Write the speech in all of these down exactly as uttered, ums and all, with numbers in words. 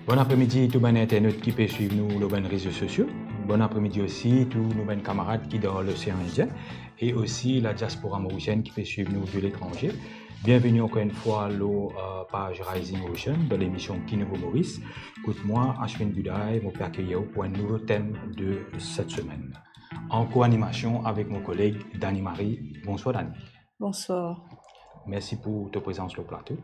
Bon apremidi tou bann internot ki pe swiv nou lor bann rezo sosio. Bon apremidi osi tou nou bann kamarad ki dan Losean Indien e osi la diaspora morisienn ki pe swiv nou de letranze. Bienveni ankor enn fwa lor, euh, paz Rising Ocean dan lemision Ki Nouvo Moris. Kot mwa, Ashwin Duday, mo pe akeyir ou pou enn nouvo tem de set semenn. An koanimasion avek mo koleg Dani Marie. Bonswar Dani. Bonswar. Mersi pou to prezans lor plato.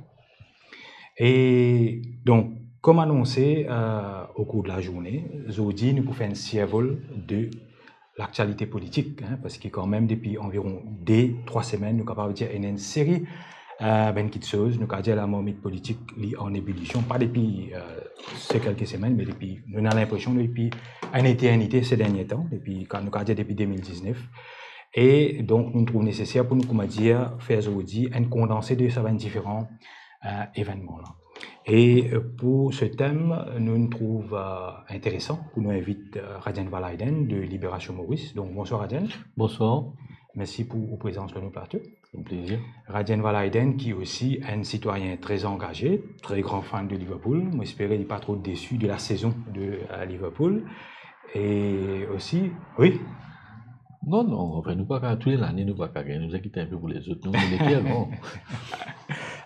E donk, kouma anonse, euh, okour de lazourne, zordi nou pou fer enn sirvol de laktialite politik, hein, parski kanmem depi anviron de, trwa semenn, nou kapav dir ena enn seri, euh, bann kiksoz, nou kapav dir lamarmit politik li an ebilision, pa depi, euh, se kelke semenn, me depi, nou ena linpresion depi enn eternite se dernie tan, depi, kan nou kapav dir depi de mil diznef. E donk, nou trouv neseser pou nou, kouma dir, fer zordi enn kondanse de sa bann diferan, euh, evennman la. E, euh, pou se tem, nou trouv, euh, interesan pou nou invit, euh, Radyen Valaiden de Libération Maurice. Donk, bonswar Radyen. Bonswar. Mersi pou ou prezans lor nou plato. Un plezir. Radyen Valaiden ki osi enn sitwayin tre angaze, tre gran fan de Liverpool. Mo espere li pa tro desi de la sezon de, euh, Liverpool. E osi, wi. Non, non, anfin, nou pa kapav, tou le lane, nou pa kapav gagn, nou kit enpe pou lezot, nou, nou leker, non.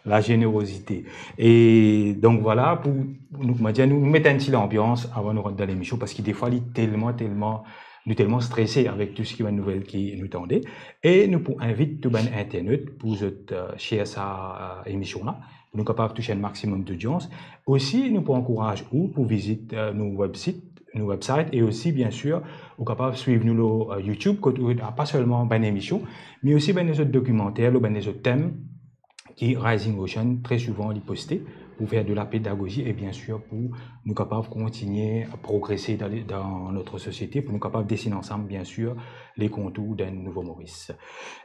La zenerozite. E donk, vwala, pou, nou, kouma dir, nou met enn ti lanbians avan nou rant dan lemision, parski defwa, li telman, telman, nou telman strese avek tou seki bann nouvel ki nou tande. E nou pou invit tou bann internot pou zot, euh, share sa, euh, emision la, pou nou kapav touche enn maximum dodians. Osi, nou pou ankouraz ou pou vizit, euh, nou websit, nou website, e osi, bien sir, ou kapav swiv nou lor, euh, YouTube, kot ou ena pa selman bann emision, me osi bann lezot dokimanter, lor bann lezot tem ki Rising Ocean tre souvan li poste pou fer de la pedagozi e, bien sir, pou nou kapav kontigne progrese dan le, dan notre sosiete, pou nou kapav desin ansam, bien sir, le kontour d'enn nouvo Moris.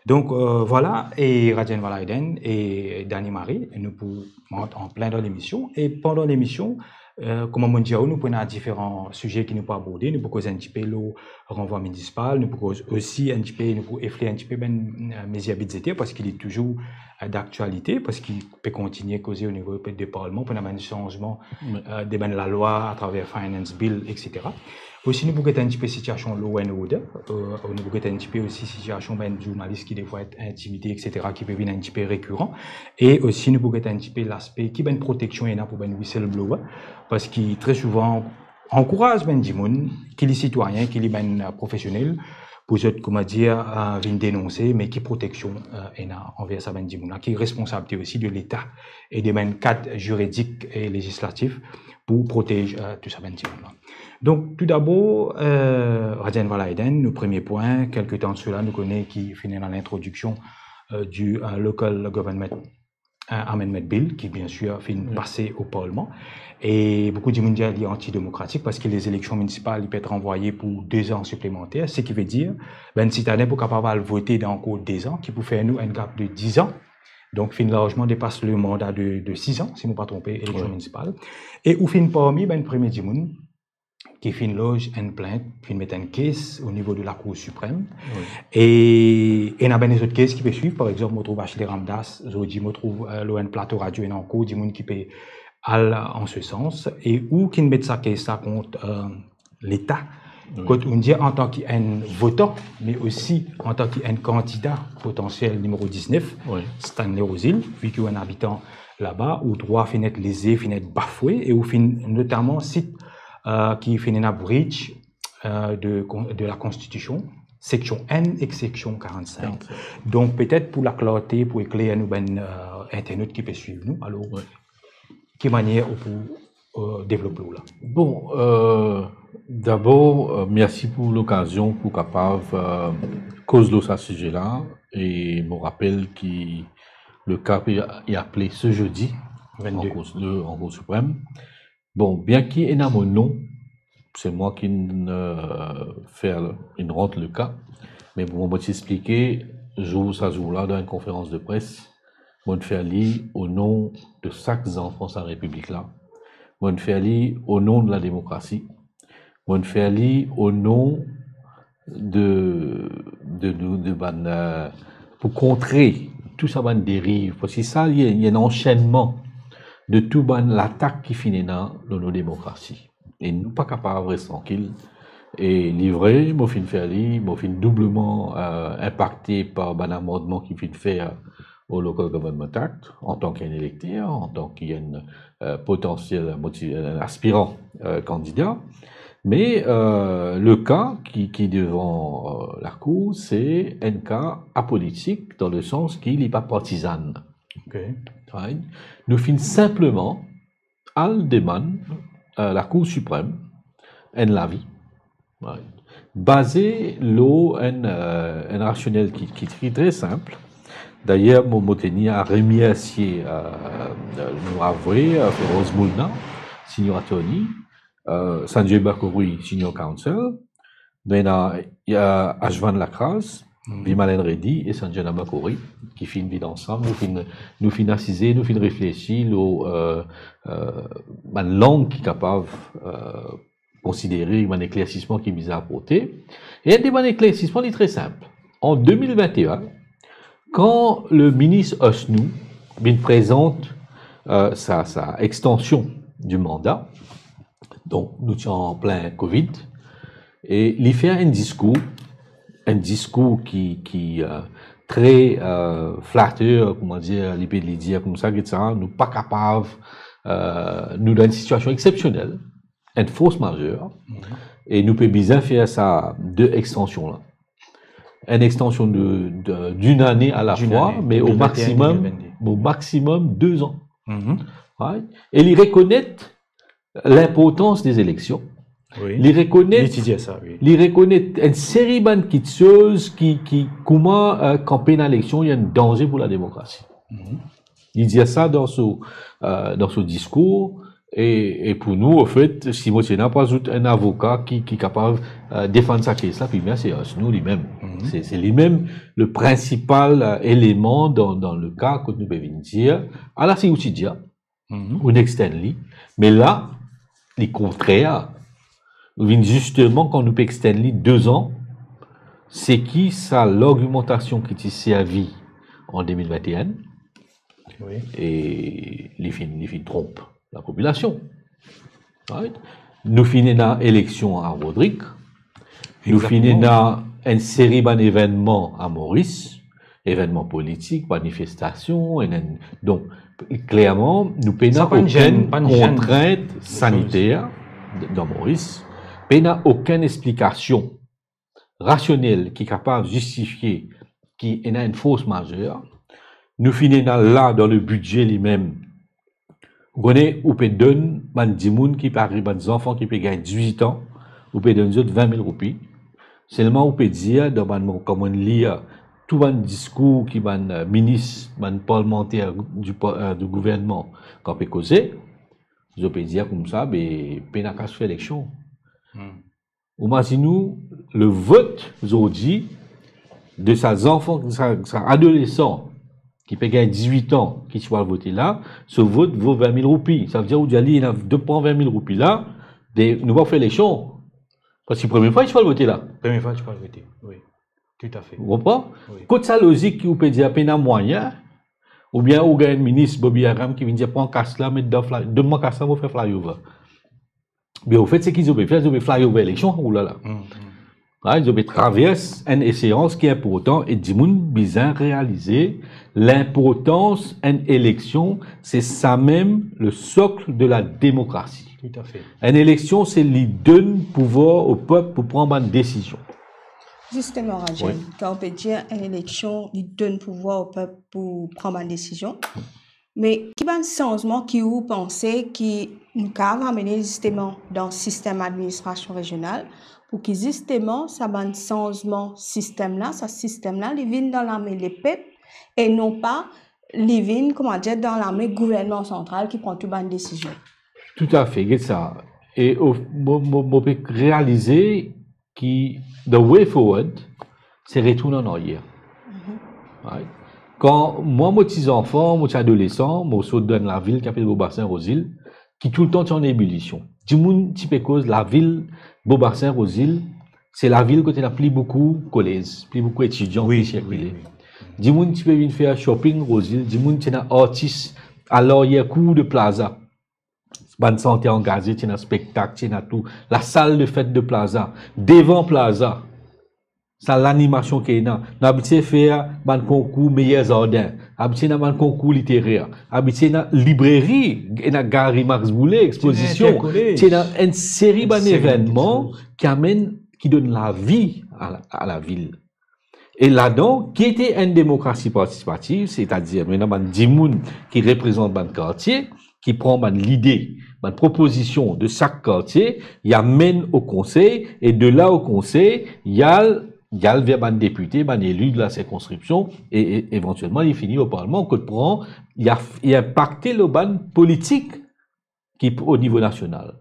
Donk, euh, vwala, e Radyen Valaiden e Dani Marie, nou pou rant an plin dan lemision. E pandan lemision, euh, kouma mo dir ou, nou pou ena diferan size ki nou pou aborde. Nou pou koz enn tipe lor ranvwa minisipal, nou pou koz osi enn tipe, nou pou efle enn tipe bann, euh, mezir bidzeter, parski li touzour, euh, daktialite, parski pe kontigne koze o nivo de parlman, pou ena bann sanzman, wi, euh, de bann lalwa atraver Finance Bill, et cetera. Osi, nou pou get enn tipe sitiasion law and order, euh, nou pou get enn tipe osi sitiasion bann zournalis ki defwa et intimide, et cetera, ki pe vinn enn tipe rekiran. E osi, nou pou get enn tipe laspe ki bann proteksion ena pou bann whistleblower, parski tre souvan, ankouraz bann dimoun, ki li sitwayin, ki li bann, euh, profesionel, pou zot, kouma dir, euh, vinn denonse, me ki proteksion, euh, ena anver sa bann dimoun la, ki responsabilite osi de Leta e de bann kad ziridik e lezislatif pou protez, euh, tou sa bann dimoun la. Donk, toudabor, euh, Radyen Valaiden, nou premie pwin, kelke tan de sela, nou kone ki finn ena lintrodiksion, euh, du, euh, Local Government, euh, Amendment Bill, ki, bien sir, finn, wi, pase o parlman. E boukou dimoun dir li antidemokratik parski lezileksion minisipal, li pe et ranvwaye pou de zan siplemanter, seki ve dir, bann sitwayin pou kapav al vote dan ankor de zan, ki pou fer nou enn gap de diz an. Donk, finn larzman depas le manda de, de siz an, si mo pa tronpe, eleksion, wi, minisipal. E ou finn parmi bann premie dimoun ki finn loz enn plint, finn met enn kes o nivo de Lakour Siprem. Wi. E ena bann lezot kes ki pe swiv, par exanp, mo trouv Ashley Ramdass, zordi mo trouv, euh, lor enn plato radio, ena ankor dimoun ki pe al an se sans, e ou ki met sa kes la kont, euh, Leta, wi, kot ou dir antan ki enn votan, me osi antan ki enn kandida potansiel nimero diznef, wi, Stanley Rozil, vi ki ou enn abitan laba, ou drwa finn et leze, finn et bafwe, e ou finn notaman sit, euh, ki finn ena breach, euh, de kon-, de la Konstitision, seksion enn ek seksion karannsink. Karannsink. Donk, petet pou laklarte, pou ekler nou bann, euh, internot ki pe swiv nou, alor, wi, ki manier ou pou, euh, devlop lor la? Bon, euh, dabor, euh, mersi pou lokazion pou kapav, euh, koz lor sa size la. E mo rapel ki le ka pe, pe aple se zedi, vennde, an Kour, le, an Kour Siprem. Bon, bien ki ena mo non, se mwa ki'nn, euh, fer, inn rant le ka, me bon, mo ti explike zour sa zour la dan enn konferans de pres, mo'nn fer li o non de sak zanfan sa Repiblik la, mo'nn fer li o non de la demokrasi, mo'nn fer li o non de, de, de, de bann, euh, pou kontre tou sa bann deriv, parski sa, li, li ena ansennman de tou bann latak ki finn ena lor nou demokrasi. E nou pa kapav res trankil. E li vre, mo finn fer li, mo finn doubleman, eh, inpakte par bann amandman ki finn fer o Local Government Act, antan ki enn elekter, antan ki enn, eh, potansiel moti-, enn aspiran, eh, kandida. Me, eh, le ka ki, ki devan, eh, lakour, se enn ka apolitik, dan le sans ki li pa partizan. Ok. Right? Nou finn sinpleman al demann, eh, Lakour Siprem enn lavi, right, baze lor enn, eh, enn rasionel ki, ki, ki tre sinp. Dayer, mo, mo teni a remersie, eh, nou avoka, eh, Feroz Moulna, senior attorney, eh, Sanjay Bakhoury, senior counsel, nou ena, eh, Ashwin Lakraz, Mhm. Vimalenna Reddy e Sanjana Bakhoury, ki finn vinn ansam, nou finn, nou finn asize, nou finn reflesi lor, eh, eh, bann lang ki kapav, eh, konsidere, bann eklersisman ki bizin aporte. E enn de bann eklersisman, li tre sinp. An de mil vinte-enn, kan le minis Osnoue vinn prezant, eh, sa, sa extension du mandat, donk nou ti an plin Covid, e li fer enn diskour, enn diskour ki, ki, eh, tre, eh, flater, kouma dir, li pe, li dir koumsa, get sa, nou pa kapav, eh, nou dan enn sitiasion exsepsionel, enn force majeure, Mhm. e nou pe bizin fer sa de extension la. Enn extension de, de, d'une année à la D'une fois, année, me o deux mille vingt et un, maximum, deux mille vingt-deux. O maximum deux ans. Mhm. Right? E li rekonet linportans de eleksion. Wi. Li rekonet, Li ti dir sa, wi. Li rekonet enn seri bann kiksoz ki, ki, kouma, eh, kanpe enn eleksion, li enn danze pou lademokrasi. Mhm. Li dir sa dan so, eh, dan so diskour, e, e pou nou, anfet, si mo ti ena pou azout enn avoka ki, ki kapav, eh, defann sa kes la, pi bien se Osnoue limem. Mhm. Se, se limem le prinsipal, eh, eleman dan, dan le ka kot nou pe vinn dir, ala si ou ti dir, Mhm. ou extend li. Me la, li kontrer. Ou vinn zisteman, kan nou pe extend li de zan, se ki sa largimantasion ki ti servi an de mil vinte-enn, Wi. e li finn, li finn tronp lapopilasion. Right? Nou finn ena eleksion a Rodrig. Nou finn Exactement. ena enn seri bann evennman a Moris, evennman politik, manifestasion, enn, enn, donk, klerman, nou pena Sa pa enn okenn zenn, pa enn zenn. kontrint Kiksoz. saniter d-, dan Moris, pena okenn explikasion rasionel ki kapav zistifie ki ena enn force majeure. Nou finn ena la dan le bidze limem, ou kone, ou pe donn bann dimoun ki pe ariv, bann zanfan ki pe gagn diz-wit an, ou pe donn zot vin mil roupi. Selman ou pe dir dan bann mo, kan mo'nn lir tou bann diskour ki bann, eh, minis, bann parlmanter di pa-, eh, di gouvernman kan pe koze, zot pe dir koumsa, be, pena kas fer eleksion. Hmm. Ou imazinn ou, le vot zordi de sa zanfan, sa, sa adolesan ki pe gagn diz-wit an, ki ti pou al vote la, so vot vo vin mil roupi. Savedir ou dir li, ena de pran vin mil roupi la, de, nou pa fer eleksion. Parski premie fwa li ti pou al vote la. Premie fwa li ti pou al vote, wi. Toutafe. Ou konpran? Wi. Kot sa lozik ki ou pe dir pena mwayin, oubien ou gagn enn minis, Bobby Aram, ki vinn dir, "Pran kas la, met dan fly, donn mwa kas la, mo fer flyover." Be, anfet, seki zot pe fer, zot pe flyover eleksion, oulala. Mm, mm. Right, zot pe travers enn eseans ki inportan e dimoun bizin realize linportans enn eleksion, se sa mem le socle de la démocratie. Toutafe. Enn eleksion, se li donn pouvwar o pep pou pran bann desizion. Zisteman, Rajen, Wi. kan ou pe dir enn eleksion, li donn pouvwar o pep pou pran bann desizion, me ki bann sanzman ki ou panse ki nou kapav amene zisteman dan sistem administrasion rezional, pou ki zisteman sa bann sanzman sistem la, sa sistem la, li vinn dan lame lepep e non pa li vinn, kouma dir, dan lame gouvernman santral ki pran tou bann desizion? Toutafe, get sa. E o, mo, mo, mo pe realize ki the way forward, se retourn an aryer. Mhm. Right? Kan mwa, mo ti zanfan, mo ti adolesan, mo sort dan enn lavil ki apel Bobasin Rozil, ki toultan ti an ebilision. Dimoun ti pe koz lavil Bobasin Rozil, se lavil kot ena pli boukou kolez, pli boukou etidian Wi, ki sirkile. wi, wi. Dimoun ti pe vinn fer shopping Rozil, dimoun ti ena artis alaryer kour de Plaza. Bann santer angaze, ti ena spektak, ti ena tou. Lasal de fet de Plaza, devan Plaza. Sa lanimasion ki ena. Nou abitie fer bann konkour meyer zardin, abitie ena bann konkour literer, abitie ena libreri, ena Galerie Max Boullée, expozision, ti ena enn seri bann evennman ki amenn, ki donn lavi a la, a lavil. E ladan, ki ete enn demokrasi partisipativ, setadir, ena bann dimoun ki reprezant bann kartie, ki pran bann lide, bann propozision de sak kartie, li amenn o konsey, e de la o konsey, li al, li al ver bann depite, bann eli de la sirkonskripsion, e, e evantielman, li fini o parlman, kot pran, li a, li inpakte lor bann politik ki o nivo nasional.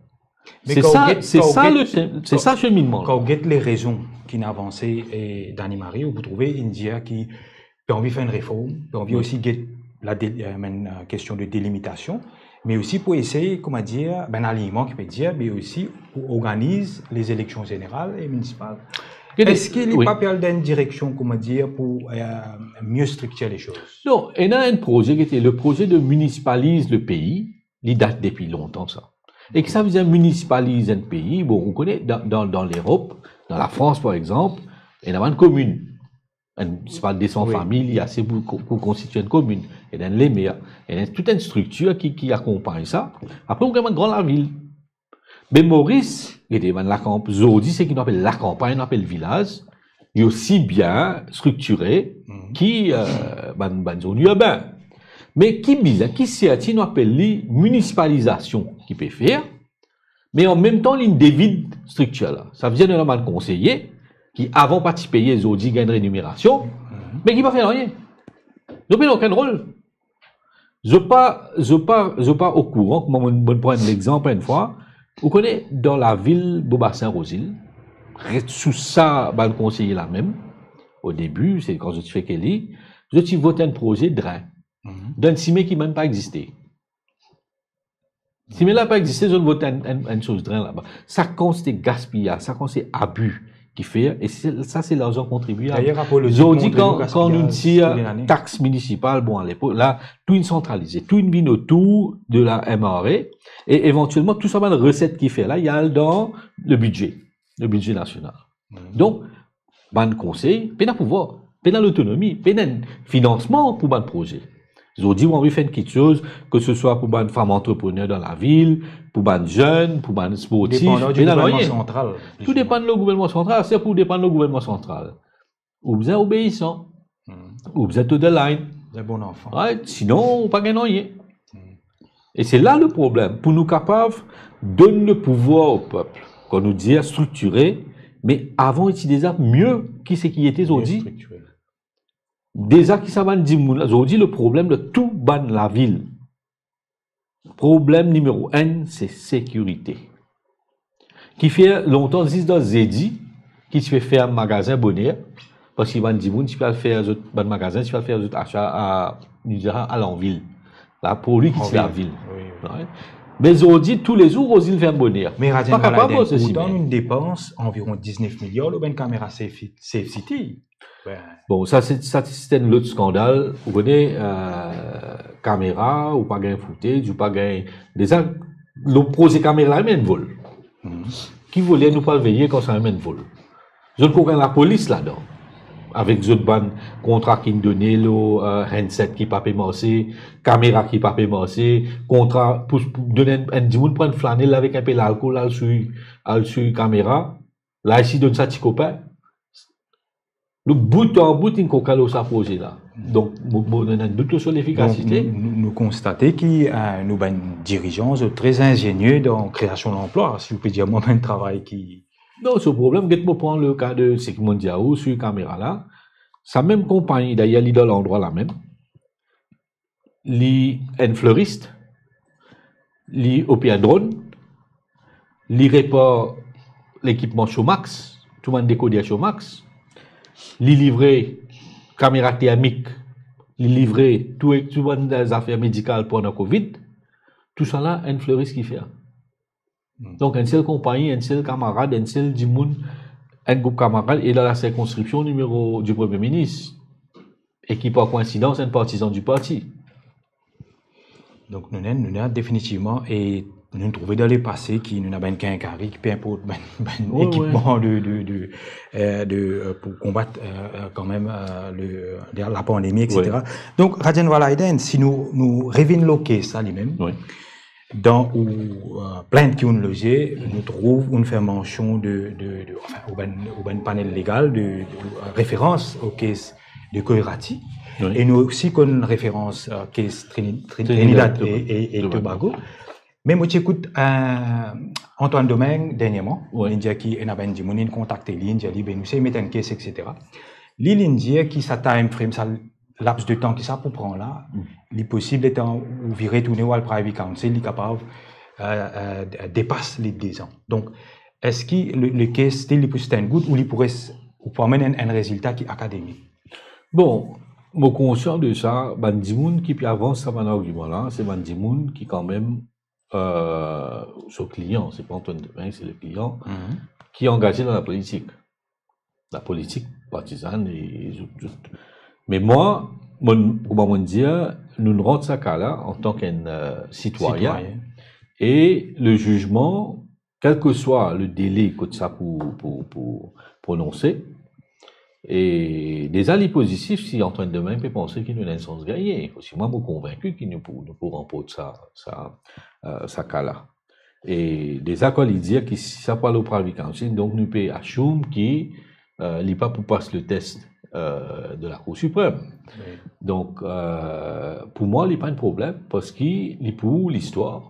Me se kan ou sa, get, se kan ou sa get, le, se kan, sa seminman la. Kan ou get lerezon ki inn avanse, e, Dany Marie, ou pou trouve, inn dir ki pe anvi fer enn reform, pe anvi osi get la dé-, euh, enn, euh, kestion de delimitasion, me osi pou esey, kouma dir, bann alignman ki pe dir, me osi pou organiz lezileksion zeneral e minisipal. Eski li pa pe al dan enn direksion, kouma dir, pou, euh, mie striktir lesoz? Non, ena enn proze ki ete le proze de municipalize le pays, li dat depi lontan sa. E ki sa vedir municipalize enn pei? Bon, ou kone, dan, dan, dan Lerop, dan Lafrans, par exanp, ena bann komin. Enn, se pa de san fami, li ase pou, pou konstitie enn komin. Ena enn lemer, ena tout enn striktir ki, ki akonpagn sa. Apre, ou gagn bann gran lavil. Be Moris, gete bann lakanp-, zordi, seki nou apel lakanpagn, nou apel vilaz, li osi bien striktire ki, euh, bann, bann zone irben. Me ki bizin, ki serti nou apel li munisipalizasion ki pe fer, me an mem tan li devid striktir la. Sa vedir nou ena bann konseye ki avan pa ti peye, zordi gagn renimerasion, me ki pa fer nanye. Zot pena okenn rol. Zot pa, zot pa, zot pa okouran, kouma mo, mo pran enn lexanp enn fwa, ou kone, dan lavil Bobasin Rozil, res sou sa bann konseye la mem, o debi, se kan zot ti fer ke li, zot ti vot enn proze drin, dan enn sime ki mem pa existe. Sime la pa existe, zot vot enn, enn, enn soz drin laba. Sa kantite gaspiyaz, sa kantite abi ki fer, e se, sa se larzan kontribiab. Dayer, Apollo, zordi, kan, kan nou tir tax minisipal, bon, alepok, la, tou inn santralize, tou inn vinn otour de la M R A, e evantielman, tou sa bann reset ki fer la, li al dan le bidze, le bidze nasional. Donk, bann konsey pena pouvwar, pena lotonomi, pena finansman pou bann proze. Zordi, ou anvi fer enn kiksoz, ke se swa pou bann fam antreprener dan lavil, pou bann zenn, pou bann sportif, pena nanye. Tou depann lor gouvernman santral. Se pou depann lor gouvernman santral. Ou bizin obeisan. Ou bizin to the line. Right? Sinon, ou pa gagn nanye. E se la le problem, pou nou kapav donn le pouvwar o pep. Kan nou dir striktire, me avan, li ti deza mie ki seki ete zordi. Deza ki sa bann dimoun la, zordi, le problem de tou bann lavil, problem nimero enn, se sekirite. Ki fer lontan, zis dan zedi, ki ti pe fer magazin boner, parski bann dimoun ti pe al fer zot, bann magazin ti pe al fer zot asa a, nou dir, a lanvil. La, pou li ki ti lavil. Right? Me zordi, toulezour, Rozil ferm boner. Me Radien, pa kapav, Maladin, se sime. Pourtan, nou depans anviron diznef miliar lor bann kamera Safe, Safe City. Bon, sa se, sa se enn lot skandal. Ou kone, euh, kamera, ou pa gagn footage, ou pa gagn, deza, le proze kamera la, li enn vol. Ki voler nou pou al veye kan sa enn vol? Zot pou gagn lapolis ladan. Avek zot bann kontra ki inn done lor, euh, handset ki pa pe marse, kamera ki pa pe marse, kontra pou, pou donn enn, enn dimoun pou enn flanel avek enpe lalkol al sou, al sou kamera. La isi donn sa ti kopin. Nou bout an bout, inn kokin lor sa proze la. Donk, mo, mo, nou ena dout lor so lefikasite. Donk, nou, nou, nou konstate ki, euh, nou bann dirizan, zot tre zenzenie dan kreasion lanplwa, si ou pe dir mwa bann travay ki... Non, so problem, get mo pran le ka de seki mo dir ou sou kamera la. Sa mem konpagni, dayer, li dan landrwa la mem. Li enn fleris, li opir dron, li repar lekipman Showmax, tou bann dekoder Showmax, li livre kamera termik, li livre tou, tou bann zafer medikal pandan covid, tousala enn fleris ki fer. Donk, enn sel konpagni, enn sel kamarad, enn sel dimoun, enn group kamarad, e dan la sirkonskripsion nimero di Premie Minis, e ki par koinsidans enn partizan di parti. Donk nou ena, nou ena definitivman, e nou trouve dan lepase ki nou ena bann kenkari ki pe inport bann, bann ekipman de, de, de, euh, de, euh, pou konbat, euh, euh, kanmem, euh, le, euh, lapandemi, et cetera. Donk, Rajenwala Hayden, si nou, nou revinn lor case sa limem, dan ou, euh, plint ki ou'nn loze, nou trouv ou'nn fer mansion de, de, de, anfin, ou bann, ou bann panel legal de, de, euh, referans o case de Koirati. E nou osi konn referans, euh, case Trini-, Trin-, Trinidad e, e, e Tobago. Me mo ti ekout, euh, Antoine Domingue dernierman. Li dir ki ena bann dimoun inn kontakte li, inn dir li, be nou sey met enn case, et cetera. Li, li'nn dir ki sa time frame, sa laps de tan ki sa pou pran la, li posib letan ou vire tourne ou al Privy Council, li kapav, euh, euh, depas le dez an. Donk, eski le, le case still li pou stand good ou li pou res, ou pou amenn enn, enn rezilta ki akademik? Bon, mo konsian de sa, bann dimoun ki pe avans sa bann argiman la, se bann dimoun ki kanmem, euh, so klian, se pa Antoine Domingue, se le klian, ki angaze dan lapolitik. Lapolitik partizann e zot, zot. Me mwa, mo, kouma mo dir, nou rant sa ka la antan ki enn, euh, sitwayin. Sitwayin. E le zizman, kelseswa le dele kot sa pou, pou, pou prononse, e deza li pozitif si Antoine Domingue pe panse ki nou ena enn sans gagne. Parski mwa, mo konvinki ki nou pou, nou pou ranport sa, sa, euh, sa ka la. E deza kan li dir ki si sa pou al o Privy Council, donk nou pe assume ki, euh, li pa pou pas le test, euh, de la Cour suprême. Donk, euh, pou mwa, li pa enn problem, parski li pou listwar.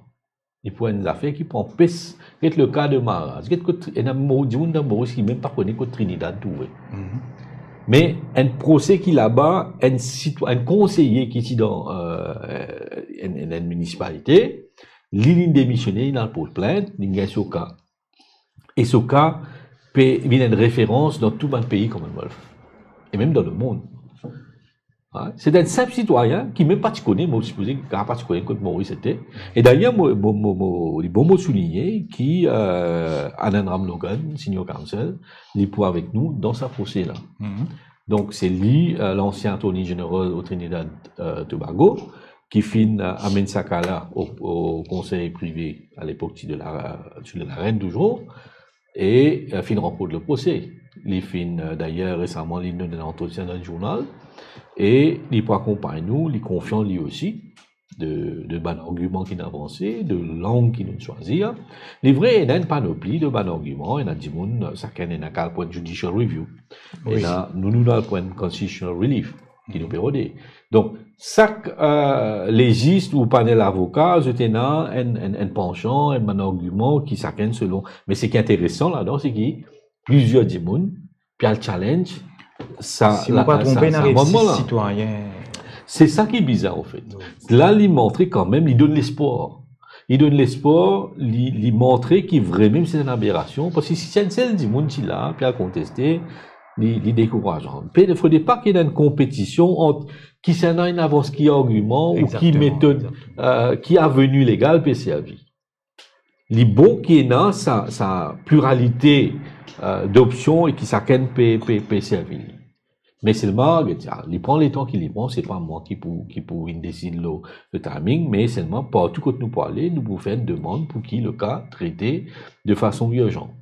Li pou enn zafer ki pou anpes, get le ka de Maraz, get kot, ena mo-, dimoun dan Moris ki mem pa kone kot Trinidad trouve. Me enn prose ki laba, enn sitwa-, enn konseye ki ti dan, euh, enn, enn, enn minisipalite, li, li'nn demisione, li'nn al port plint, li'nn gagn so ka. E so ka pe vinn enn referans dan tou bann pei Commonwealth. E mem dan lemond. Se enn sinp sitwayin ki mem pa ti kone, mo sipoze ki pa ti kone kot Moris ete. E dayer, mo, mo, mo, mo, li bon mo souligne ki, euh, Anand Ramlogan, Senior Counsel, li pou avek nou dan sa prose la. Donk, se li, euh, lansien Attorney General o Trinidad, euh, Tobago, ki finn, euh, amenn sa ka la o, o konsey prive, a lepok ti de la, ti de la Reine touzour, e, euh, finn ranport le prose. Li finn, euh, dayer, resaman, li donn enn antretien dan enn zournal, e li pou akonpagn nou, li konfian li osi, de, de bann argiman ki nou avanse, de lang ki nou swazir. Li vre, ena enn panopli de bann argiman, ena dimoun, sakenn ena ki al pran judicial review. Ena, nou, nou al pran constitutional relief, ki nou pe rode. Donk, sak, euh, lezis ou panel avoka, zot ena enn, enn, enn panshan, enn bann argiman ki sakenn selon. Me seki interesan ladan, se ki plizier dimoun, pe al challenge sa, si mo pa tronpe, ena sis sitwayin. Se sa ki bizar, anfet. La, li montre kanmem, li donn lespwar. Li donn lespwar, li, li montre ki vremem se enn aberasion, parski si enn sel dimoun ti la, pe al konteste, li, li dekourazan. Pe, fode pa ki ena enn konpetision ant kisannla inn avans ki argiman ou ki metod, euh, ki aveni legal pe servi. Li bon ki ena sa, sa pliralite, euh, dopsion e ki sakenn pe, pe, pe servi li. Me selman, get sa, li pran letan ki li pran, se pa mwa ki pou, ki pou vinn desid lor le timing, me selman, partou kot nou pou ale, nou pou fer enn demann pou ki le ka trete de fason irzan.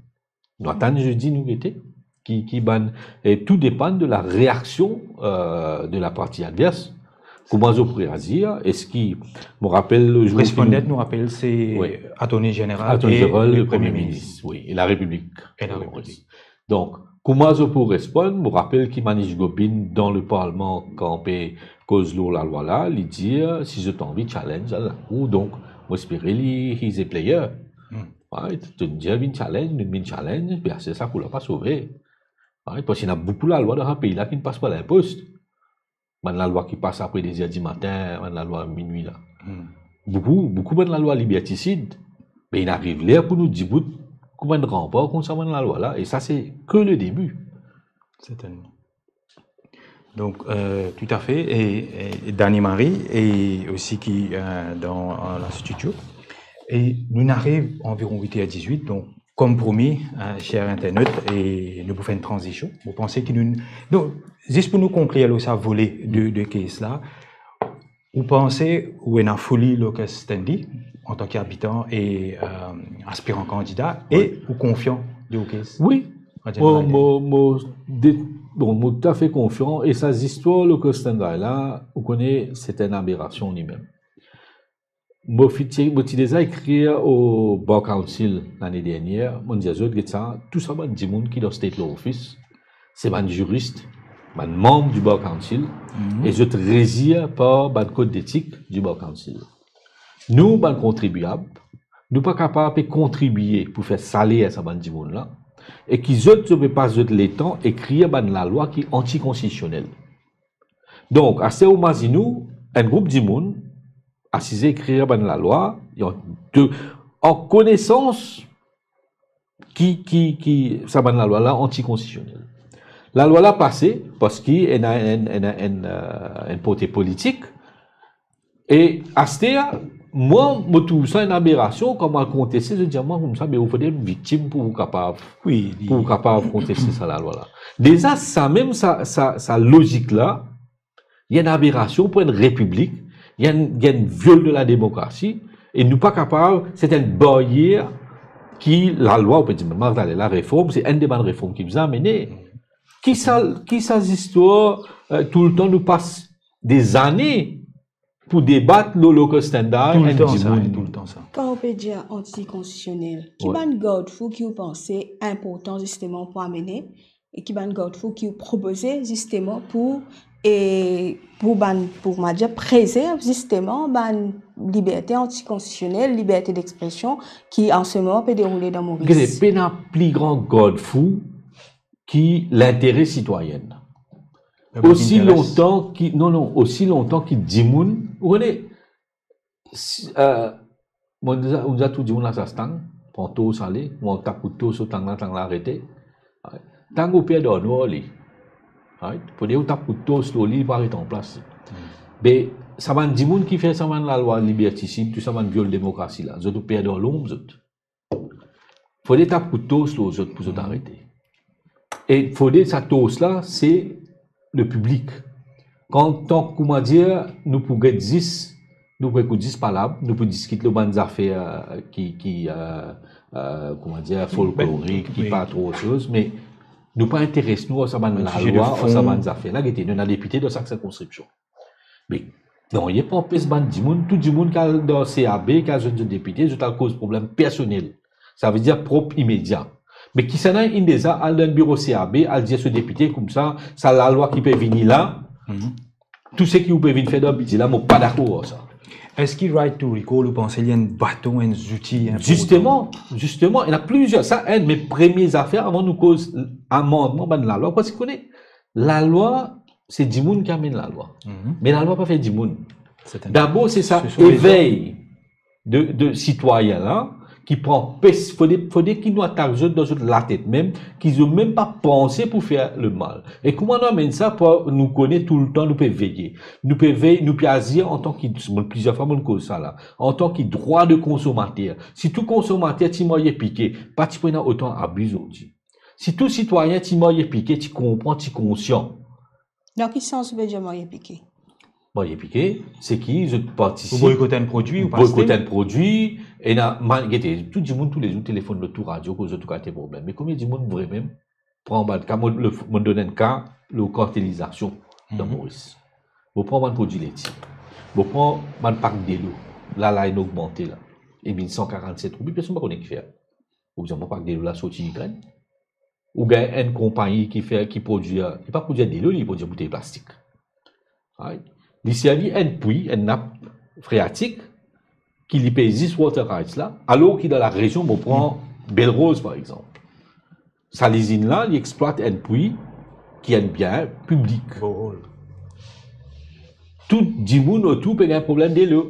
Nou atann zedi, nou gete ki, ki bann, e tou depann de la reaksion, euh, de la parti advers. Kouma zot pou reazir? Eski, mo rapel, le zour ki nou... Responder, nou rapel, se Attorney General e le Premie Minis. Wi, e la Repiblik. E la Repiblik. Donk, kouma zot pou responn? Mo rapel ki Manish Gopinadh dan le Parlman, kan pe koz lor lalwa la, li dir, si zot anvi challenge, al lakour. Donk, mo espere li, he's a player. Right? To dir vinn challenge, nou vinn challenge, be aster sa kou la pa sove. Right? Parski ena boukou lalwa dan sa pei la ki pas par linpost. Bann lalwa ki pas apre de zer dimatin, bann lalwa minwi la. Boukou, boukou bann lalwa libertisid. Me inn ariv ler pou nou dibout kouma enn ranpar kont sa bann lalwa la, e sa se ke le debi. Sertennman. Donk, euh, toutafe, e, e Dani Marie, e osi ki, euh, dan, euh, la studio. E nou ariv anviron wit er dizwit, donk, kom promi, euh, ser internot, e nou pou fer enn tranzision. Mo panse ki nou, donk, zis pou nou konklir lor sa vole de, de case la, Ou panse ou ena fou li Locust Stanley antan ki abitan e, euh, aspiran kandida, e ou konfian li, ok? Wi. Mo, mo, mo, de, bon, mo toutafe konfian, e sa zistwar Locust Stanley la, ou kone, se enn aberasion limem. Mo fi-, ti, mo ti deza ekrir o Bar Council lane dernier, mo dir zot, get sa, tou sa bann dimoun ki dan State Law Office, se bann ziris, bann manm di Bar Council, e zot rezir par bann kod detik di Bar Council. Nou, bann kontribiab, nou pa kapav pe kontribie pou fer saler sa bann dimoun la, e ki zot, zot pe pas zot letan ekrir bann lalwa ki antikonstitisionel. Donk, aster ou imazinn ou, enn group dimoun asize ekrir bann lalwa, an, de, an konesans ki, ki, ki sa bann lalwa la antikonstitisionel. Lalwa la pase parski ena enn, ena enn, euh, enn porte politik. E aster, mwa, mo trouv sa enn aberasion, kan mo al konteste, zot dir mwa koumsa, be ou fode enn viktim pou ou kapav, wi, li pou ou kapav konteste sa lalwa la. Deza, sa mem, sa, sa, sa lozik la, li enn aberasion pou enn repiblik, li enn, li enn viol de la demokrasi, e nou pa kapav, se enn baryer ki lalwa, ou pe dir, me Marc Dallet, lareform, se enn de bann reform ki bizin amene. Ki sa, ki sa zistwar, euh, toultan nou pas dezane pou debat lor Locust Stanley, enn dimoun. Toultan sa, toultan sa. Kan ou pe dir antikonstisionel, ki bann gardfou ki ou panse inportan zisteman pou amene, e ki bann gardfou ki ou propoze zisteman pou, e pou bann, pou, on va dire, prezerv zisteman bann liberte antikonstisionel, liberte d'expression ki an se moman pe deroule dan Moris? Gete, pena pli gran gardfou ki lintere sitwayin. Public interest. Osi lontan ki, non, non, osi lontan ki dimoun, ou kone, si, euh, mo deza, ou deza trouv dimoun las tang, pran tors ale, ou tap kout tors lor tang la, tang la arete. Tang ou pey dan nwar li. Right? Fode ou tap kout tors lor li, li pou aret anplas. Hmm. Be, sa bann dimoun ki fer sa bann lalwa libertisib, tou sa bann viol demokrasi la, zot ou pey dan lonb, zot. Fode tap kout tors lor zot pou zot arete. E fode sa tors la, se le piblik. Kan, tan, kouma dir, nou pou get zis, nou pou ekout zis palab, nou pou diskit lor bann zafer, euh, ki, ki, euh, euh, kouma dir, folklorik, ki pa tro otoz, me nou pa interes nou ar sa bann lalwa, ar sa bann zafer la. Gete, nou ena depite dan sak sirkonskripsion. Me nanye pa anpes bann dimoun, tou dimoun ki al dan C A B, ki al zwenn zot depite, zot al koz problem personel. Savedir prop imedia. Me kisannla inn deza al dan enn biro C A B, al dir so depite koumsa, sa lalwa ki pe vini la, tou seki ou pe vinn fer dan bidze la, mo pa dakor ar sa. Eski right to recall, ou panse li enn baton, enn zouti inportan? Zisteman, zisteman, ena plizier. Sa enn, me premie zafer, avan nou koz amandman bann lalwa, parski kone, lalwa, se dimoun ki amenn lalwa. Me lalwa pa fer dimoun. Dabor, se sa evey de, de sitwayin la, ki pou anpes, fode, fode ki nou atak zot dan zot latet mem, ki zot mem pa panse pou fer lemal. E kouma nou amenn sa, pou nou kone toultan nou pe veye. Nou pe vey, nou pe azir antan ki, mo, plizier fwa mo koz sa la, antan ki drwa de konsomater. Si tou konsomater ti marye pike, pa ti pou ena otan abi zordi. Si tou sitwayin ti marye pike, ti konpran, ti konsian. Dan ki sans ou pe dir marye pike? Marye pike, se ki zot partisip. Ou boykot enn prodwi, ou pa aste? Boykot enn prodwi, ena, ma-, gete, tou dimoun toulezour telefonn lor tou radio, koz zot tou kalite problem. Me konbien dimoun vremem pran bann ka, mo, le, mo donn enn ka, lor kartelizasion dan Moris. Mo pran bann prodwi letie. Mo pran bann pak delo. La, la inn ogmante la. Li vinn san karannset roupi, personn pa kone kifer. Ou bizin pran pak delo la sorti Ikrenn. Ou gagn enn konpagni ki fer, ki prodwir, li pa prodwir delo, li prodwir boutey plastik. Right? Li servi enn pwi, enn nap freatik, ki li pey zis water rights la, alor ki dan larezion, mo pran Belle Rose, par exanp. Sa lizinn la, li explwat enn pwi ki enn bien piblik. Borehole. Tou dimoun otour pe gagn problem delo.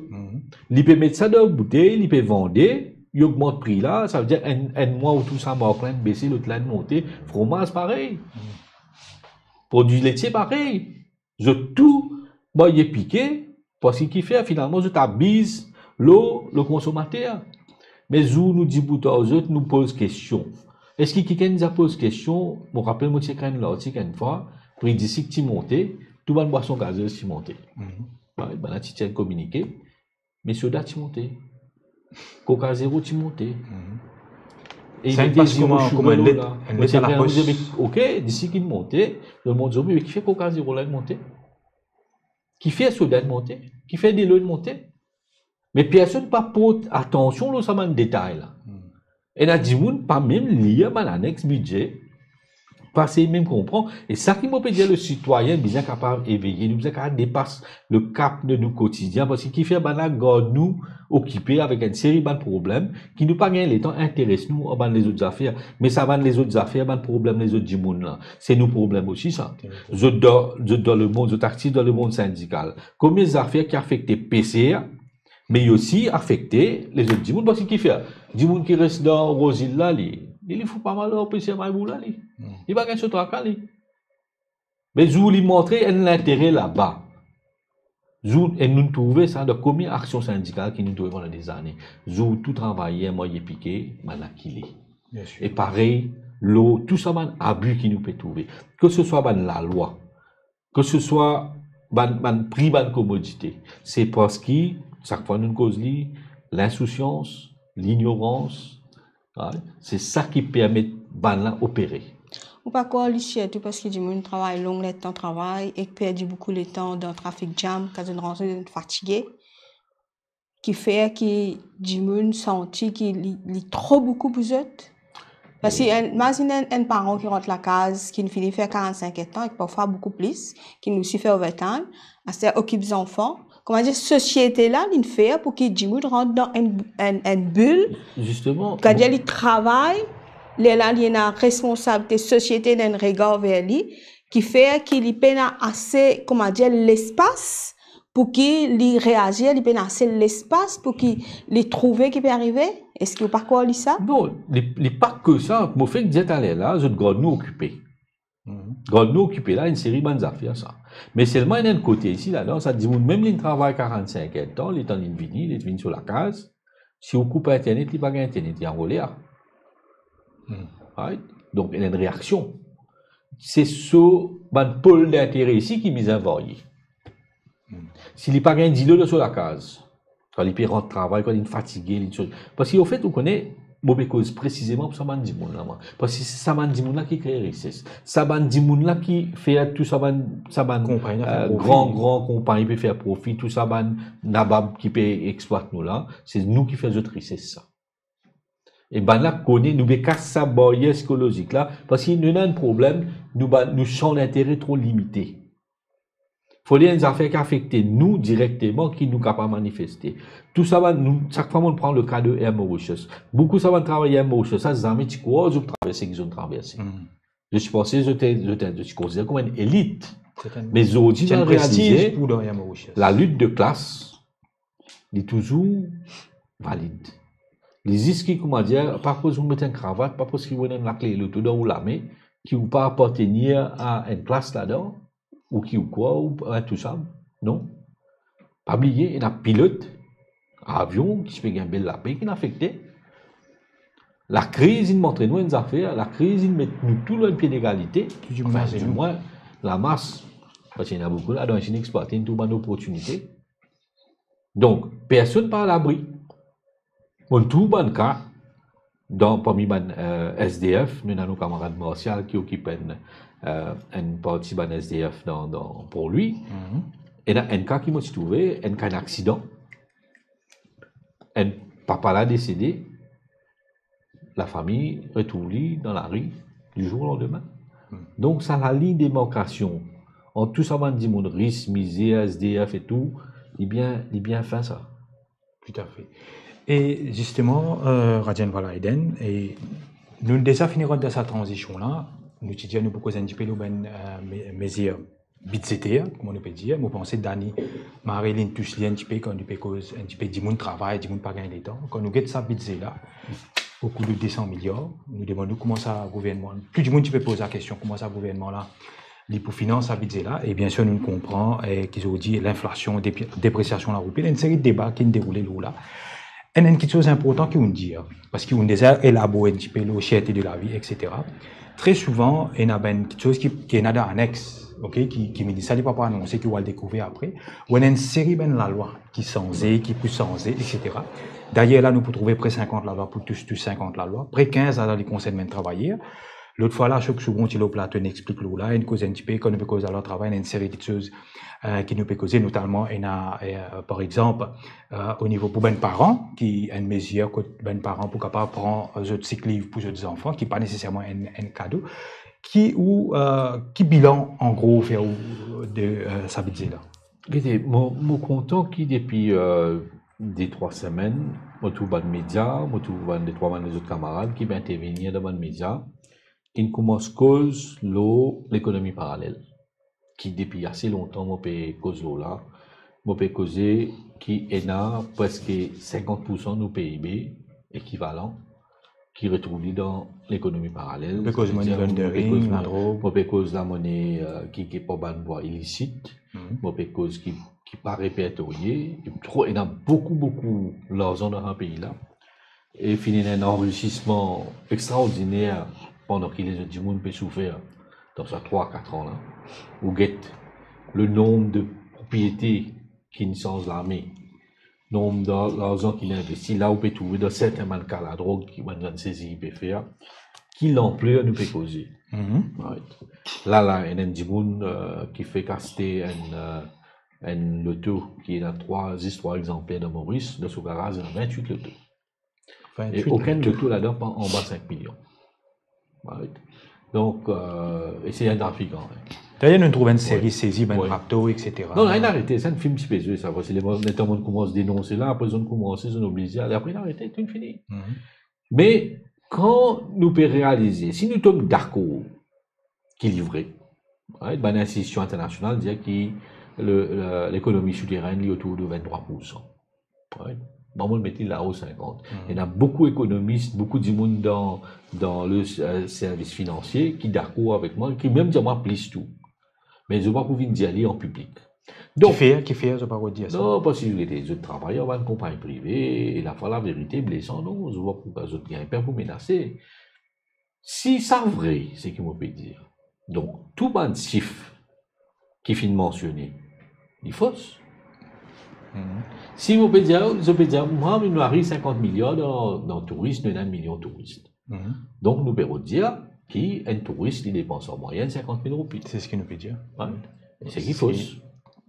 Li pe met sa dan boutey, li pe vande, li ogmant pri la, savedir enn, enn mwa ou trouv sa margarin bese, lot la inn monte, fromaz parey. Prodwi letie parey. Zot tou marye pike, parski kifer, finalman, zot abiz lor, lor konsomater. Me zour nou dibout ar zot, nou poz kestion. Eski kikenn deza poz kestion? Mo rapel mo ti ekrir enn lartik enn fwa, pri disik ti monte, tou bann bwason gazez ti monte. Bann la ti tir kominike, me soda ti monte, Coca Zero ti monte. Mhm. E Sa li inn te pas zero kouma, sugar kouma enn lo let, la. enn Mo let ti a la pe pos. dir, ok, disi ki monte, lemonn dir, me kifer Coca Zero la monte? Kifer soda monte? Kifer delo monte? Me personn pa port atansion lor sa bann detay la. Hmm. Ena dimoun pa mem lir bann anex bidze, pa sey mem konpran. E sa ki mo pe dir, le sitwayin bizin kapav eveye, nou bizin kapav depas le kap de nou kotidien, parski kifer bann la gard nou okipe avek enn seri bann problem ki nou pa gagn letan interes nou ar bann lezot zafer. Me sa bann lezot zafer, bann problem lezot dimoun la, se nou problem osi sa. Zot dan, zot dan lemond, zot aktif dan lemond sindikal. Komie zafer ki afekte peser, me li osi afekte lezot dimoun, parski kifer? Dimoun ki res dan Rozil la, li, li, li fou pa mal ar peser Maybou la, li. Hmm. Li pa gagn so traka, li. Me zour li montre enn lintere laba, zour, e nou trouve sa dan komie aksion sindikal ki nou trouve pandan dezane, zour tou travayer mwaye pike, bann la kile. Bien sûr. E parey, lor tou sa bann abi ki nou pe trouve, ke se swa bann lalwa, ke se swa bann, bann pri bann komodite, se parski, sak fwa nou koz li, linsousans, lignorans, right? Se sa ki permet bann la opere. Ou pa krwar li sirtou parski dimoun travay long letan travay ek perdi boukou letan dan trafik jam, kan zot rantre zot fatige, ki fer ki dimoun santi ki li, li tro boukou pou zot? Parski enn, imazinn enn, enn paran ki rant lakaz, ki fini fer karant-sink letan ek parfwa boukou plis, ki nou osi fer overtime, aster okip zanfan. Kouma dir, sosiete la, li fer pou ki dimoun rant dan enn, enn, enn bil. Zisteman, Kan dir li travay, lerla li ena responsabilite, sosiete ena enn regar ver li, ki fer ki li pena ase, kouma dir, lespas pou ki li reazir, li pena ase lespas pou ki li trouve ki pe arive. Eski ou pa krwar li sa? Non, li, li pa ke sa. Mo fek dir taler la, zot gard nou okipe. Mhm. Gard nou okipe la, enn seri bann zafer sa. Me selman ena enn kote isi ladan, sa dimoun mem li travay karant-sink letan, letan li vini, li vinn so lakaz, si ou koup internet, li pa gagn internet, li anroler. Hmm. Right? Donk, ena enn reaksion. Se so bann pol dintere isi ki bizin varye. Hmm. Si li pa gagn dilo dan so lakaz, kan li pe rant travay, kan li fatige, li so-, parski, anfet, ou kone, mo pe koz presizeman pou sa bann dimoun la, mwa. Parski se sa bann dimoun la ki kre rises. Sa bann dimoun la ki fer tou sa bann, sa bann, Konpagni la fer euh, profi. Gran, gran konpagni pe fer profi, tou sa bann nabab ki pe explwat nou la, se nou ki fer zot rises sa. E bann la kone, nou pe kas sa baryer psikolozik la, parski nou ena enn problem, nou ba-, nou san lintere tro limite. Fode enn zafer ki afekte nou direkteman ki nou kapav manifeste. Tou sa bann, nou, sak fwa mo pran le ka de Air Mauritius. Boukou sa bann travayer Air Mauritius, sa zame ti krwar zot pou traverse ki zot traverse. Hmm. Zot ti panse zot, zot, zot ti konsidere kouma enn elit. Serten. Me zordi, Se nou enn prestiz realize, pou dan Air Mauritius. lalit de klas, li touzour valid. Li zis ki, kouma dir, pa koz ou met enn kravat, pa koz ki ou ena enn lakle loto dan ou lame, ki ou pa apartenir a enn klas ladan, ou ki ou krwar, ou, a, tou sa. Non. Pa bliye, ena pilot avion ki ti pe gagn bel lape, ki inn afekte. Lakriz inn montre nou enn zafer, lakriz inn met nou tou lor enn pie degalite, Tou dimoun anfin, azenou. dimin, lamas, parski ena boukou ladan isi inn explwate, inn trouv bann loportinite. Donk, personn pa alabri. Mo trouv bann ka, dan, parmi bann, euh, S D F, nou ena nou kamarad Martial ki okip enn, euh, enn parti bann S D F dan, dan Port-Louis. Mhm. Ena enn ka ki mo ti trouve, enn ka enn aksidan. Enn papa la desede, lafami retrouv li dan lari du jour au lendemain. Hmm. Donk, sa lalign demarkasion ant tou sa bann dimoun ris, mizer, S D F e tou, li bien, li bien fin sa. Toutafe. E zisteman, euh, Radian Valaiden, e nou deza fini rant dan sa tranzision la, nou ti dir nou pou koz enn tipe lor bann, euh, me-, mezir bidzeter, kouma nou pe dir. Mo panse Dani Marie, li inn tous li enn tipe kan nou pe koz enn tipe dimoun travay, dimoun pa gagn letan. Kan nou get sa bidze la, boukou de de san miliar, nou demann nou kouma sa gouvernman, tou dimoun ti pe poz lakestion, kouma sa gouvernman la, li pou finans sa bidze la. E biensir, nou konpran, eh, ki zordi linflasion, dep-, depresiasion laroupi, enn seri deba ki inn deroule lor la. Enn, enn kiksoz inportan ki ou'nn dir, parski ou'nn deza elabor enn tipe lor cherte de lavi, et cetera. Tre souvan, ena bann kiksoz ki, ki ena dan anex, ok, ki, ki minis la, li pa pou anonse, ki ou al dekouver apre, ou ena enn seri bann lalwa ki sanze, ki pou sanze, et cetera. Dayer la, nou pou trouve pre sinkant lalwa pou tous, tous sinkant lalwa, pre kinz lalwa ki konsern bann travayer. Lot fwa la, Ashok Soubhon ti lor plato, inn explik lor la, inn koz enn tipe, kan nou pe koz lalwa travay, ena enn seri de soz, eh, ki nou pe koze, notaman, ena, eh, par exanp, eh, o nivo pou bann paran, ki enn mezir kot bann paran pou kapav pran, eh, zot sick leave pou zot zanfan, ki pa neseserman enn, enn kado. Ki ou, eh, ki bilan, an gro, ou fer ou de, eh, sa bidze la? Gete, mo, mo kontan ki depi, eh, de trwa semenn, mo trouv bann media, mo trouv bann de trwa bann lezot kamarad ki pe intervenir dan bann media, inn koumans koz lor lekonomi paralel, ki depi ase lontan mo pe koz lor la. Mo pe koze ki ena preske sinkant poursan nou P I B ekivalan ki retrouv li dan lekonomi paralel. Ou pe koz money laundering, mo pe koz ladrog, mo pe koz lamone, eh, ki, ki par bann vwa ilisit. Mhm. Mo pe koz ki, ki pa repertorye. E tro, ena boukou, boukou larzan dan sa pei la. E finn ena enn anrisisman extraordiner pandan ki lezot dimoun pe soufer dan sa trwa, kat an la. Ou get le nombre de propriete ki inn sanz lame, nombre de larzan ki inn investi, la ou pe trouve dan serten bann ka ladrog ki bann, bann sezi ki pe fer, ki lanpler nou pe koze. Mhm. Right. La, la, ena enn dimoun, eh, ki fek aste enn, eh, enn loto ki ena trwa, zis trwa egzanpler dan Moris, dan so garaz, ena vintwit loto. E okenn loto ladan pa anba sink milion. Right. Donk, eh, e se enn trafikan, hein. Dayer, nou trouv enn seri sezi, bann rapto, et cetera. Non, la inn arete, sa enn fim ti pe zwe, sa. Parski letan monn koumans denonse la, apre zot inn koumanse, zot inn oblize ale, apre inn arete, tou inn fini. Mhm. Me kan nou pe realize, si nou tom dakor ki li vre, right, bann institision internasional dir ki le, le, lekonomi souterinn li otour de vinttrwa poursan. Right? Mwa, monn met li lao sinkant. Mhm. Ena boukou ekonomis, boukou dimoun dan, dan le, eh, servis finansie ki dakor avek mwa, ki mem dir mwa plis tou. Me zot pa pou vinn dir li an piblik. Donk, kifer, kifer zot pa pou dir sa? Non, parski zot, zot travay dan bann konpagni prive, e lafwa laverite blesan, non, zot pa pou, zot gagn pe pou menase. Si sa vre, seki mo pe dir, donk, tou bann sif ki finn mansione, li fos. Mhm. Si mo pe dir, zot pe dir, mwa, nou ariv sinkant miliar dan, dan touris, nou ena enn milion touris. Mhm. Donk, nou pe rod dir ki enn touris, li depans an mwayinn sinkant mil roupi. Se seki nou pe dir. Right? E seki fos.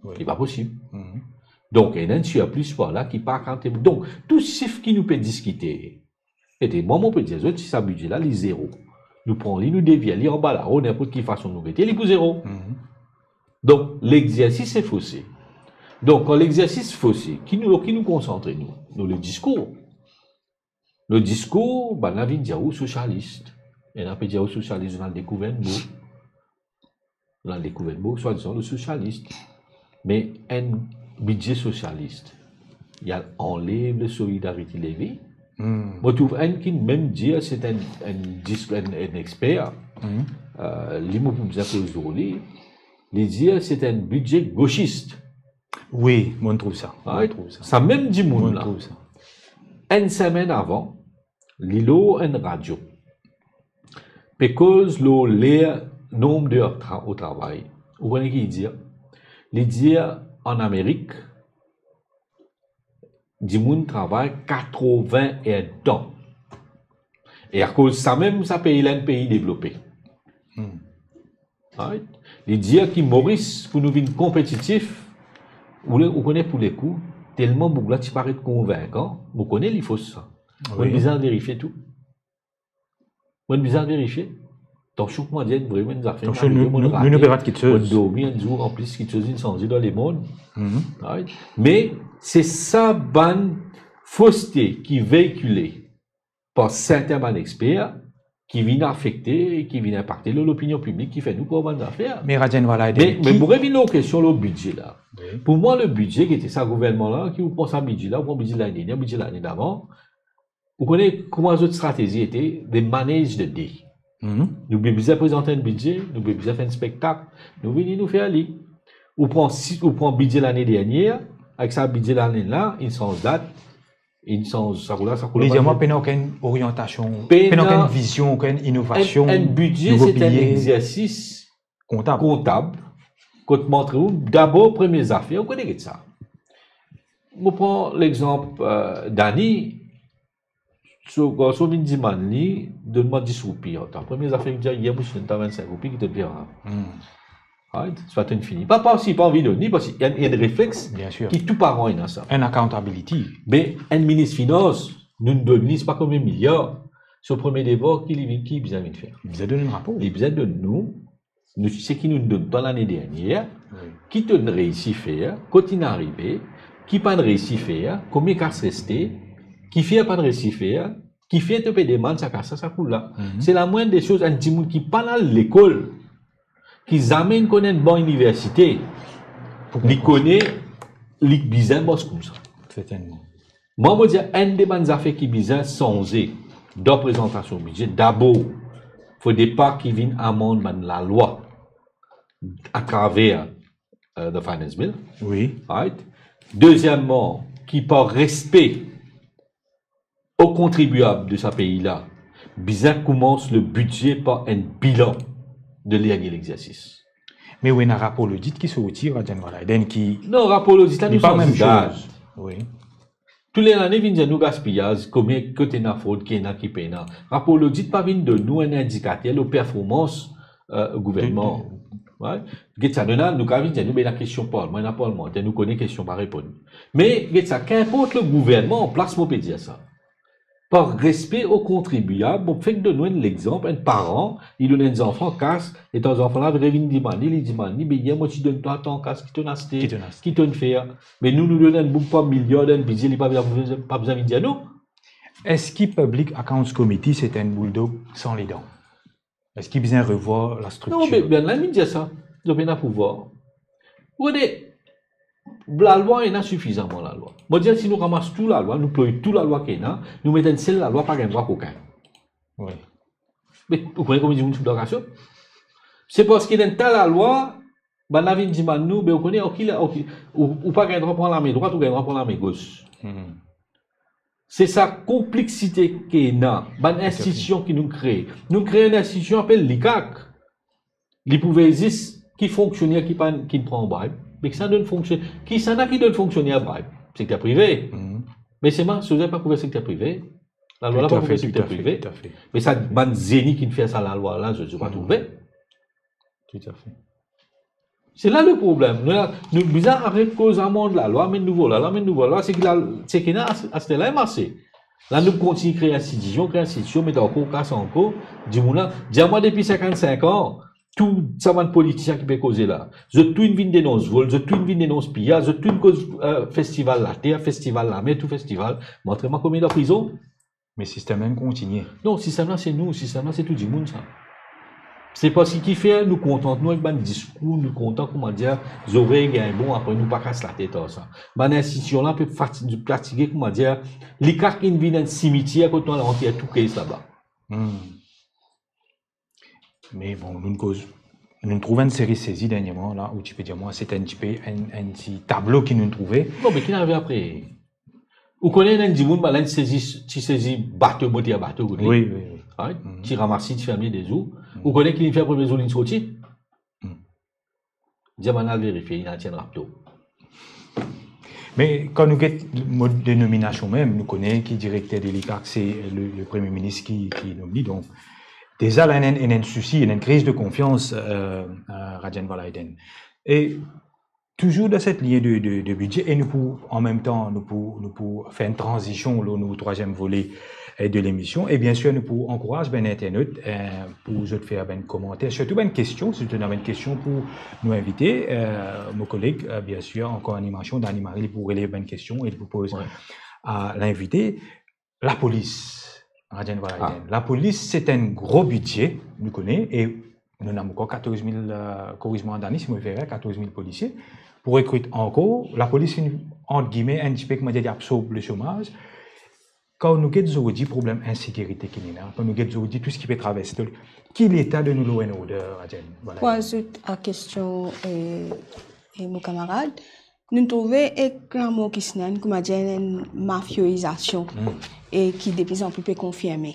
Wi. Li pa posib. Mhm. Donk, ena enn sirplis par la ki pa kante. Donk, tou sif ki nou pe diskite, e mwa, mo pe dir zot, si sa bidze la, li zero. Nou pran li, nou devir li anba lao, ninport ki fason nou mete li, pou zero. Mhm. Donk, legzersis se fose. Donk, kan legzersis fose, ki nou, ki nou konsantre nou? Nou, le diskour. Le diskour, bann la vinn dir ou sosialis. Ena pe dir ou sosialis, nou al dekouver enn mo. Nou al dekouver enn mo, swadizan le sosialis. Me enn bidze sosialis, li al anlev le solidarite leve. Hmm. Mo trouv enn ki mem dir, se enn, enn dis-, enn, enn exper, hmm, eh, li mo pou bizin koz lor li, li dir se enn bidze gosis. Wi, mo trouv sa. Mo trouv sa. Sa mem dimoun la, enn semenn avan, li lor enn radio, pe koz lor ler, nonb de er tra-, o travay. Ou kone ki li dir? Li dir, an Amerik, dimoun travay katrovin er tan. E akoz sa mem, sa pei la enn pei devlope. Hmm. Right? Li dir ki Moris, pou nou vinn konpetitif, ou le, ou kone pou lekou, telman boug la ti paret konvinkan, mo kone li fos sa. Wi. Mo bizin verifie tou. Mo bizin verifie. Tansion ki mo dir enn vre, enn zafer, tansion, nou, nou, nou, nou pe rat kiksoz. Mo dormi enn zour, anplis kiksoz inn sanze dan lemonn. Mhm. Right? Me se sa bann foste ki veikile par serten bann exper ki vinn afekte, ki vinn inpakte lor lopinion piblik, ki fer nou krwar bann zafer. Me Rajenn, vwala, me, me pou revinn lor kestion lor bidze la. Wi. Pou mwa, le bidze ki ete sa gouvernman la, ki ou pran sa bidze la, ou pran bidze lane dernie, bidze lane davan, ou kone kouma zot stratezi ete, they manage the day. Mhm. Nou pe bizin prezant enn bidze, nou pe bizin fer enn spektak, nou vini, nou fer li. Ou pran si-, ou pran bidze lane dernie, avek sa bidze lane la, inn sanz dat, inn sanz sa kouleur, sa kouleur. Ou le dir mwa, pena okenn oriantasion, pena, pena okenn vizion, okenn inovasion, enn, enn bidze, nouvo pilier. Se enn egzersis kontab. Kontab. Kot montre ou, dabor premie zafer, ou kone get sa. Mo pran lexanp, eh, Dani, so garson vinn dimann li, donn mwa dis roupi. Atann, premie zafer li dir, yer mo ti donn twa vennsink roupi, ki to fer? Hmm. Right? Sa pa tonn fini. Pa, pa si pa anvi donn li, parski enn, enn reflex ki tou paran ena sa. Enn accountability. Me enn minis finans, nou donn li, se pa konbien miliar. So premie devwar ki li vinn, ki li bizin vinn fer? Li bizin donn enn rapor. Li bizin donn nou, nou, seki nou donn twa lane dernier, ki to'nn reisi fer, kot inn arive, ki pa'nn reisi fer, konbien kas reste, kifer pa'nn reisi fer, kifer to pe demann sa kas la, sa koul la. Se lamwinn de soz, enn dimoun ki pa'nn al lekol, ki zame inn konn enn ban iniversite, li kone, li bizin mars koumsa. Sertennman. Mwa, mo dir, enn de bann zafer ki bizin sanze dan prezantasion bidze, dabor, fode pa ki vinn amann bann lalwa atraver, eh, the Finance Bill. Wi. Right? Dezieman, ki par respe o kontribiab de sa pei la, bizin koumans le bidze par enn bilan de lernie lexersis. Me ou ena rapor lodit ki sorti, Rajan Valaiden, ki... Non, rapor lodit la, nou sanz dat. Wi. Tou le lane vinn dir nou gaspiyaz, konbien, kot ena frod, ki ena, ki pena. Rapor lodit pa vinn donn nou enn indikater lor performans, eh, gouvernman. Right? Get sa, nou ena, nou kapav vinn dir nou, be ena kestion parlman, ena parlmanter, nou kone kestion pa reponn. Me get sa, kinport le gouvernman an plas, mo pe dir sa. Par respe o kontribiab, mo fek donn nou enn lexanp, enn paran, li donn enn zanfan kas, letan zanfan la revinn dimann li, li dimann li, be yer mo ti donn twa tan kas, ki to'nn aste, ki to'nn aste, ki to'nn fer. Me nou, nou donn enn boug par miliar dan enn bidze, li pa, pa bizin vinn dir nou. Eski Public Accounts Committee, se enn bouldog san ledan? Eski bizin revwar lastriktir? Non, be, be, la, nou dir sa. Zot pena pouvwar. Ou kone, lalwa ena sifizaman lalwa. Mo dir, si nou ramas tou lalwa, nou ploy tou lalwa ki ena, nou met enn sel lalwa, pa gagn drwa kokin. Wi. Me ou kone konbien dimoun sou blankasion? Se parski dan ta lalwa, bann la vinn dimann nou, be ou kone, ok, la, ok, ou, ou pa gagn drwa pran lame drwat, ou gagn drwa pran lame gos. Hmm. Se sa konpleksite ki ena, bann institision ki nou kree. Nou kree enn institision apel likak. Li pou vey zis ki fonksioner ki pa, ki pran brib, me kisannla donn fonksion-, kisannla ki donn fonksioner brib? Sekter prive. Mhm. Me selman, si zot pa kouver sekter prive, lalwa la pa kouver sekter prive. Toutafe, toutafe. Me sa bann zeni ki fer sa lalwa la, zot, zot pa trouve. Toutafe. Se la le problem. Nou, nou bizin aret koz amann lalwa, amenn nouvo lalwa, amenn nouvo lalwa. Seki la, seki ena as-, aster la, ena ase. La, nou kontign kree institision, kree institision, met ankor kas ankor, dimoun la. Dir mwa, depi sinkannsink an, tou sa bann politisien ki pe koze la, zot tou inn vinn denons vol, zot tou inn vinn denons piyaz, zot tou inn koz, eh, festival later, festival lame, tou festival. Montre mwa konbien dan prizon. Me sistem la inn kontigne. Non, sistem la se nou, sistem la se tou dimoun sa. Se parski kifer nou kontant nou avek bann diskour, nou kontan, koumadir, zorey gagn bon, apre nou pa kas latet ar sa. Bann institision la pe fati-, fatige, koumadir, likak inn vinn enn simitier kot nou al anter tou kes laba. Hmm. Me bon, nou koz, nou trouv enn seri sezi derniereman la, ou ti pe dir mwa, se enn tipe enn, enn ti tablo ki nou trouve. Bon, me ki ena apre? Ou kone enn dimoun, bann la ti sezi, ti sezi bato, moter bato, ou kone? Wi, wi, wi. Right? Mhm. Ti ramas li, ti ferm li de zour. Mhm. Ou kone ki linn fer premie zour linn sorti? Mhm. Dir bann la al verifie, ena ti enn rapto. Me kan nou get mod de nominasion mem, nou kone ki direkter de likak, se le, le Premie Minis ki, ki nom li. Donk, deza la, ena, ena enn sousi, ena enn kriz de konfians, eh, eh, Rajan Valaiden. E touzour dan set ligne de, de, de bidze, e nou pou, an mem tan, nou pou, nou pou fer enn tranzision lor nou trwaziem vole, eh, de lemision. E biensir, nou pou ankouraz bann internot, eh, pou zot fer bann komanter, sirtou bann kestion, si zot ena bann kestion pou nou invite, eh, mo koleg, eh, biensir, ankor animasion, Dani Marie, li pou relev bann kestion e li pou poz a linvite. Lapolis, Rajan Valaiden. Ah. Lapolis, se enn gro bidze, nou kone, e nou ena ankor katorz mil, eh, koriz mwa Dani, si mo fer, katorz mil polisie, pou rekrit ankor. Lapolis finn, ant gime, enn tipe, koumadir, absorb le somaz. Kan nou get zordi problem insekirite ki ena, kan nou get zordi tou seki pe traverse, ki leta de nou law and order, Rajan? Pou azout a kestion, eh, eh, mo kamarad, nou trouve ek lamor Kristina, koumadir, enn mafioizasion, e ki deplizanpli pe konfirme.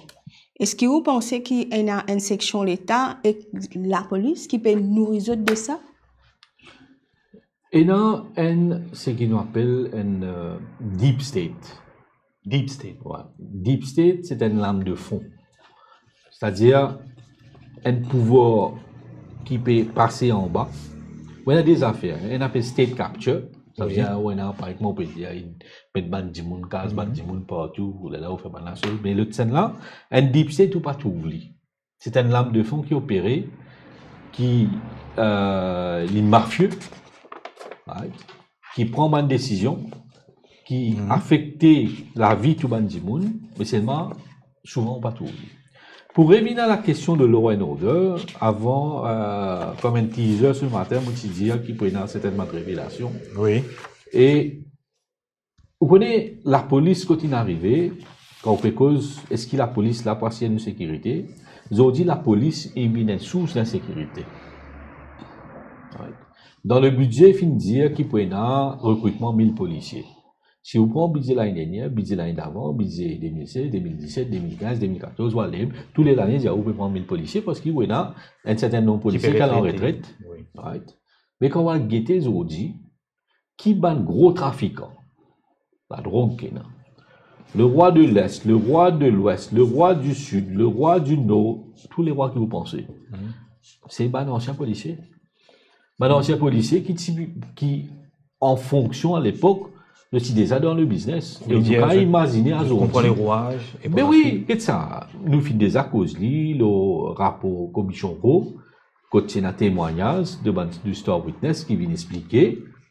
Eski ou panse ki ena enn seksion leta ek lapolis ki pe nouri zot de sa? Ena enn, seki nou apel enn, euh, deep state. Deep state. Wi. Deep state, se enn lam de fon. Setadir, enn pouvwar ki pe pase anba. Ou ena de zafer, enn apel state capture. Savedir, ou ena, par exanp, ou pe dir, met bann dimoun, kaz bann dimoun partou, ou la, ou fer bann lasoz. Me lot sennla, enn deep state, ou pa trouv li. Se enn lam de fon ki opere, ki, euh, li mafie, right? Ki pran bann desizion, ki afekte lavi tou bann dimoun, me selman, souvan, ou pa trouv li. Pou revinn a la kestion de law and order, avan, euh, kom enn teaser se matin, mo ti dir ki pou ena sertenn bann revelasion. Wi. E ou kone, lapolis, kot inn arive, kan ou pe koz, eski lapolis la pou asir nou sekirite? Zordi, lapolis, li vinn enn sours linsekirite. Right. Dan le bidze, finn dir ki pou ena rekritman mil polisie. Si ou pran bidze lane dernier, bidze lane davan, bidze de mil sez, de mil diset, de mil kinz, de mil katorz, ou ale, tou le lane, dir ou pe pran mil polisie, parski ou ena enn sertenn nonb polisie ki al an retret. Wi. Right. Me kan ou al gete zordi, ki bann gro trafikan ladrog ki ena? Le roi de l'Est, le roi de l'Ouest, le roi du Sud, le roi du Nord, tou le rwa ki ou panse. Se bann ansien polisie. Bann ansien polisie ki ti, ki an fonksion a lepok, zot ti deza dan le biznes. E ou kapav imazine zordi. Konpran le rwaz. Me wi, get sa, nou finn deza koz li, le rapor Komision Ro, kot ti ena temwagnaz de bann, de star witness ki vinn explike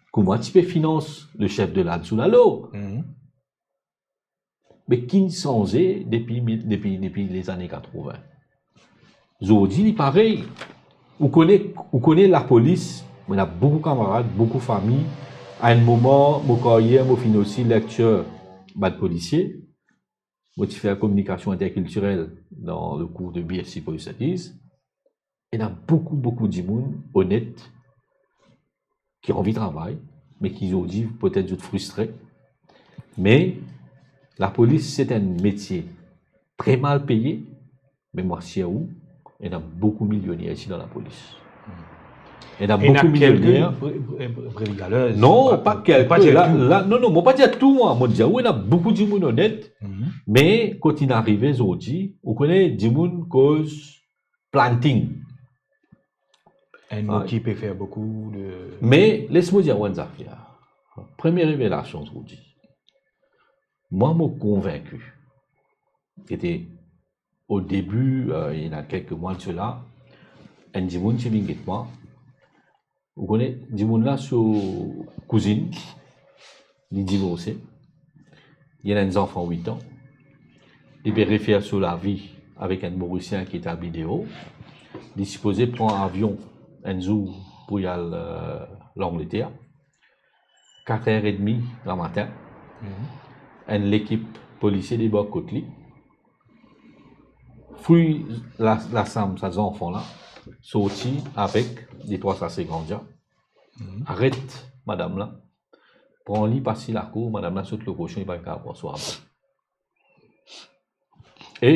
kouma ti pe finans le sef de lad sou lalo. Me ki inn sanze depi, depi, depi lezane katrovin? Zordi, li parey. Ou kone, ou kone lapolis, mo ena boukou kamarad, boukou fami. A enn moman mo karyer, mo finn osi lecturer bann polisie. Mo ti fer kominikasion interkiltirel dan le kour de B S C Police Studies. Ena boukou, boukou dimoun onet ki anvi travay, me ki zordi petet zot fristre. Me lapolis, se enn metie tre mal peye, me mo asir ou, ena boukou milioner isi dan lapolis. Ena boukou milioner. Ena kelke pri-, pri-, pri-, brigalez. Non, pa kelke. La, non, non, mo pa dir tou, mwa. Mo dir ou, ena boukou dimoun onet, me kot inn arive zordi, ou kone, dimoun koz planting. Enn mo ki pe fer boukou de... Me les mo dir ou enn zafer. Premie revelasion, zordi. Mwa, mo konvinki. Sete o debi, euh, ena kelke mwa de sela, enn dimoun ti vinn get mwa. Ou kone, dimoun la, so kouzinn, li divorse. Li ena enn zanfan wit an. Li pe refer so lavi avek enn Morisien ki etabli deor. Li sipoze pran avion enn zour pou li al, euh, Langleter. Katrer edmi lamatin. Enn lekip polisie debark kot li. Fouy la, lasam sa zanfan la, sorti avek de trwa sase ganja. Aret madam la, pran li, pas li lakour, madam la sot lor kosion, li pa kapav pran swa. E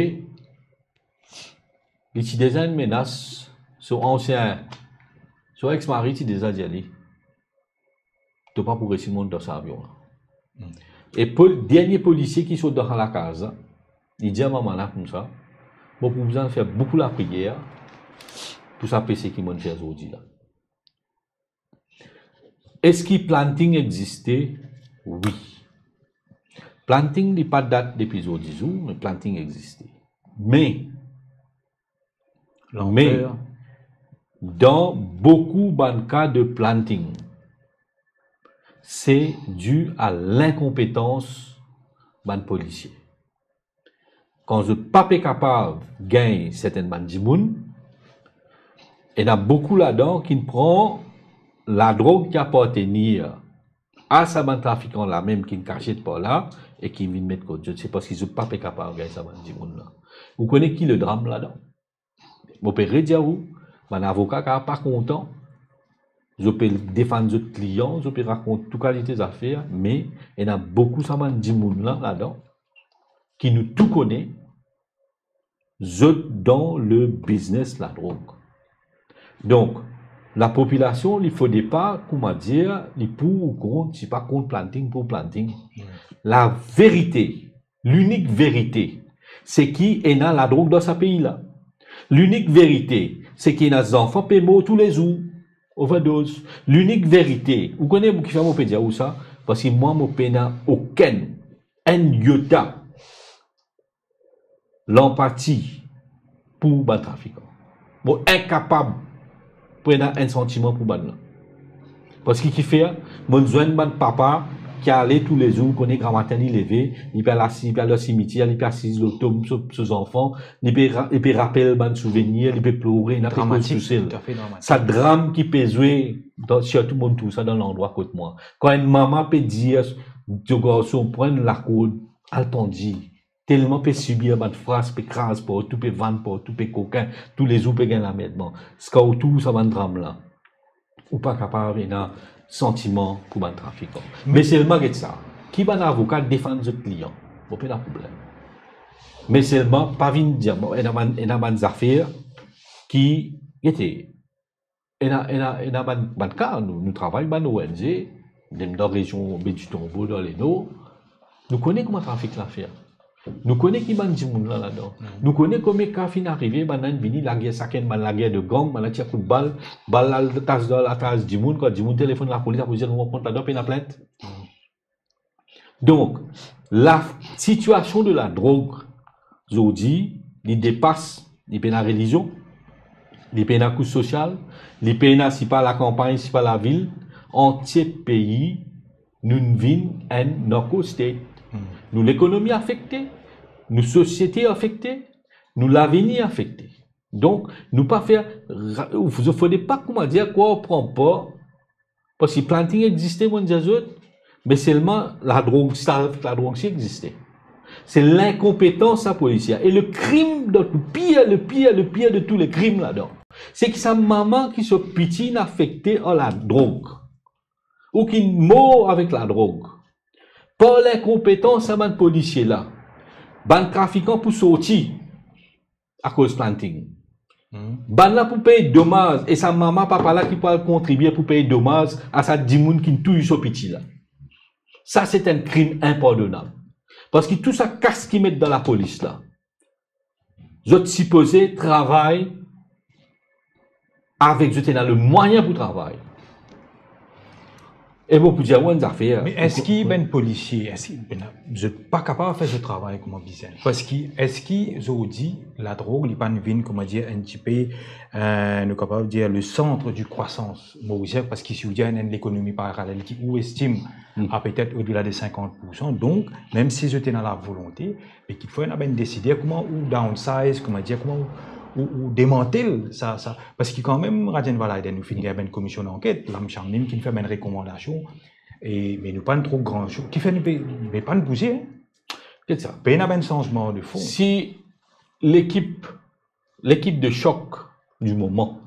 li ti deza inn menas, so ansien, so ex-mari ti deza dir li, to pa pou resi mont dan sa avion la. E pol-, dernie polisie ki sot dan sa lakaz la, li dir mama la koumsa, mo pou bizin fer boukou lapriyer pou sa pese ki mo'nn fer zordi la. Eski planting existe? Wi. Planting, li pa dat depi zordi zour, me planting existe. Me, me, dan boukou bann ka de planting, se di a linkonpetans bann polisie. Kan zot pa pe kapav gagn sertenn bann dimoun, ena boukou ladan ki pran ladrog ki apartenir a sa bann trafikan la mem ki kasiet par la e ki vinn met kot zot, se parski zot pa pe kapav gagn sa bann dimoun la. Ou kone ki ledram ladan? Mo pe redir ou, bann avoka kapav pa kontan, zot pe defann zot klian, zot pe rakont tou kalite zafer, me ena boukou sa bann dimoun la ladan ki nou tou kone, zot dan le biznes ladrog. Donk, Lapopilasion, li fode pa, kouma dir, li pou ou kont, si pa kont planting, pou planting. Laverite, linik verite, se ki ena ladrog dan sa pei la. Linik verite, se ki ena zanfan pe mor toulezour, overdose. Linik verite, ou kone kifer mo pe dir ou sa? Parski mwa, mo pena okenn, enn iota lanpati pou bann trafikan. Mo inkapab pou ena enn santiman pou bann la. Parski kifer, mo zwenn bann papa ki ale toulezour, kone gramatin li leve, li pe al asiz, li pe al dan simitier, li pe asiz lor tom so, so zanfan, li pe ra-, li pe rapel bann souvenir, li pe plore, li pe koz tousel. Dramatik, toutafe dramatik. Sa dram ki pe zwe dan, sirtou mo trouv sa dan landrwa kot mwa. Kan enn mama pe dir so garson, pran enn lakour, al tandi, telman pe sibir bann fras, pe kraz partou, pe vann partou, pe kokin, toulezour pe gagn lanmerdman. Kan ou trouv sa bann dram la, ou pa kapav ena santiman pou bann trafikan. Me selman, get sa, ki bann avoka defann zot klian, mo pena problem. Me selman, pa vinn dir mwa, ena bann, ena bann zafer ki, gete, ena, ena, ena bann, bann ka, nou, nou travay bann O N G, mem dan rezion Baie du Tombeau, dan Lenor, nou kone kouma trafik la fer. Nou kone ki bann dimoun la ladan. Nou kone konbien ka finn arive, bann la inn vini, lager sakenn, bann lager de gang, bann la tir kout bal, bal la tas dan lataz dimoun, kan dimoun telefonn lapolis, lapolis dir nou pran ladan, pena plint. Donk, lasitiasion de ladrog, zordi, li depas, li pena relizion, li pena kous sosial, li pena si pa lakanpagn, si pa lavil, antie pei, nou vinn enn narco state. Nou lekonomi afekte, nou sosiete afekte, nou lavenir afekte. Donk, nou pa fer ra-, fode pa, kouma dir, krwar pran par, parski planting existe, mo dir zot, me selman ladrog, sa, ladrog si existe. Se linkonpetans sa polisie. E le krim, donk, le pir, le pir, le pir de tou le krim ladan, se ki sa mama ki so piti inn afekte ar ladrog, ou ki mor avek ladrog, par linkonpetans sa bann polisie la, bann trafikan pou sorti akoz planting. Bann la pou pey domaz, e sa mama, papa la ki pou al kontribie pou pey domaz a sa dimoun ki touy so piti la. Sa, se enn krim inpardonab. Parski tou sa kas ki met dan lapolis la, zot sipoze travay avek, zot ena lemwayin pou travay. E mo pou dir ou enn zafer. Me eski bann polisie, eski, ben, zot pa kapav fer zot travay kouma bizin? Parski eski zordi ladrog, li pa'nn vinn, kouma dir, enn tipe, eh, nou kapav dir, le centre du croissance, mo dir, parski si ou dir enn, enn lekonomi paralel ki ou estim a petet odela de sinkant poursan, donk, mem si zot ena lavolonte, me ki fode ena bann desider, kouma ou downsize, kouma dir, kouma ou, ou, ou demantel sa, sa. Parski kanmem, Rajenn Valaydhar, nou finn gagn bann komision lanket, Lamshangnim ki finn fer bann rekomandasion, e, me nou pa'nn trouv gran soz. Kifer nou pe, nou pa'nn bouze, hein? Get sa. Pena bann sanzman de fon. Si lekip, lekip de choc du moment,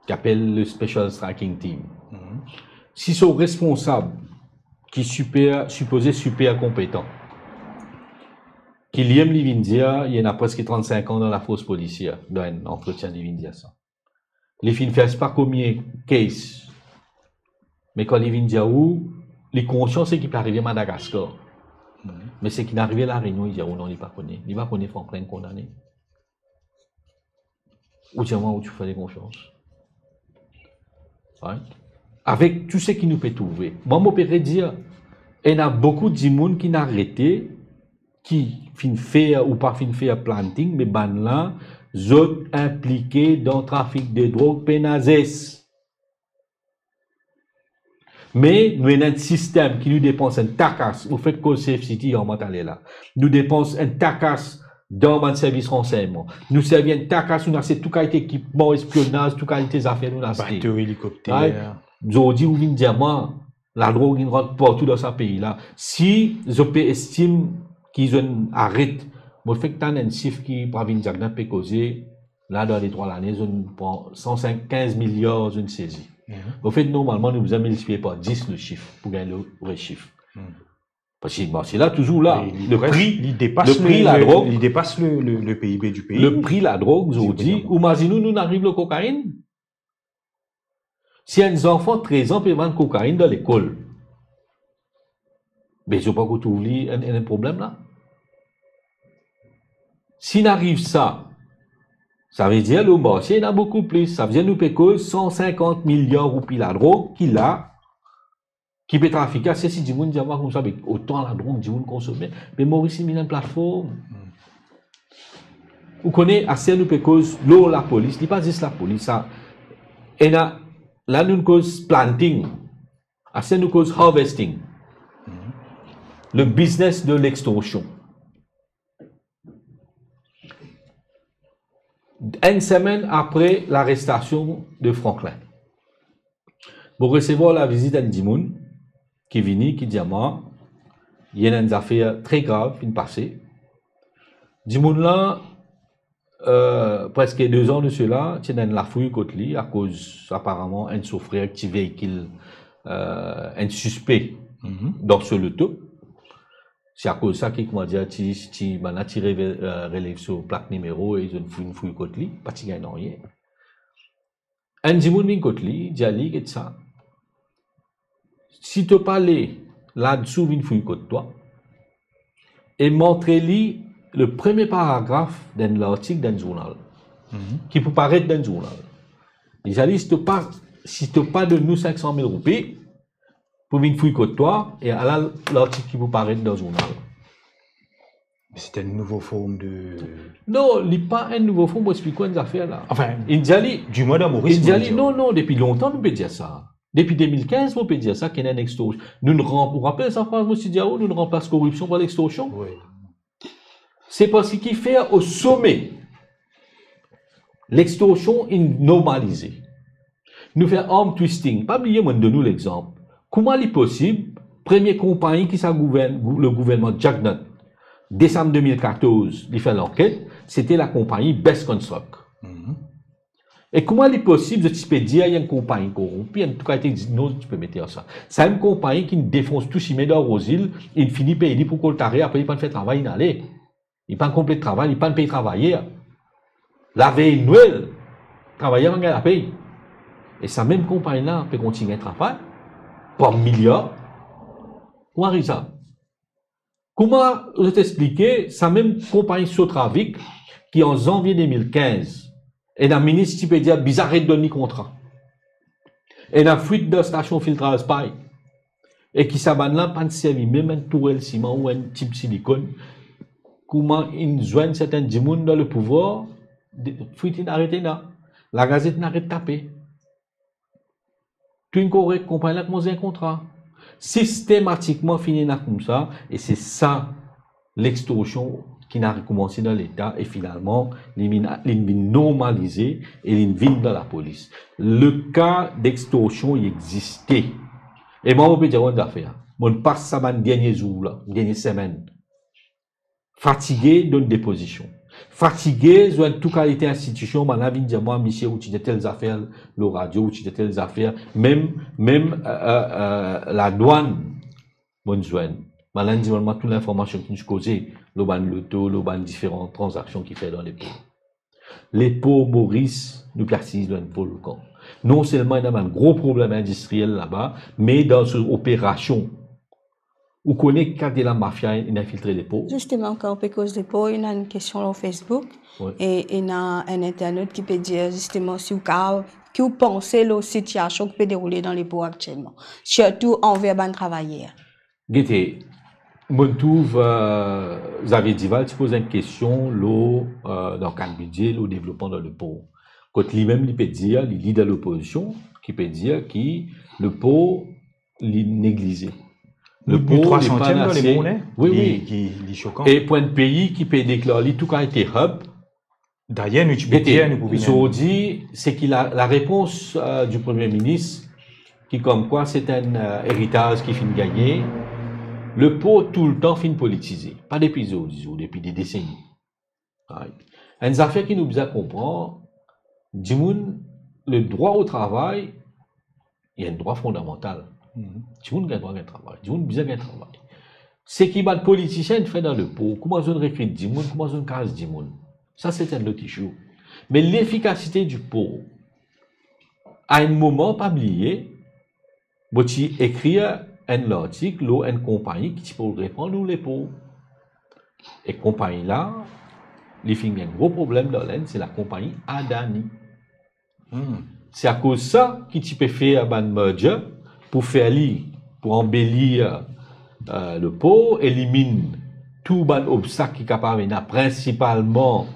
ki apel le Special Striking Team, si so responsab ki siper, sipoze siper konpetan, ki limem li vinn dir, li ena preske trannsink an dan lafors polisier, dan enn antretien li vinn dir sa. Li finn fer sipa konbien case. Me kan li vinn dir ou, li konsian seki pe arive Madagaskar. Me seki pe arive La Rényon, li dir ou non, li pa kone. Li pa kone Franklin kondane. Ou dir mwa, ou ti fer li konfians? Right? Avek tou seki nou pe trouve. Mwa, mo pe redir, ena boukou dimoun ki inn arete, ki finn fer ou pa finn fer planting, me bann la, zot inplike dan trafik de drog, pena zes. Me nou ena enn sistem ki nou depans enn takas, ou fek koz Safe City, an mwa taler la. Nou depans enn takas dan bann servis ransegnman. Nou servi enn takas, nou aste tou kalite ekipman, espionaz, tou kalite zafer nou aste. Bato, elikopter. Right? Zordi, ou vinn dir mwa, ladrog inn rant partou dan sa pei la. Si zot pe estim ki zot inn aret, mo fek tann enn sif ki Pravind Jugnauth pe koze, la, dan de trwa lane, zot inn pran san sink, kinz miliar zot inn sezi. Anfet, normalman, nou bizin miltipliye par dis le sif pou gagn le vre sif. Parski marse la touzour la. Li, li pri, li depas le, li depas le, le, le P I B du pays. Le pri ladrog, zordi, ou imazinn ou, nou ariv lor kokainn. Si enn zanfan trez an pe vann kokainn dan lekol, be zot pa pou trouv li enn, enn problem la. Si inn ariv sa, savedir lor marse ena boukou plis. Savedir nou pe koz san sinkant miliar roupi ladrog ki la, ki pe trafike. Aster si dimoun dir mwa koumsa, be otan ladrog dimoun konsome, be Moris inn vinn enn platform. Ou kone, aster nou pe koz lor lapolis, li pa zis lapolis, sa. Ena, la nou koz planting, aster nou koz harvesting. Le business de l'extorsion. Enn semenn apre larestasion de Franklin, mo resevwar lavizit enn dimoun ki vini, ki dir mwa, ena enn zafer tre grav finn pase. Dimoun la, euh, preske de zan de sela, ti ena enn lafouy kot li, akoz aparaman enn so frer ti veikil, euh, enn sispe dan so loto. Se akoz sa ki, koumadir, ti, ti, bann la ti reve-, euh, relev so plak nimero e zot finn fouy kot li, pa ti gagn nanye. Enn dimoun vinn kot li, dir li, get sa. Si to pa le ladsou vinn fouy kot twa, e montre li le premie paragraf dan lartik dan zournal, ki pou paret dan zournal. Li dir li, si to pa, si to pa donn nou sink san mil roupi, pou vinn fouy kot twa, e ala lartik ki pou paret dan zournal. Mais c'est une nouvelle forme de... Non, li pa enn nouvo form, mo explik ou enn zafer la. Enfin, Inn dir li, du moins dans Maurice, inn dir on va li, dire. Non, non, depi lontan nou pe dir sa. Depi de mil kinz, nou pe dir sa, ki ena enn extorsion. Nou rann, ou rapel sa fraz mo ti dir ou, nou ranplas koripsion par lextorsion. Oui. Se parski ki fer o some, lextorsion inn normalize. Nou fer arm twisting. Pa bliye, mo donn ou lexanp. Kouma li posib, premie konpagni ki sa gouvern-, gou-, le gouvernman Jack Nott, desam de mil katorz, li fer lanket, sete lakonpagni Best Construct. E kouma li posib, zot ti pe dir, enn konpagni koronpi, antouka, ti dir, non, zot ti pe mete ar sa. Sa enn konpagni ki inn defons tou sime dan Rose Hill, inn fini pey li pou koltare, apre li pa'nn fer travay, inn ale. Li pa'nn konplet travay, li pa'nn pey travayer. Lavey Nwel, travayer pa'nn gagn lapey. E sa mem konpagni la pe kontign travay, par miliar. Kouma ariv sa? Kouma zot explike sa mem konpagni Sotravic, ki an zanvie de mil kinz, ena minis ti pe dir bizin aret donn li kontra. Ena fwit dan stasion filtraz pay. E ki sa bann la pa'nn servi mem enn tourel siman ou enn tib silikonn. Kouma inn zwenn sertin dimoun dan lepouvwar, de-, fwit inn aret ena. Lagazet inn aret tape. Tou inn korek, konpagni la koumans gagn kontra. Sistematikman finn ena koumsa, e se sa lextorsion ki inn koumanse dan Leta, e finalman, li vinn, li vinn normalize, e li vinn dan lapolis. Le ka dextorsion, li existe. E mwa, mo pe dir ou enn zafer. Mo'nn pas sa bann dernie zour la, dernie semenn. Fatige donn depozision. Fatige zwenn tou kalite institision, bann la vinn dir mwa, misie, ou ti dir tel zafer lor radio, ou ti dir tel zafer, mem, mem, euh, euh, euh, ladwann, mo'nn zwenn. Bann la inn dir mwa tou linformasion ki nou ti koze, lor bann loto, lor bann diferan tranzaksion ki fer dan lepor. Lepor Moris, nou pe asiz lor enn volkan. Non selman ena bann gro problem indistriel laba, me dan so operasion, ou kone ki kalite lamafia inn infiltre lepor. Zisteman, kan ou pe koz lepor, ena enn kestion lor Facebook, Wi. E ena enn internet ki pe dir zisteman si ou kapav, ki ou panse lor sitiasion ki pe deroule dan lepor aktielman, sirtou anver bann travayer. Gete, mo trouv, euh, Xavier Duval ti poz enn kestion lor, euh, dan kad bidze, lor devlopman dan lepor. Kot limem li pe dir, li lider lopozision, ki pe dir ki lepor li neglize. Nou, nou trwa santièm dan lepor, ne? Wi, Li, wi. Ki, li sokan. E pou enn pei ki pe deklar li tou kalite hub, Dayer, nou ti pe gete, dir, nou pou vinn. zordi, seki la, larepons, euh, du Premier Ministre, ki komkwa se enn, euh, eritaz ki finn gagne, lepor toultan finn politize. Pa depi zordi zour, depi de deseni. Ay. Enn zafer ki nou bizin konpran, dimoun, le drwa o travay, li enn drwa fondamantal. Dimoun gagn drwa gagn travay. Dimoun bizin gagn travay. Seki bann politisien inn fer dan lepor, kouma zot inn rekrit dimoun, kouma zot inn kaz dimoun. Sa se enn lot issue. Me lefikasite di por, a enn moman, pa bliye, mo ti ekrir enn lartik lor enn konpagni ki ti pou repann nou lepor. E konpagni la, li finn gagn gro problem dan Lenn, se lakonpagni Adani. Hmm. Se akoz sa ki ti pe fer bann merger pou fer li, pou anbelir, euh, lepor, elimin tou bann obstak ki kapav ena, prinsipalman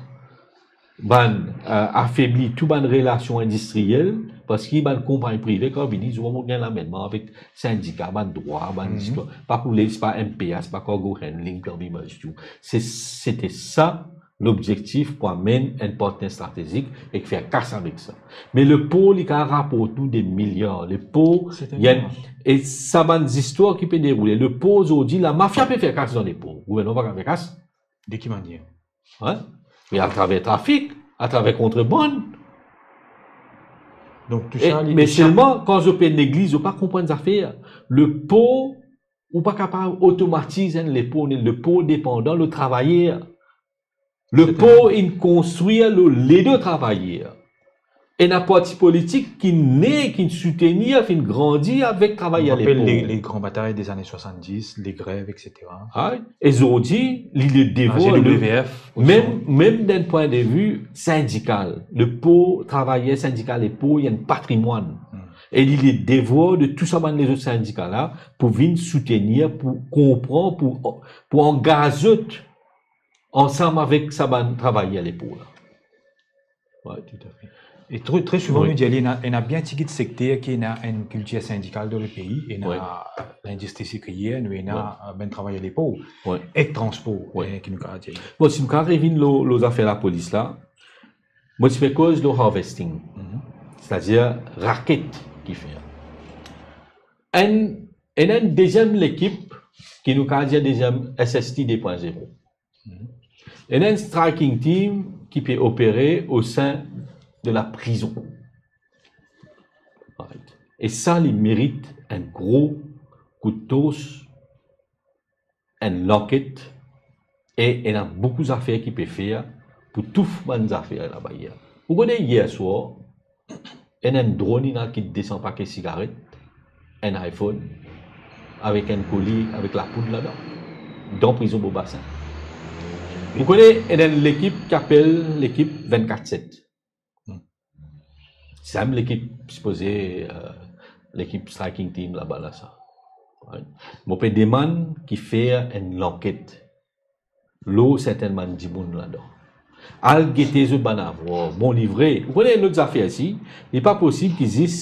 bann, euh, afebli tou bann relasion indistriel, parski bann konpagni prive kan vini, zot pa pou gagn lamennman avek sindika, bann drwa, bann zistwar. Pa pou les, pa M P A, pa cargo handling, pa bimas tou. Se, se te sa lobzektif pou amenn enn partner stratezik ek fer kas avek sa. Me lepor, li kapav raport nou de miliar. Lepor, Sertennman. E sa bann zistwar ki pe deroule, lepor zordi, lamafia pe fer kas dan lepor. Gouvernman pa kapav fer kas. De ki manier? Wi, atraver trafik, atraver kontrebann. Donk, tou sa, li, me selman, kan zot pe negliz, zot pa konprann zafer. Lepor, ou pa kapav otomatiz enn lepor, lepor depandan lor travayer. Lepor inn konstrir lor lede travayer. Ena parti politik ki ne, ki soutenir, finn grandi avek travayer lepor. Nou rapel le, le gran batay de zane swasanndis, le grev, et cetera. E zordi, li le devwar, mem, mem dan pwin de vi sindikal, lepor, travayer sindikal lepor, li enn patrimwann. E li le devwar de tou sa bann lezot sindika la pou vinn soutenir, pou konpran, pou, pou angaz zot ansam avek sa bann travayer lepor la. Wi, toutafe. E tre, tre souvan, nou dir, ena, ena bien tigit sekter ki ena enn kiltir sindikal dan lepei, ena lindistri sikriyer, nou ena, euh, bann travayer lepor, ek transpor, euh, ki nou kapav dir. Bon, si nou kapav revinn lor, lor zafer lapolis la, mo ti pe koz lor harvesting, setadir raket ki fer. Enn, ena enn deziem lekip ki nou kapav dir deziem S S T de pwin zero. Ena enn striking team ki pe opere o sein de laprizon. E sa, li merit enn gro kout tos, enn lanket, e ena boukou zafer ki pe fer pou touf bann zafer laba. Ou kone, yer swar, ena enn dron inn al kit de san pake sigaret, enn iPhone, avek enn koli avek lapoud ladan, dan prizon Bobasin. Ou kone, ena enn lekip ki apel lekip vennkat set. Sa mem lekip sipoze, euh, lekip striking team laba la sa. Mo pe demann ki fer enn lanket lor sertin bann dimoun ladan. Al gete zot bann avwar. Bon, li vre. Ou kone enn lot zafer si, li pa posib ki zis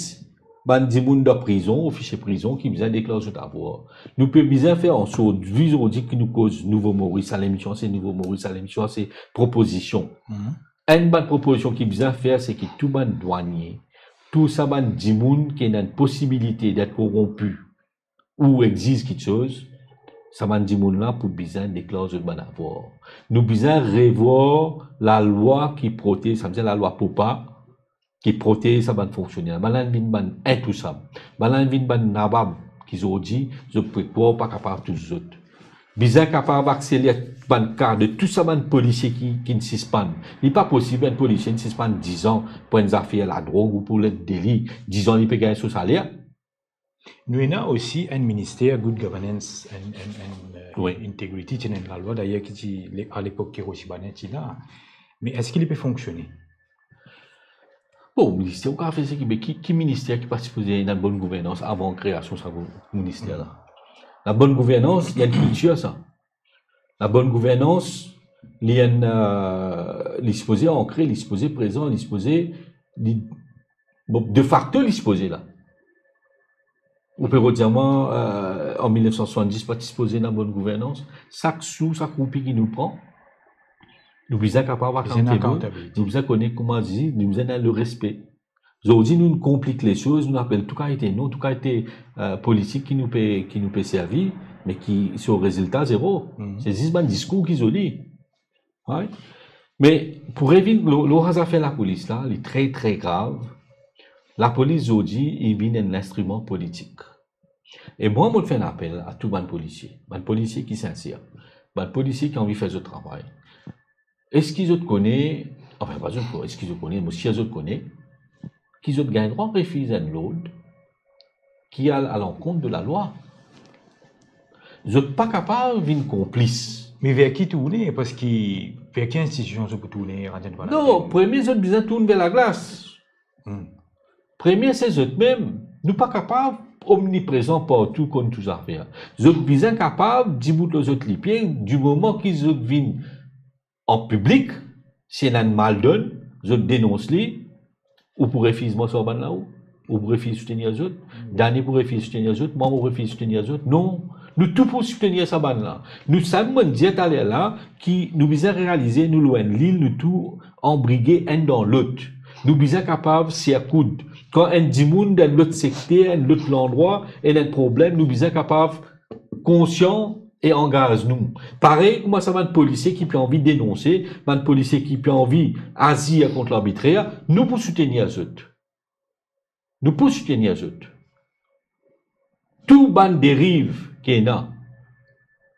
bann dimoun dan prizon, ofisie prizon ki bizin deklar zot avwar. Nou pe bizin fer ansort, vi zordi ki nou koz Nouvo Moris, sa lemision se Nouvo Moris, sa lemision se Propozision. Enn bann propozision ki bizin fer, se ki tou bann dwanye, tou sa bann dimoun ki ena enn posibilite d'être koronpi ou exiz kiksoz, sa bann dimoun la pou bizin deklar zot bann avwar. Nou bizin revwar lalwa ki protez, sa bizin lalwa POPA, ki protez sa bann fonksioner. Bann la vinn bann intousab. Bann la vinn bann nabab ki zordi, zot pe krwar pa kapav tous zot. Bizin kapav akseler bann ka de tou sa bann polisie ki, ki sispann. Li pa posib enn polisie sispann diz an pou enn zafer ladrog ou pou enn deli. Diz an li pe gagn so saler. Nou ena osi enn minister good governance and, and, and, euh, integrity, ti ena enn lalwa dayer ki ti, le-, alepok ki Rossy Banin ti la. Me eski li pe fonksione? Bon, minister, ou kapav fer seki, me ki, ki minister ki pa sipoze ena bonn gouvernans avan kreasion sa gou-, minister la? Labonn gouvernans, li enn kiltir sa. Labonn gouvernans, li enn, euh, li sipoze ankre, li sipoze prezan, li sipoze, li, bon, de facto, li sipoze la. Ou pe rod dir mwa, euh, an mil nef san swasanndis pa ti sipoze ena bonn gouvernans. Sak sou, sak roupi ki nou pran, nou bizin kapav accountable, nou bizin kone kouma dir, nou bizin ena lerespe. Zordi, nou konplik lesoz, nou apel tou kalite non, tou kalite, euh, politik ki nou pe, ki nou pe servi, me ki so rezilta zero. Se zis bann diskour ki zoli. Right? Me pou revinn lor, lor zafer lapolis la, li tre, tre grav. Lapolis zordi, li vinn enn linstriman politik. E mwa, mo fer enn apel a tou bann polisie, bann polisie ki sinser, bann polisie ki anvi fer zot travay. Eski zot kone, anfin, pa zot kone, eski zot kone, mo sir zot kone, ki zot gagn drwa refiz enn lord ki al alankont de lalwa. Zot pa kapav vinn konplis. Me ver ki tourne, parski ver ki institision zot pou tourne, Radian Valade? Non, premie, zot bizin tourn ver laglas. Hmm. Premie, se zot mem. Nou pa kapav omniprezan partou, konn tou zafer. Zot bizin kapav dibout lor zot lipie, dimoman ki zot vinn an piblik, si ena enn maldonn, zot denons li, ou pou refiz mwa sa bann la, ou, ou pou refiz soutenir zot, Dani pou refiz soutenir zot, mwa mo refiz soutenir zot. Non, nou tou pou soutenir sa bann la. Nou, samem dir taler la, ki nou bizin realize, nou lor enn lil, nou tou anbrige enn dan lot. Nou bizin kapav sir koud. Kan enn dimoun dan lot sekter, enn lot landrwa, ena enn problem, nou bizin kapav konsian e angaz nou. Parey kouma sa bann polisie ki pe anvi denonse, bann polisie ki pe anvi azir kont larbitrer, nou pou soutenir zot. Nou pou soutenir zot. Tou bann deriv ki ena,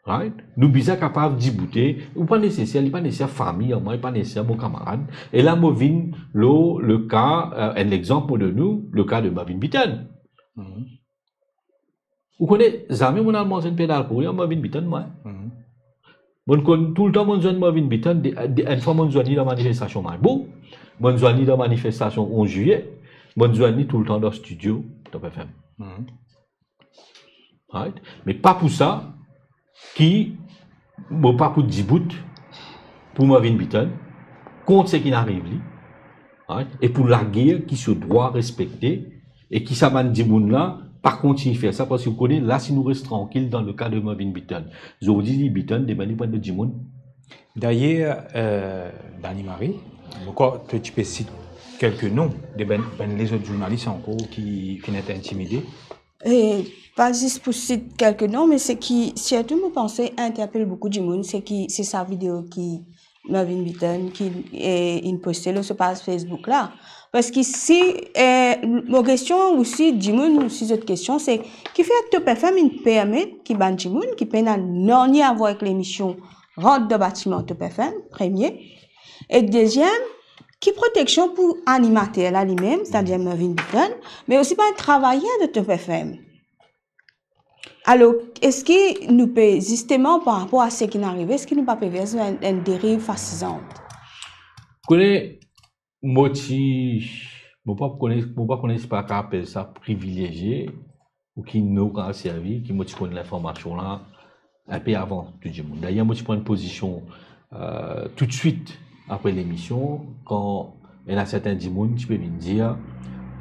right? Nou bizin kapav diboute, ou pa neseser, li pa neseser fami an mwa, li pa neseser mo kamarad. E la mo vinn lor le ka, eh, enn lexanp mo donn ou, le ka de Mervin Bitton. Mhm. Ou kone, zame mo'nn al manz enn per dalkol ar Mervin Bitton, mwa. Mhm. Mo'nn konn toultan mo'nn zwenn Mervin Bitton, de, de, enn fwa mo'nn zwenn li dan manifestasion Maybou, mo'nn zwenn li dan manifestasion onz zilie, mo'nn zwenn li toultan dan stidio Top F M. Mhm. Right? Me pa pou sa ki mo pa pou dibout pou Mervin Bitton kont seki inn ariv li, right? E pou lager ki so drwa respekte, e ki sa bann dimoun la pa kontign fer sa, parski ou kone, la, si nou res trankil dan le ka de Mervin Bitton, zordi li Bitton, demin li pou enn lot dimoun. Dayer, eh, Dani Marie, mo krwar to ti pe sit kelke non de bann, bann lezot zournalis ankor ki finn et intimide. E pa zis pou sit kelke non, me seki sirtou mo panse interpel boukou dimoun, seki, se sa video ki Mervin Bitton ki, eh, inn poste lor so paz Facebook la. Parski si, eh, mo kestion osi, dimoun osi zot kestion, se kifer Top F M inn permet ki bann dimoun ki pena nanye avwar ek lemision rant dan batiman Top F M, premie. E deziem, ki proteksion pou animater la limem, setadir Mervin Bitton, me osi bann travayer de Top F M? Alor, eski nou pe, zisteman, par rapor a seki inn arive, eski nou pa pe ver enn, enn deriv fasizan? Kone, mo ti, mo pa kone, mo pa kone si pa kapav apel sa privilezie, ou ki non kapav servi, ki mo ti konn linformasion la enpe avan tou dimoun. Dayer, mo ti pran enn pozision, eh, toutswit apre lemision, kan ena sertin dimoun ti pe vinn dir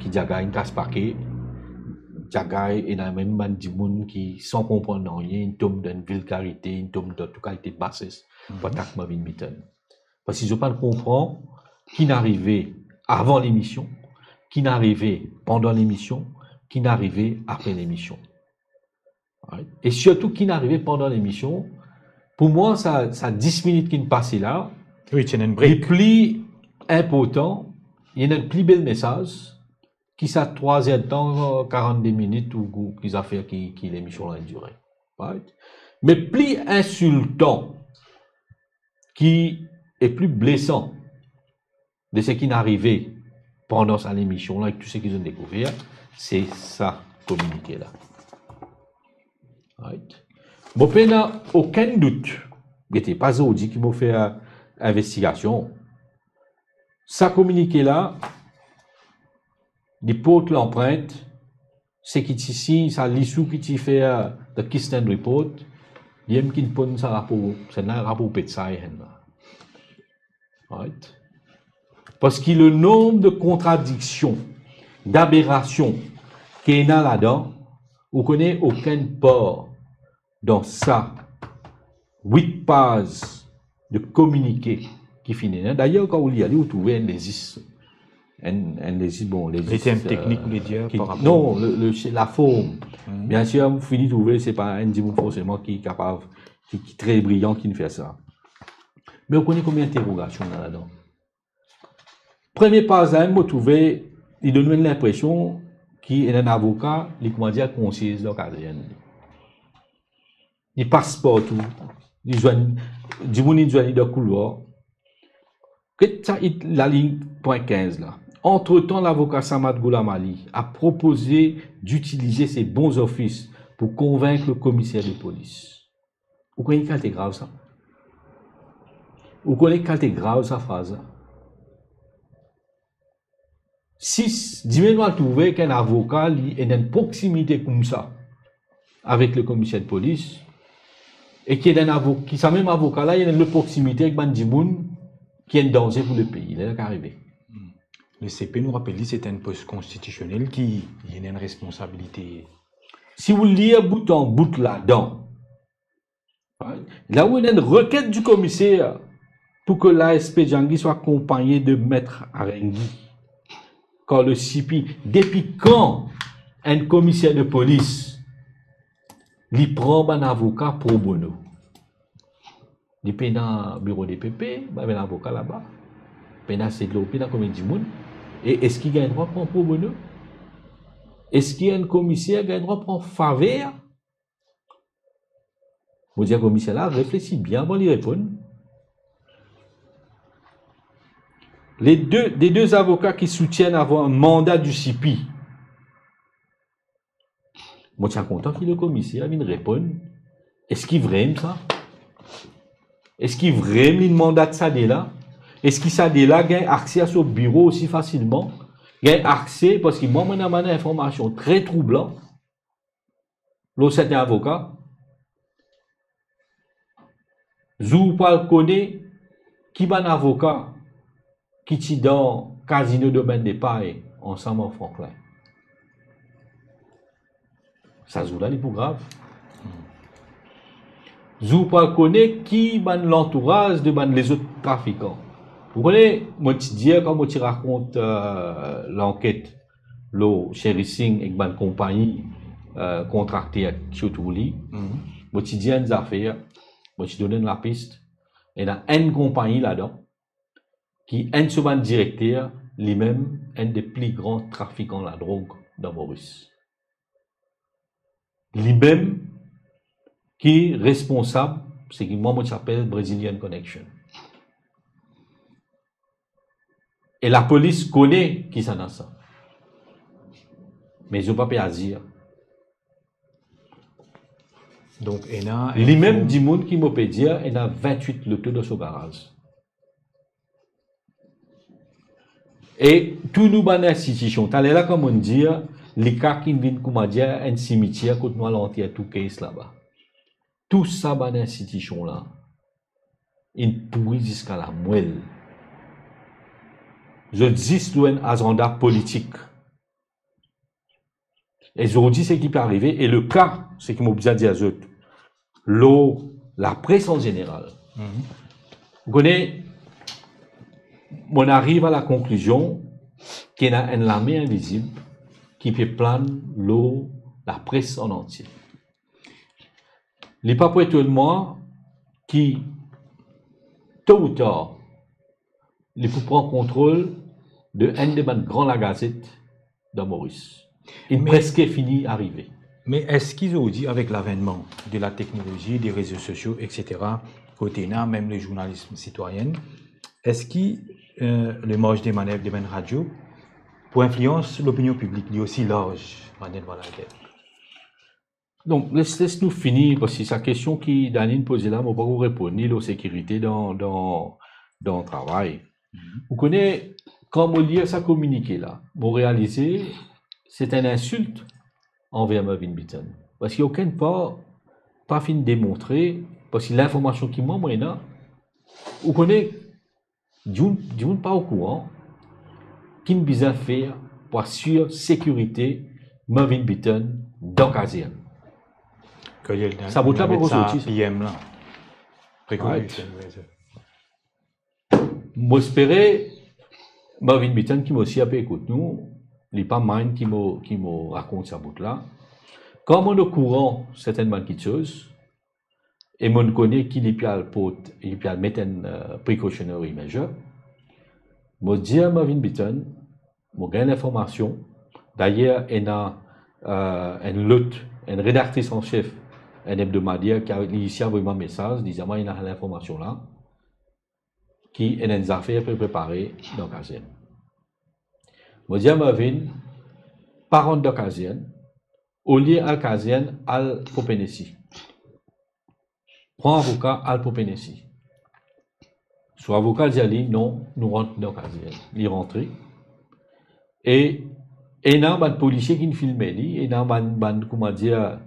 ki Diaga inn kas pake, Diaga ena mem bann dimoun ki, san konpran nanye, inn tom dan vilgarite, inn tom dan tou kalite bases, mhm, pou atak Mervin Bitton. Parski zot pa konpran ki inn arive avan lemision, ki inn arive pandan lemision, ki inn arive apre lemision. Right? E sirtou ki inn arive pandan lemision. Pou mwa, sa, sa dis minit ki inn pase la, wi, ti ena enn break, li pli inportan, li ena enn pli bel mesaz ki sa trwa erdtan, karannde minit ou, ou ki zafer ki, ki lemision la inn dire. Right? Me pli insiltan ki, e pli blesan de seki inn arive pandan sa lemision la, ek tou seki zot inn dekouver, se sa kominike la. Right? Mo pena okenn dout, gete, pa zordi ki mo fer investigasion. Sa kominike la, li port lanprint seki ti sign sa lisou ki ti fer, eh, The Kist End Report, li mem ki inn ponn sa rapor, sa enn rapor petsay enn la. Right? Parski le nonb de kontradiksion, daberasion ki ena ladan, ou kone okenn par dan sa wit paz de kominike ki finn ena. Dayer, kan ou lir li, ou trouve enn lezis. Enn, enn lezis, bon, lezis, le term teknik, eh, ou le dir, ki, par rapor, non, le, le, se laform. Mhm. Biensir, fini trouve, se pa enn dimoun forseman ki kapav, ki, ki tre briyan ki'nn fer sa. Me ou kone konbien interogasion ena ladan? Premie paz la, mo trouve, li donn mwa enn linpresion ki ena enn avoka, li koumadir konseye dan kaz enn. Li pas partou, li zwenn, dimoun inn zwenn li dan koulwar. Get sa, it, lalign pwin kinz la. Entre-temps, l'avocat Samad Ghoulamaali a proposé d'utiliser ses bons offices pour convaincre le commissaire de police. Ou kone ki kalite grav sa? Ou kone ki kalite grav sa fraz la? Si s-, dime nou al trouve ki enn avoka, li ena enn proksimite koumsa avek le commissaire de police, e ki ena enn avo-, ki sa mem avoka la, li ena enn proksimite avek bann dimoun ki enn danze pou lepei, ler la arive. Le C P, nou rapel li, se enn pos konstitisionel ki, li ena enn responsabilite. Si ou lir bout an bout ladan, la ou ena enn requête du commissaire pour que l'A S P Djangui soit accompagné de Maître Arengui. Kar le C P, depi kan enn komiser de polis, li pran bann avoka pro bono? Li pena biro D P P, bann avoka laba. Pena C D L O, pena kominn dimoun. E eski gagn drwa pran pro bono? Eski enn komiser gagn drwa pran faver? Mo dir komiser la, reflesi bien avan li reponn. Les deux, les deux avocats qui soutiennent avoir un mandat du C P. Mo ti a kontan ki le komiser vinn reponn, eski vremem sa? Eski vremem li mandat sa de la? Eski sa de la gagn akse a so biro osi fasilman? Gagn akse, parski mwa, mo ena bann informasion tre troublan lor serten avoka. Zour pou al kone ki bann avoka ki ti dan Casino Domaine de Paix ansam ar Franklin. Sa zour la, li pou grav. Zour pou al kone ki bann lantouraz de bann lezot trafikan. Ou kone, mo ti dir, kan mo ti rakont, eh, lanket lor Sherry Singh ek bann konpagni, eh, kontrakte ek Sutuli, mo ti dir enn zafer, mo ti donn enn lapis, ena enn konpagni ladan, ki enn so bann direkter, limem enn de pli gran trafikan ladrog dan Moris. Limem ki responsab seki mwa mo ti apel Brazilian Connection. E lapolis kone kisannla sa. Me zot pa pe azir. Donk, ena enn... Limem dimoun ki mo pe dir, ena vintwit loto dan so garaz. E tou nou bann institision, taler la, kan mo'nn dir, li ka ki vinn, koumadir, enn simitier kot nou al anter tou case laba. Tou sa bann institision la, inn pouri ziska lamwel. Zot zis lor enn azanda politik. E zordi, seki pe arive, e le ka, seki mo bizin dir zot, lor lapres an zeneral. Ou kone, mo'nn ariv a lakonklizion ki ena enn lame invizib ki pe plann lor lapres an antie. Li pa pou etonn mwa ki to ou tar, li pou pran kontrol de enn de bann gran lagazet dan Moris. Inn preske fini arive. Me eski zordi, avek lavennman de lateknolozi, de rezo sosio, et cetera, kot ena mem le zournalism sitwayen, eski, eh, le marj de manev de bann radio pou inflians lopinion piblik, li osi larz, bann ena later? Donk, les, les nou fini, parski sa kestion ki Dani inn poze la, mo pa pou reponn li lor sekirite dan, dan, dan travay. Ou kone, kan mo lir sa kominike la, mo realize se enn insilt anver Mervin Bitton. Parski okenn par pa finn demontre, parski linformasion ki mwa, mo ena, ou kone, dimoun, dimoun pa okouran ki inn bizin fer pou asir sekirite Mervin Bitton dan kazern. Sa bout la poko sorti, sa. P M la. Right. Mo espere Mervin Bitton, ki mo sir pe ekout nou, li pa mind ki mo, ki mo rakont sa bout la. Kan mo'nn okouran sertenn bann kiksoz, e mo'nn kone ki li pe al port, li pe al met enn, eh, precautionary measure, mo dir Mervin Bitton, mo gagn linformasion. Dayer, ena, eh, enn lot, enn redaktris an sef enn ebdomadier ki avoy, li isi avoy mwa mesaz, li dir mwa ena linformasion la, ki ena enn zafer pe prepare dan kazern. Mo dir Mervyn, pa rant dan kazern, olie al kazern, al Port Penasty. Pran avoka, al Port Penasty. So avoka dir li, "Non, nou rant dan kazern." Li rantre. E ena bann polisie ki'nn filme li, ena bann, bann, koumadir,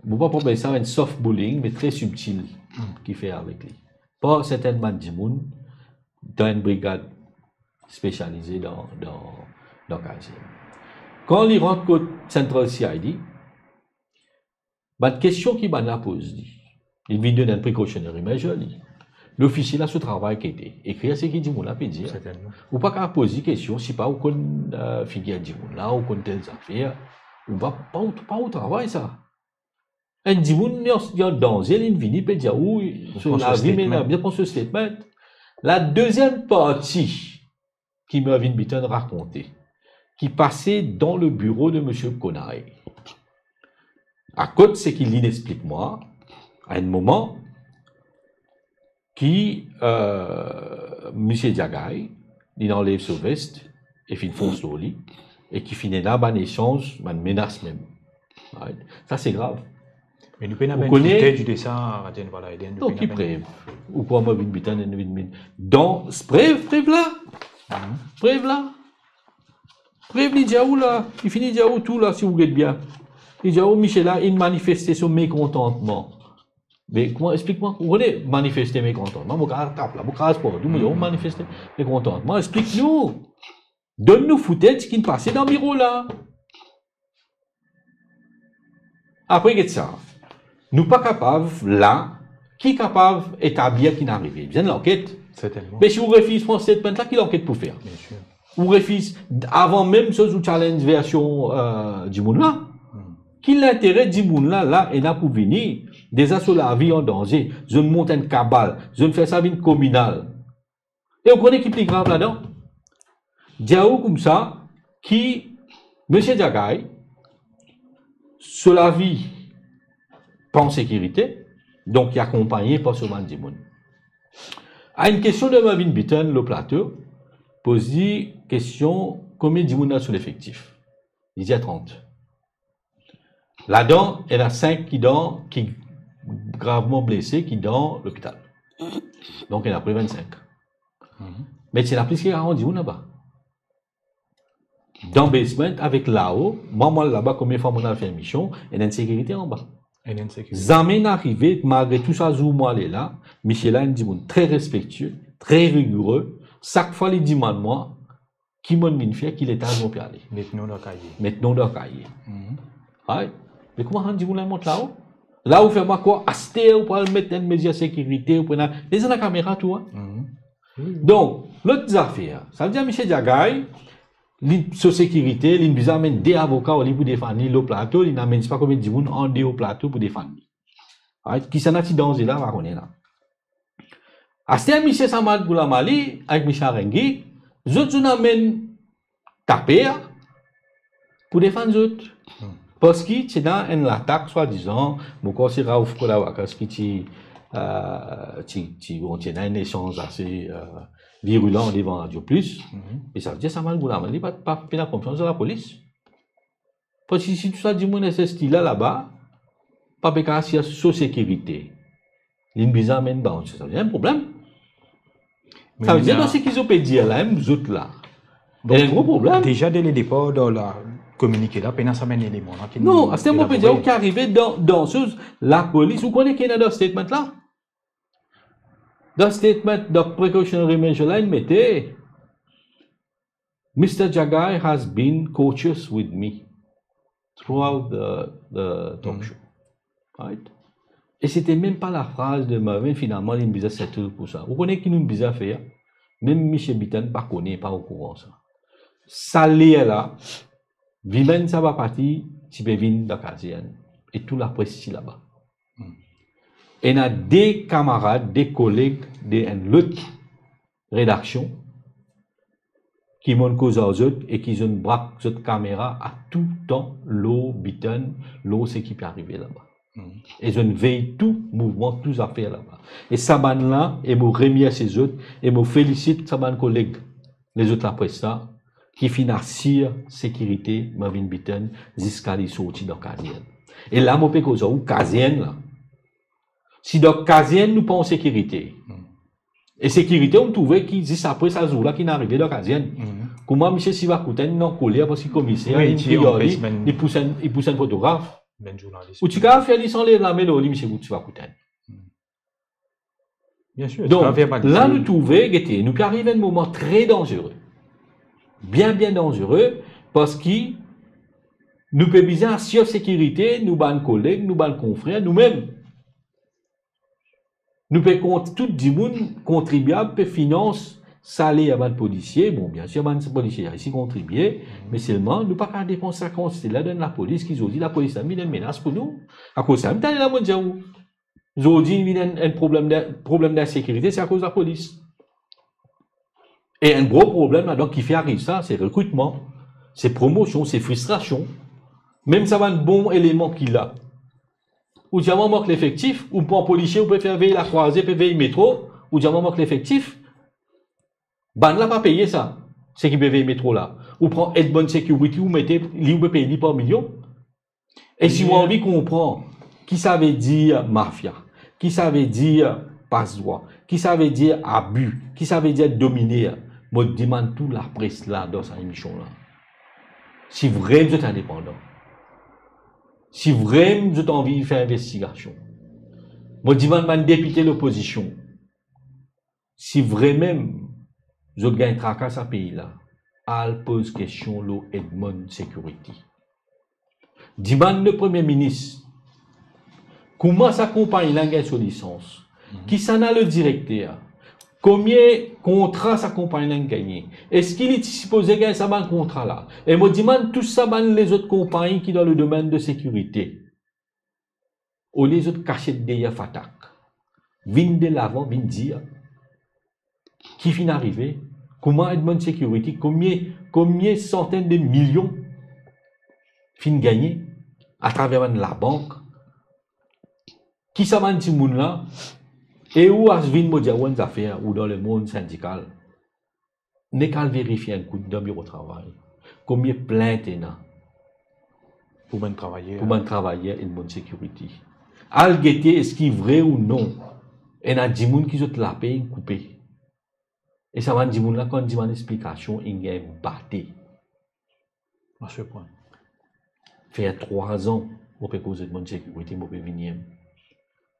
mo pa pou apel sa enn soft bullying, me tre sibtil ki fer avek li par sertenn bann dimoun dan enn brigad spesialize dan, dan, dan kazern. Kan li rant kot Central C I D, bann kestion ki bann la poz li, li vinn donn enn precautionary measure li. Lofisie la so travay ki ete ekrir seki dimoun la pe dir. Sertennman. Ou pa kapav poz li kestion, si pa ou konn, eh, figir dimoun la, ou konn tel zafer, ou pa, pa ou, pa ou travay sa. Enn dimoun li an, li an danze, li vini, pe dir ou, so lavi, me lavi, pran so statement. La deziem parti ki Mervyn Bitton rakonte, ki pase dan le biro de Misie Konay. Akoz seki li'nn explik mwa, a enn moman, ki, eh, Misie Diagaye, li'nn anlev so vest e finn fons lor li, e ki finn ena bann esanz, bann menas mem. Right? Sa se grav. Me nou pena... Ou kone footage de sa, Radien, vwala, Eden, nou... Non, pena ki prev? Ou krwar Mervyn Bitton, Mervyn Bitton. Dan prev, prev la. Prev la. Prev li dir ou la, li fini dir ou tou la, si ou get bien. Li dir ou, misie la, inn manifeste so mekontantman. Me kouma, explik mwa, ou kone manifeste mekontantman, mo kapav tap la, mo kapav sport, mo dir ou manifeste mekontantman, explik nou. Donn nou footage ki'nn pase dan biro la. Apre get sa, nou pa kapav la, ki kapav etablir ki'nn arive? Bizin lanket. Sertennman. Me si ou refiz pran statement la, ki lanket pou fer? Biensir. Ou refiz, avan mem so ou challenge version, eh, dimoun la. Ki lintere dimoun la, la, ena pou vini, deza so lavi an danze, zot mont enn kabal, zot fer sa vinn kominal. E ou kone ki pli grav ladan? Dir ou koumsa ki Misie Diagaye, so lavi pa an sekirite, donk li akonpagne par so bann dimoun. A enn kestion de Mervyn Bitton lor plato, poz li kestion, konbien dimoun ena so lefektif? Li dir trant. Ladan, ena sink ki dan, ki gravman blese, ki dan lopital. Donk, ena pre vinn-sink. Me ti ena plis ki karant dimoun laba. Dan basement avek lao, mwa, mo al laba, konbien fwa mo al fer mision, ena enn sekirite anba. Ena enn sekirite. Zame inn arive, malgre tou sa zour mo ale la, misie la enn dimoun tre respektie, tre rigire. Sak fwa li dimann mwa, ki monn vinn fer, ki letaz mo pe ale. Met non dan kaye. Met non dan kaye. Right? Me kouma sa dimoun la mont lao? La ou fer mwa krwar, aster ou pou al met enn mezir sekirite, ou pou ena, deza ena kamera tou, hein? Donk, lot zafer, savedir misie Diagaye, li, so sekirite, li bizin amenn de avoka, li pou defann li lor plato, li amenn sipa konbien dimoun andeor plato pou defann li. Right? Kisannla ti danze la, pa kone la. Aster misie Samad Ghoulamalee avek misie Arenghi, zot, zot inn amenn taper pou defann zot. Parski ti ena enn latak, swadizan, mo krwar se Rauf Kollawacos ki ti, eh, ti, ti, bon, ti ena enn esanz ase, eh, virilan devan Radio Plus. E savedir Samad Ghoulamalee pa, pa pena konfians dan lapolis. Parski si tou sa dimoun ena so stil la laba, pa pe kapav asir so sekirite, li bizin amenn bounsher, sa vinn enn problem. Savedir dan seki zot pe dir la, mem zot la, ena enn gro problem. Deza de ledepar dan la kominike la, pena sa bann eleman la ki... Non, aster mo pe dir ou ki arive dan, dan soz lapolis, ou kone ki ena dan statement la? Dan statement, dan precautionary measure la, inn mete, Mister Diagaye has been courteous with me throughout the, the talk show. Right? E se ti mem pa lafraz de Mervyn, finalman, li bizin settle pou sa. Ou kone ki nou bizin fer? Mem misie Bitton pa kone, pa okouran sa. Sa ler la, Vimen Sabapati ti pe vinn dan kazern, e tou lapres ti laba. Ena de kamarad, de koleg de enn lot redaksion ki monn koz ar zot e ki zot inn brak zot kamera a touletan lor Bitton, lor seki pe arive laba. E zot inn vey tou mouvman, tou zafer laba. E sa bann la, e mo remersie zot, e mo felisit sa bann koleg lezot lapres la, ki finn asir sekirite Marvin Bitton ziska li sorti dan kazern. E la mo pe koz ar ou kazern la. Si dan kazern nou pa an sekirite, e sekirite, ou trouve ki zis apre sa zour la ki inn arive dan kazern. Kouma misie Siva Kouta inn ankoler parski komiser inn kriy ar li, li pous enn, li pous enn fotograf. Ou ti kav fer li san lev lame lor li, misie Siva Kouta. Donk, la nou trouve, gete, nou pe ariv enn moman tre danzere. Bien, bien danzere, parski nou pe bizin asir sekirite nou bann koleg, nou bann konfrer, nou mem. Nou pe kont, tou dimoun, kontribiab, pe finans saler bann polisie. Bon, biensir, bann polisie isi kontribie, me selman nou pa kav depans sa kantite la dan lapolis ki zordi lapolis la vinn enn menas pou nou. Akoz sa, mo tale la, mo dir ou, zordi vinn enn, enn problem de, problem d'insekirite, se akoz lapolis. E enn gro problem ladan ki fer ariv sa, se rekritman, se promosion, se fristrasion. Mem sa bann bon eleman ki la, ou dir mwa mank lefektif, ou pran polisie, ou pe fer vey lakrwaze, pe vey metro, ou dir mwa mank lefektif. Bannla pa peye sa, seki pe vey metro la. Ou pran Edmond Security, ou mete li, ou pe pey li par milion. E si ou anvi konpran ki savedir mafia, ki savedir pas drwa, ki savedir abi, ki savedir domine, mo dimann tou lapres la dan sa emision la, si vremem zot indepandan, si vremem zot anvi fer investigasion, mo dimann bann depite lopozision, si vremem zot gagn traka sa pei la, al poz kestion lor Edmond Security. Dimann nou Premie Minis, kouma sa konpagni la gagn so lisans? Kisannla le direkter? Komie kontra sa konpagni la gagne? Eski li ti sipoze gagn sa bann kontra la? E mo dimann tou sa bann lezot konpagni ki dan le domenn de sekirite, olie zot kasiet deryer fatak, vinn delavan, vinn dir ki finn arive, kouma Edmond Security, komie, komie santenn de milion finn gagne atraver bann labank. Ki sa bann dimoun la? E ou al vinn, mo dir ou enn zafer, ou dan lemond sindikal, nek al verifie enn kout dan biro travay, komie plint ena pou bann travayer, pou bann travayer Edmond Security. Al gete eski vre ou non, ena dimoun ki zot lape inn koupe. E sa bann dimoun la, kan dimann explikasion, inn gagn bate. A se pwin. Fer trwa an mo pe koz Edmond Security, mo pe vini.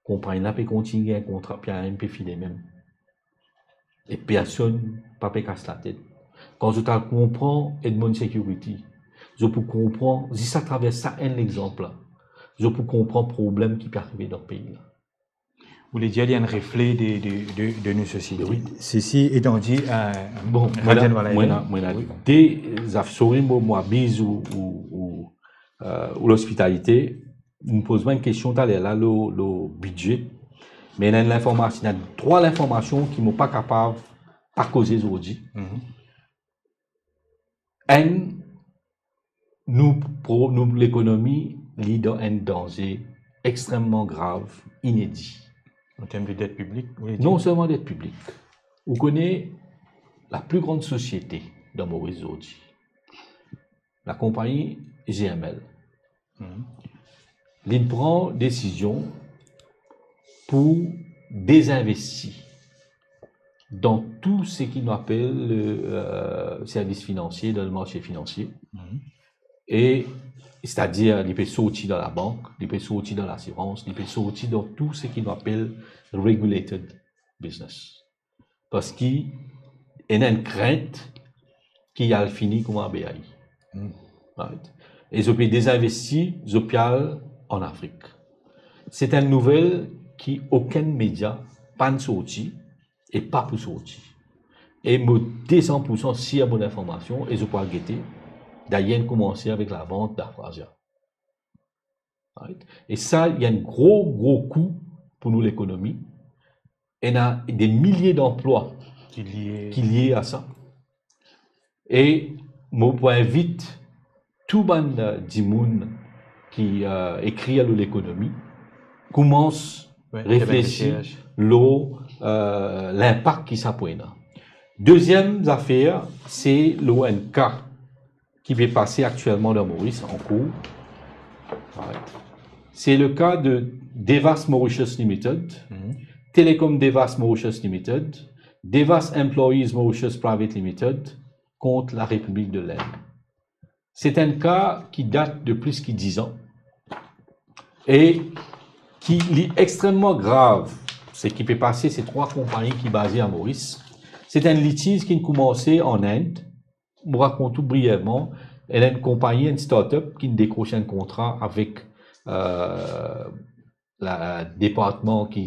Konpagni la pe kontign gagn kontra, pena enn pe file mem. E personn pa pe kas latet. Kan zot al konpran Edmond Security, zot pou konpran, zis atraver sa enn lexanp la, zot pou konpran problem ki pe arive dan pei la. Ou le dir, li enn refle de, de, de, de nou sosiete. Wi. Sesi etan di, euh, bon, mwa, mwa ena, mwa ena de zaf-, sorry, mo, mo abiz ou, ou, ou, euh, ou lospitalite. Ou poz mwa enn kestion taler la, lor, lor bidze. Me ena enn linformasion, ena trwa linformasion ki mo pa kapav pa koze zordi. Enn, nou pro-, nou lekonomi, li dan enn danze extrememan grav, inedi. An term de det piblik, ou le dir? Non selman det piblik. Ou kone, la pli gran sosiete dan Moris zordi, lakonpagni G M L, li pran desizion pou dezinvesti dan tou seki nou apel, euh, servis finansie, dan le marse finansie. E, setadir, li pe sorti dan labank, li pe sorti dan lasirans, li pe sorti dan tou seki nou apel regulated business. Parski ena enn krint ki al fini kouma B A I. Right? E zot pe dezinvesti, zot pe al an Afrik. Se enn nouvel ki okenn media pa'nn sorti e pa pou sorti. E mo de san poursan sir mo linformasion e zot pou al gete. Dayer, inn koumanse avek lavant Dafrasia. Right? E sa, li enn gro, gro kou pou nou lekonomi. Ena de milie danplwa ki lie, ki lie a sa. E mo pou invit tou bann, euh, dimoun ki, euh, ekrir lor lekonomi, koumans reflesi lor, euh, linpak ki sa pou ena. Deziem zafer, se lor enn ka ki pe pase aktielman dan Moris, ankour. Right. Se le ka de Devas Mauritius Limited, Telecom Devas Mauritius Limited, Devas Employees Mauritius Private Limited kont Larepiblik de Lenn. Se enn ka ki dat de plis ki diz an e ki li extrememan grav, seki pe pase, se trwa konpagni ki baze a Moris. Se enn litiz ki koumanse an Inde. Mo rakont ou briyevman, enn, enn konpagni, enn startup ki dekros enn kontra avek, euh, la, departman ki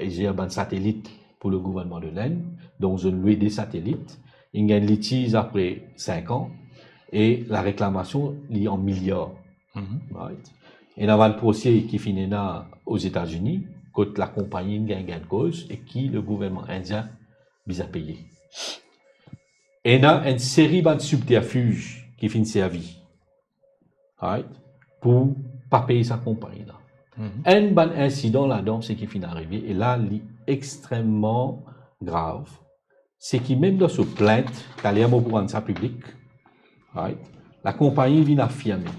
zer bann satelit pou le gouvernman de Lenn. Donk, zot lwe de satelit. Inn gagn litiz apre sink an e lareklamasion, li an miliar. Right? Ena bann prose ki finn ena Ozetazini, kot lakonpagni inn gagn gagn koz e ki le gouvernman indien bizin peye. Ena enn seri bann sibterfiz ki finn servi, right, pou pa pey sa konpagni la. Enn bann insidan ladan, seki finn arive, e la, li extrememan grav, seki mem dan so plint, taler mo pou rann sa piblik, right, lakonpagni vinn afirme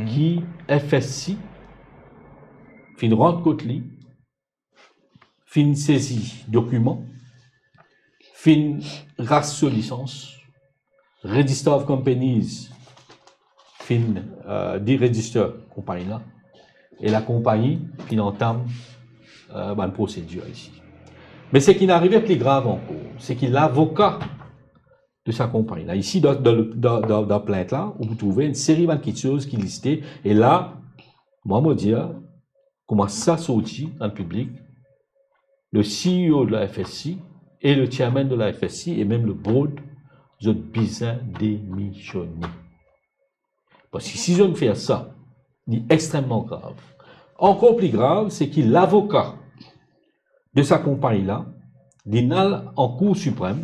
ki F S C finn rant kot li, finn sezi dokiman, finn ras so lisans, Register of Companies finn, euh, deregister konpagni la, e lakonpagni finn antam, euh, bann prosedir isi. Me seki finn arive pli grav ankor, seki lavoka de sa konpagni la, isi dan, dan, dan, dan, dan plint la, ou pou trouve enn seri bann kiksoz ki liste, e la, mwa, mo dir, kouma sa sorti an piblik, le C E O de la F S C e le chairman de la F S C e mem le board, zot bizin demisione. Parski si zot fer sa, li extrememan grav. Ankor pli grav, seki lavoka de sa konpagni la, linn al an Kour Siprem,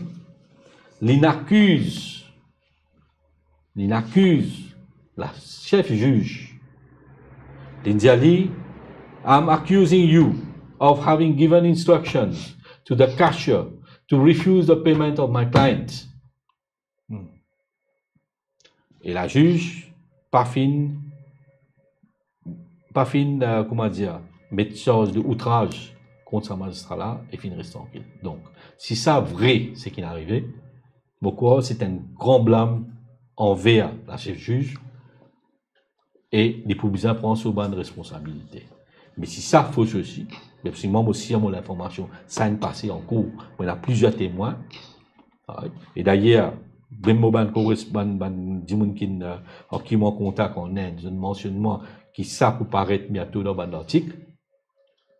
linn akiz, linn akiz la sef ziz. Linn dir li, "I'm accusing you of having given instructions to the cashier to refuse the payment of my client." E laziz pa finn, pa finn, euh, kouma dir, met sarz de outraz kont sa mazistra la e finn res trankil. Donk, si sa vre, seki finn arive, mo krwar se enn gran blam anver lasef ziz e li pou bizin pran so bann responsabilite. Me si sa fos osi, me si mwa, mo sir mo linformasion, sa finn pase an kour, mo ena plizier temwin, right? E dayer, mem mo bann kores-, bann, bann dimoun ki, euh, ar ki mo an kontak an Inde, zot mansionn mwa ki sa pou paret biento dan bann lartik.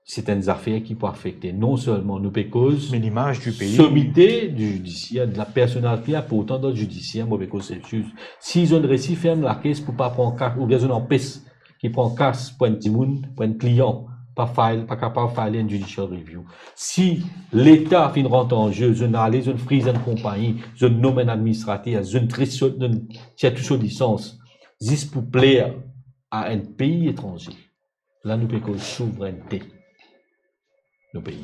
Se enn zafer ki pou afekte non selman nou pe koz, me limaz di pei, somite di zidisier, de la personalite inportan dan zidisier, mo pe koz sef ziz. Si zot resi ferm lakes pou pa pran kas, oubien zot anpes ki pran kas pou enn dimoun, pou enn klian, pa file, pa kapav file enn judicial review. Si Leta finn rant an ze, zot ale, zot friz enn konpagni, zot nom enn administrater, zot tir so, zot tir tou so lisans, zis pou pler a enn pei etranze. La nou pe koz souvrennte nou pei.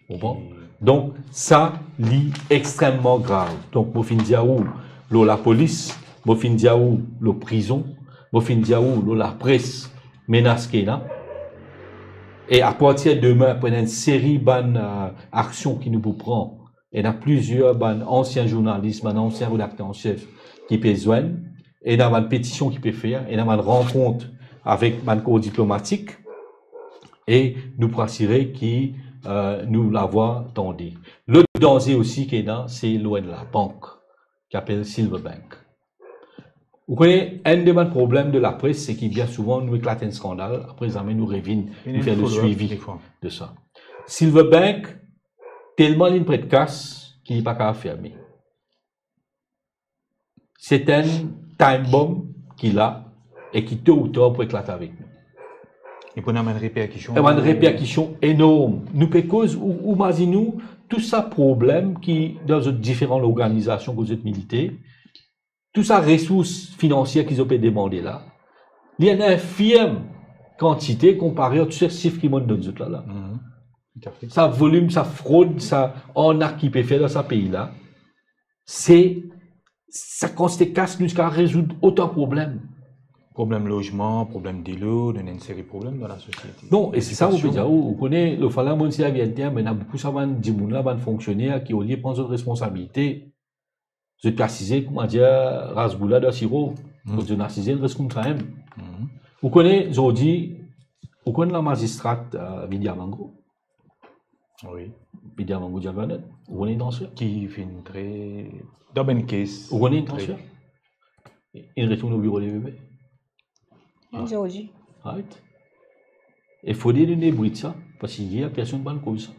Konpran? Donk, sa, li extrememan grav. Donk, mo finn dir ou lor lapolis, mo finn dir ou lor prizon, mo finn dir ou lor lapres, menas ki ena. E apartir demin, pou ena enn seri bann, euh, aksion ki nou pou pran. Ena plizier bann ansien zournalis, bann ansien redakter an sef ki pe zwenn, ena bann petision ki pe fer, ena bann rankont avek bann kor diplomatik, e nou pou asire ki, euh, nou lavwa tande. Lot danze osi ki ena, se lor enn labank ki apel Silverbank. Ou kone, enn de bann problem de lapres, seki bien souvan nou eklat enn skandal, apre zame nou revinn, nou fer le swivi de sa. Silverbank, telman linn pret kas ki li pa kapav ferme. Se enn time bomb ki la e ki to ou tar pou eklat avek nou. E pou ena bann reperkision. E bann reperkision enorm. Nou pe koz, ou, ou imazinn ou, tou sa problem ki dan zot diferan lorganizasion kot zot milite, tou sa resours finansie ki zot pe demande la, li enn infirm kantite konpare ar tou sa sif ki monn donn zot la, la. Sa volim, sa frod, sa arnak ki pe fer dan sa pei la, se, Sa kantite kas, nou ti kapav rezoud otan problem. Problem lozman, problem delo, donn enn seri problem dan lasosiete. Non, e se sa mo pe dir, ou, ou kone, lor sa la, mo ti al vizit, me ena boukou sa bann dimoun la, bann fonksioner ki, olie pran zot responsabilite, zot pe asize, kouma dir, ras boula dan siro, kot zot asize, res koumsa mem. Ou kone, zordi, ou kone lamazistrat, euh, Vidya Mango? Wi. Vidya Mango Djalbadon, ou kone danseur? Ki finn tre dan bann kes. Ou kone danseur? Li retourn o biro lebebe. Zordi. Right? E fode nou debrit sa, parski yer personn pa'nn koz sa.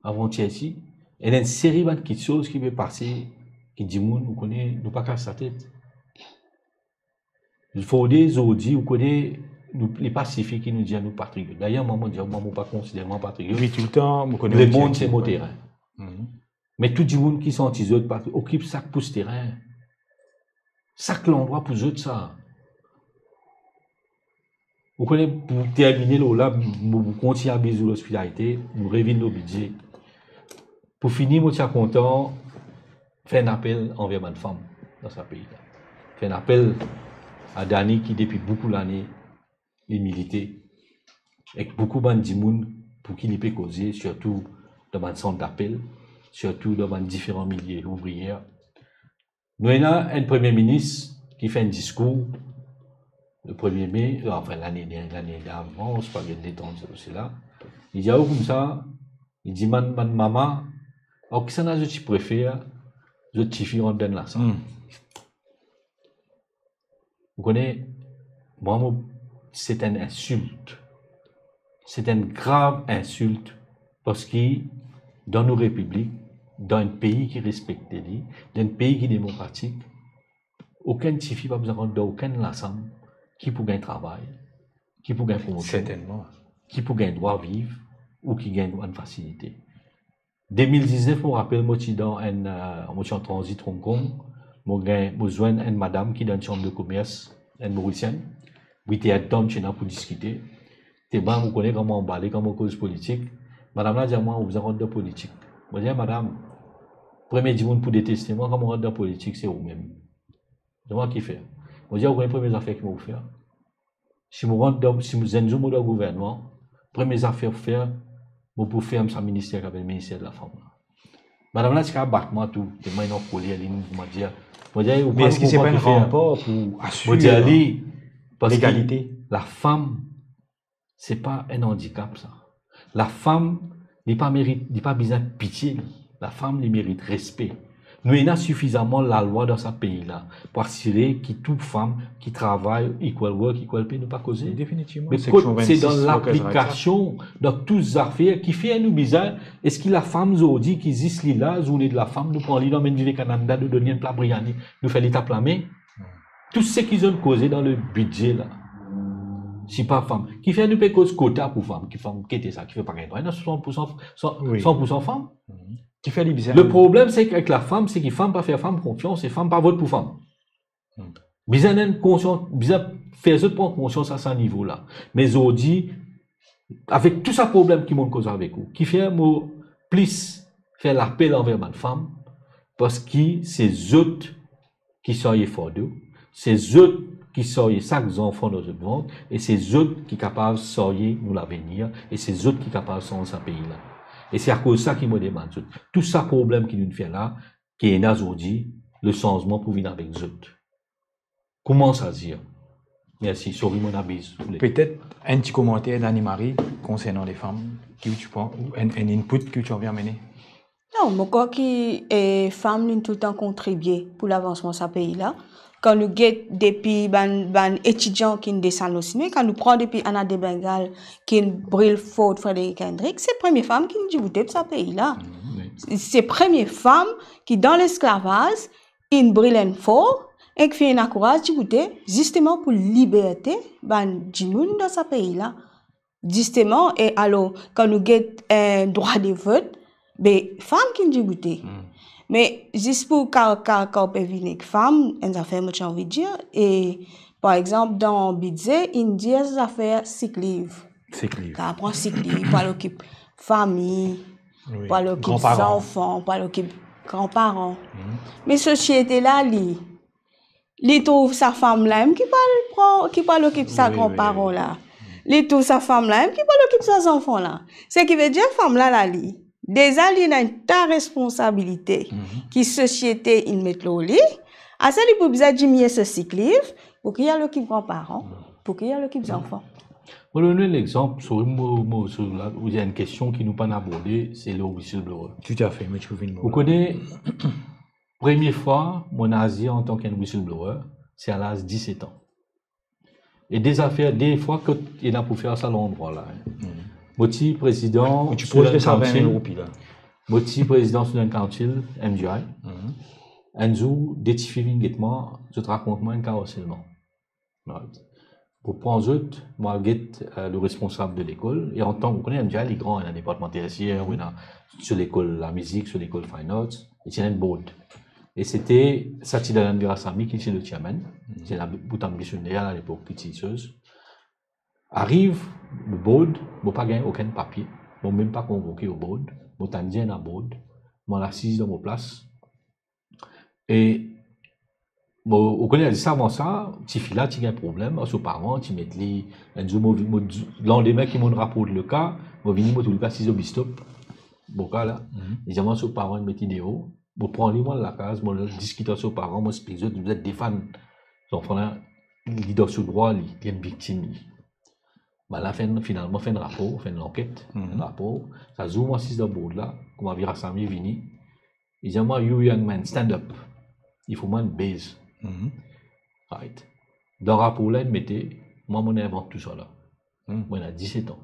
Avan yer osi, ena enn seri bann kiksoz ki pe pase, ki dimoun, ou kone, nou pa kas latet. Fode zordi, ou kone, nou, li pa sifi ki nou dir nou patriot. Dayer, mwa, mo dir, mwa, mo pa konsider mwa patriot. Wi, toultan, mo kone. Lemond se mo terin. Me tou dimoun ki santi zot pa okip sak pous terin, sak landrwa pou zot sa. Ou kone, pou termine lor la, mo, mo kontign abiz ou lospitalite, nou revinn lor bidze. Pou fini, mo ti a kontan fer enn apel anver bann fam dan sa pei la. Fer enn apel a Dani ki depi boukou lane li milite, ek boukou bann dimoun pou ki li pe koze, sirtou dan bann sant dapel, sirtou dan bann diferan milie ouvriye. Nou ena enn premie minis ki fer enn diskour le premie me, anfin, lane, lane davan, mo pa gagn letan dir sela. Li dir, oh, koumsa, li dimann bann mama, oh, kisannla zot ti prefer zot tifi rant dan lasam. Hmm. Ou kone, mwa, mo, se enn insilt. Se enn grav insilt, parski dan nou repiblik, dan enn pei ki respekte li, dan enn pei ki demokratik, okenn tifi pa bizin rant dan okenn lasam ki pou gagn travay, ki pou gagn promosion, sertennman, ki pou gagn drwa viv ou ki gagn bann fasilite. De mil diznef, mo rapel, mo ti dan enn, euh, mo ti an tranzit Hong Kong, mo gagn, mo zwenn enn madam ki dan enn sanm de komers, enn Morisienn, li ti atann ena pou diskite. Telman mo kone kouma mo anbale kan mo koz politik, madam la dir mwa, ou bizin rant dan politik. Mo dir, madam, premie dimoun pou deteste mwa kan mo rant dan politik, se oumem. Dir mwa kifer. Mo dir, ou kone premie zafer ki mo pou fer? Si mo rant dan, si mo, enn zour mo dan gouvernman, premie zafer fer, mo pou ferm sa minister ki apel Minister de la Femme la. Madam la ti kapav bat mwa tou, telman inn ankoler li, mo dir, mo dir, ou pa konpran kifer. Me eski se pa enn ranpar pou asir legalite? Mo dir li, parski lafam, se pa enn andikap sa. Lafam, li pa merit, li pa bizin pitie li. Lafam, li merit respe. Nou ena sifizaman lalwa dan sa pei la pou asire ki tou fam ki travay, equal work, equal pay, nou pa koze. Definitivman. Me kot se dan laplikasion, dan tou zafer, kifer nou bizin, eski lafam zordi ki zis li la, zourne de lafam, nou pran li, nou amenn Vivekananda, nou donn li enn pla briani, nou fer li tap lame? Tou seki zot koze dan le bidze la, si pa fam. Kifer nou pe koz kota pou fam, ki fam kete sa, kifer pa gagn drwa, ena swasant pou san, san, wi, san pou san fam. Kifer li bizin... Le problem, se ki avek lafam, se ki fam pa fer fam konfians e fam pa vot pou fam. Bizin enn konsians, bizin fer zot pran konsians a sa nivo la. Me zordi, avek tou sa problem ki monn koz avek ou, kifer mo plis fer lapel anver bann fam, parski se zot ki sarye fardo, se zot ki sarye sak zanfan dan zot vant, e se zot ki kapav sarye nou lavenir, e se zot ki kapav sanz sa pei la. E se akoz sa ki mo demann zot. Tou sa problem ki nou fer la, ki ena zordi, le sanzman pou vinn avek zot. Koumans azir. Mersi, sori monn abiz. Petet enn ti komanter, Dani Marie, konsernan lefam, ki ou ti pran, ou enn, enn input ki ou ti anvi amene? Non, mo krwar ki, eh, fam, li toultan kontribie pou lavansman sa pei la. Kan nou get depi bann, bann etidian ki'nn desann lor sime, kan nou pran depi Anna de Bengale ki'nn bril Fort Frederick Hendrick, se premie fam ki'nn diboute pou sa pei la. Se premie fam ki, dan lesklavaz, inn bril enn for, ek finn ena kouraz diboute, zisteman pou liberte bann dimoun dan sa pei la. Zisteman, e alor, kan nou get, eh, drwa de vot, be, fam ki'nn diboute. Me zis pou ka, ka, ka ou pe vini ek fam, enn zafer mo ti anvi dir, e, par exanp, dan bidze, inn dir zafer sick leave. Sick leave. Ka pran sick leave, pou al okip fami, wi, pou al okip zanfan, pou al okip granparan. Me sosiete la, li, li trouv sa fam la mem ki pou al pran, ki pou al okip sa granparan la. Li trouv sa fam la mem ki pou al okip sa zanfan la. Sekivedir fam la, la, li, deza li ena enn ta responsabilite ki sosiete inn met lor li. Ase li pou bizin dimnie so sik liv, pou ki al okip granparan, pou ki al okip zanfan. Mo donn nou enn lexanp, sori mo, mo, sori la, ou ena enn kestion ki nou pa'nn aborde, se le whistleblower. Toutafe, me ti pou vinn... Ou kone, premie fwa mo inn azir antan ki enn whistleblower, se a laz diset an. E de zafer, de fwa kot ena pou fer sa landrwa la, hein. Mo ti prezidan Student Council. Mo ti prezidan Student Council, M G I. Enn zour, de tifi vinn get mwa, zot rakont mwa enn ka arselman. Right. Pou pran zot, mo al get, euh, le responsab de lekol. E antan, ou kone, M G I li gran, ena departman tersier, ou ena so lekol lamizik, so lekol fine arts, e ti ena enn board. E se ti Satchidanand Veerasamy ki ti le chairman. Se la pou tann misioner alepok ki ti soz. Ariv le board, mo pa gagn okenn papie. Mo mem pa konvoke o board. Mo tann dir ena board. Mo al asiz dan mo plas. E mo, ou kone, zis avan sa, tifi la ti gagn problem, so paran ti met li, enn zour mo, mo, landime ki mo raport le ka, mo vini, mo trouv li asiz o bistop, boka la. Li dir mwa so paran inn met li deor, mo pran li, mo al lakaz, mo diskit ar so paran, mo explik zot, zot defann zanfan la, li dan so drwa, li, li enn viktim, li. Bann la fer, finalman fer enn rapor, fer enn lanket, enn rapor. Sa zour mo asiz dan board la, kouma Veerasamy vini, li dir mwa, "You young man, stand up." Li fout mwa enn bez. Right. Dan rapor la, inn mete, mwa, mo invant tousala. Mo ena diset an.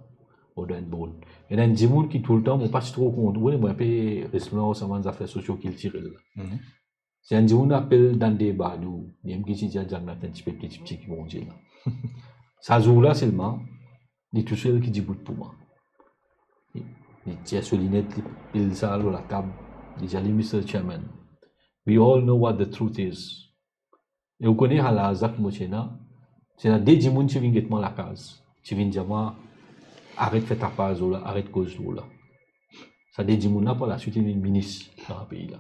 Mo dan enn board. Ena enn dimoun ki toultan, mo pa ti tro kontan. Wi, mo inpe res lwen sa bann zafer sosio-kiltirel la. Se enn dimoun apel Dande Badou, li mem ki ti dir, "Diab, la, enn tipe pli tipti ki Bondie la." Sa zour la selman, li tousel ki dibout pou mwa. Li, li tir so linet, li pil sa lor latab, li dir, "Mister Chairman, we all know what the truth is." E ou kone, a laz la ki mo ti ena, ti ena de dimoun ti vinn get mwa lakaz, ti vinn dir mwa, "Aret fer tapaz lor la, aret koz lor la." Sa de dimoun la, par laswit, inn vinn minis dan pei la.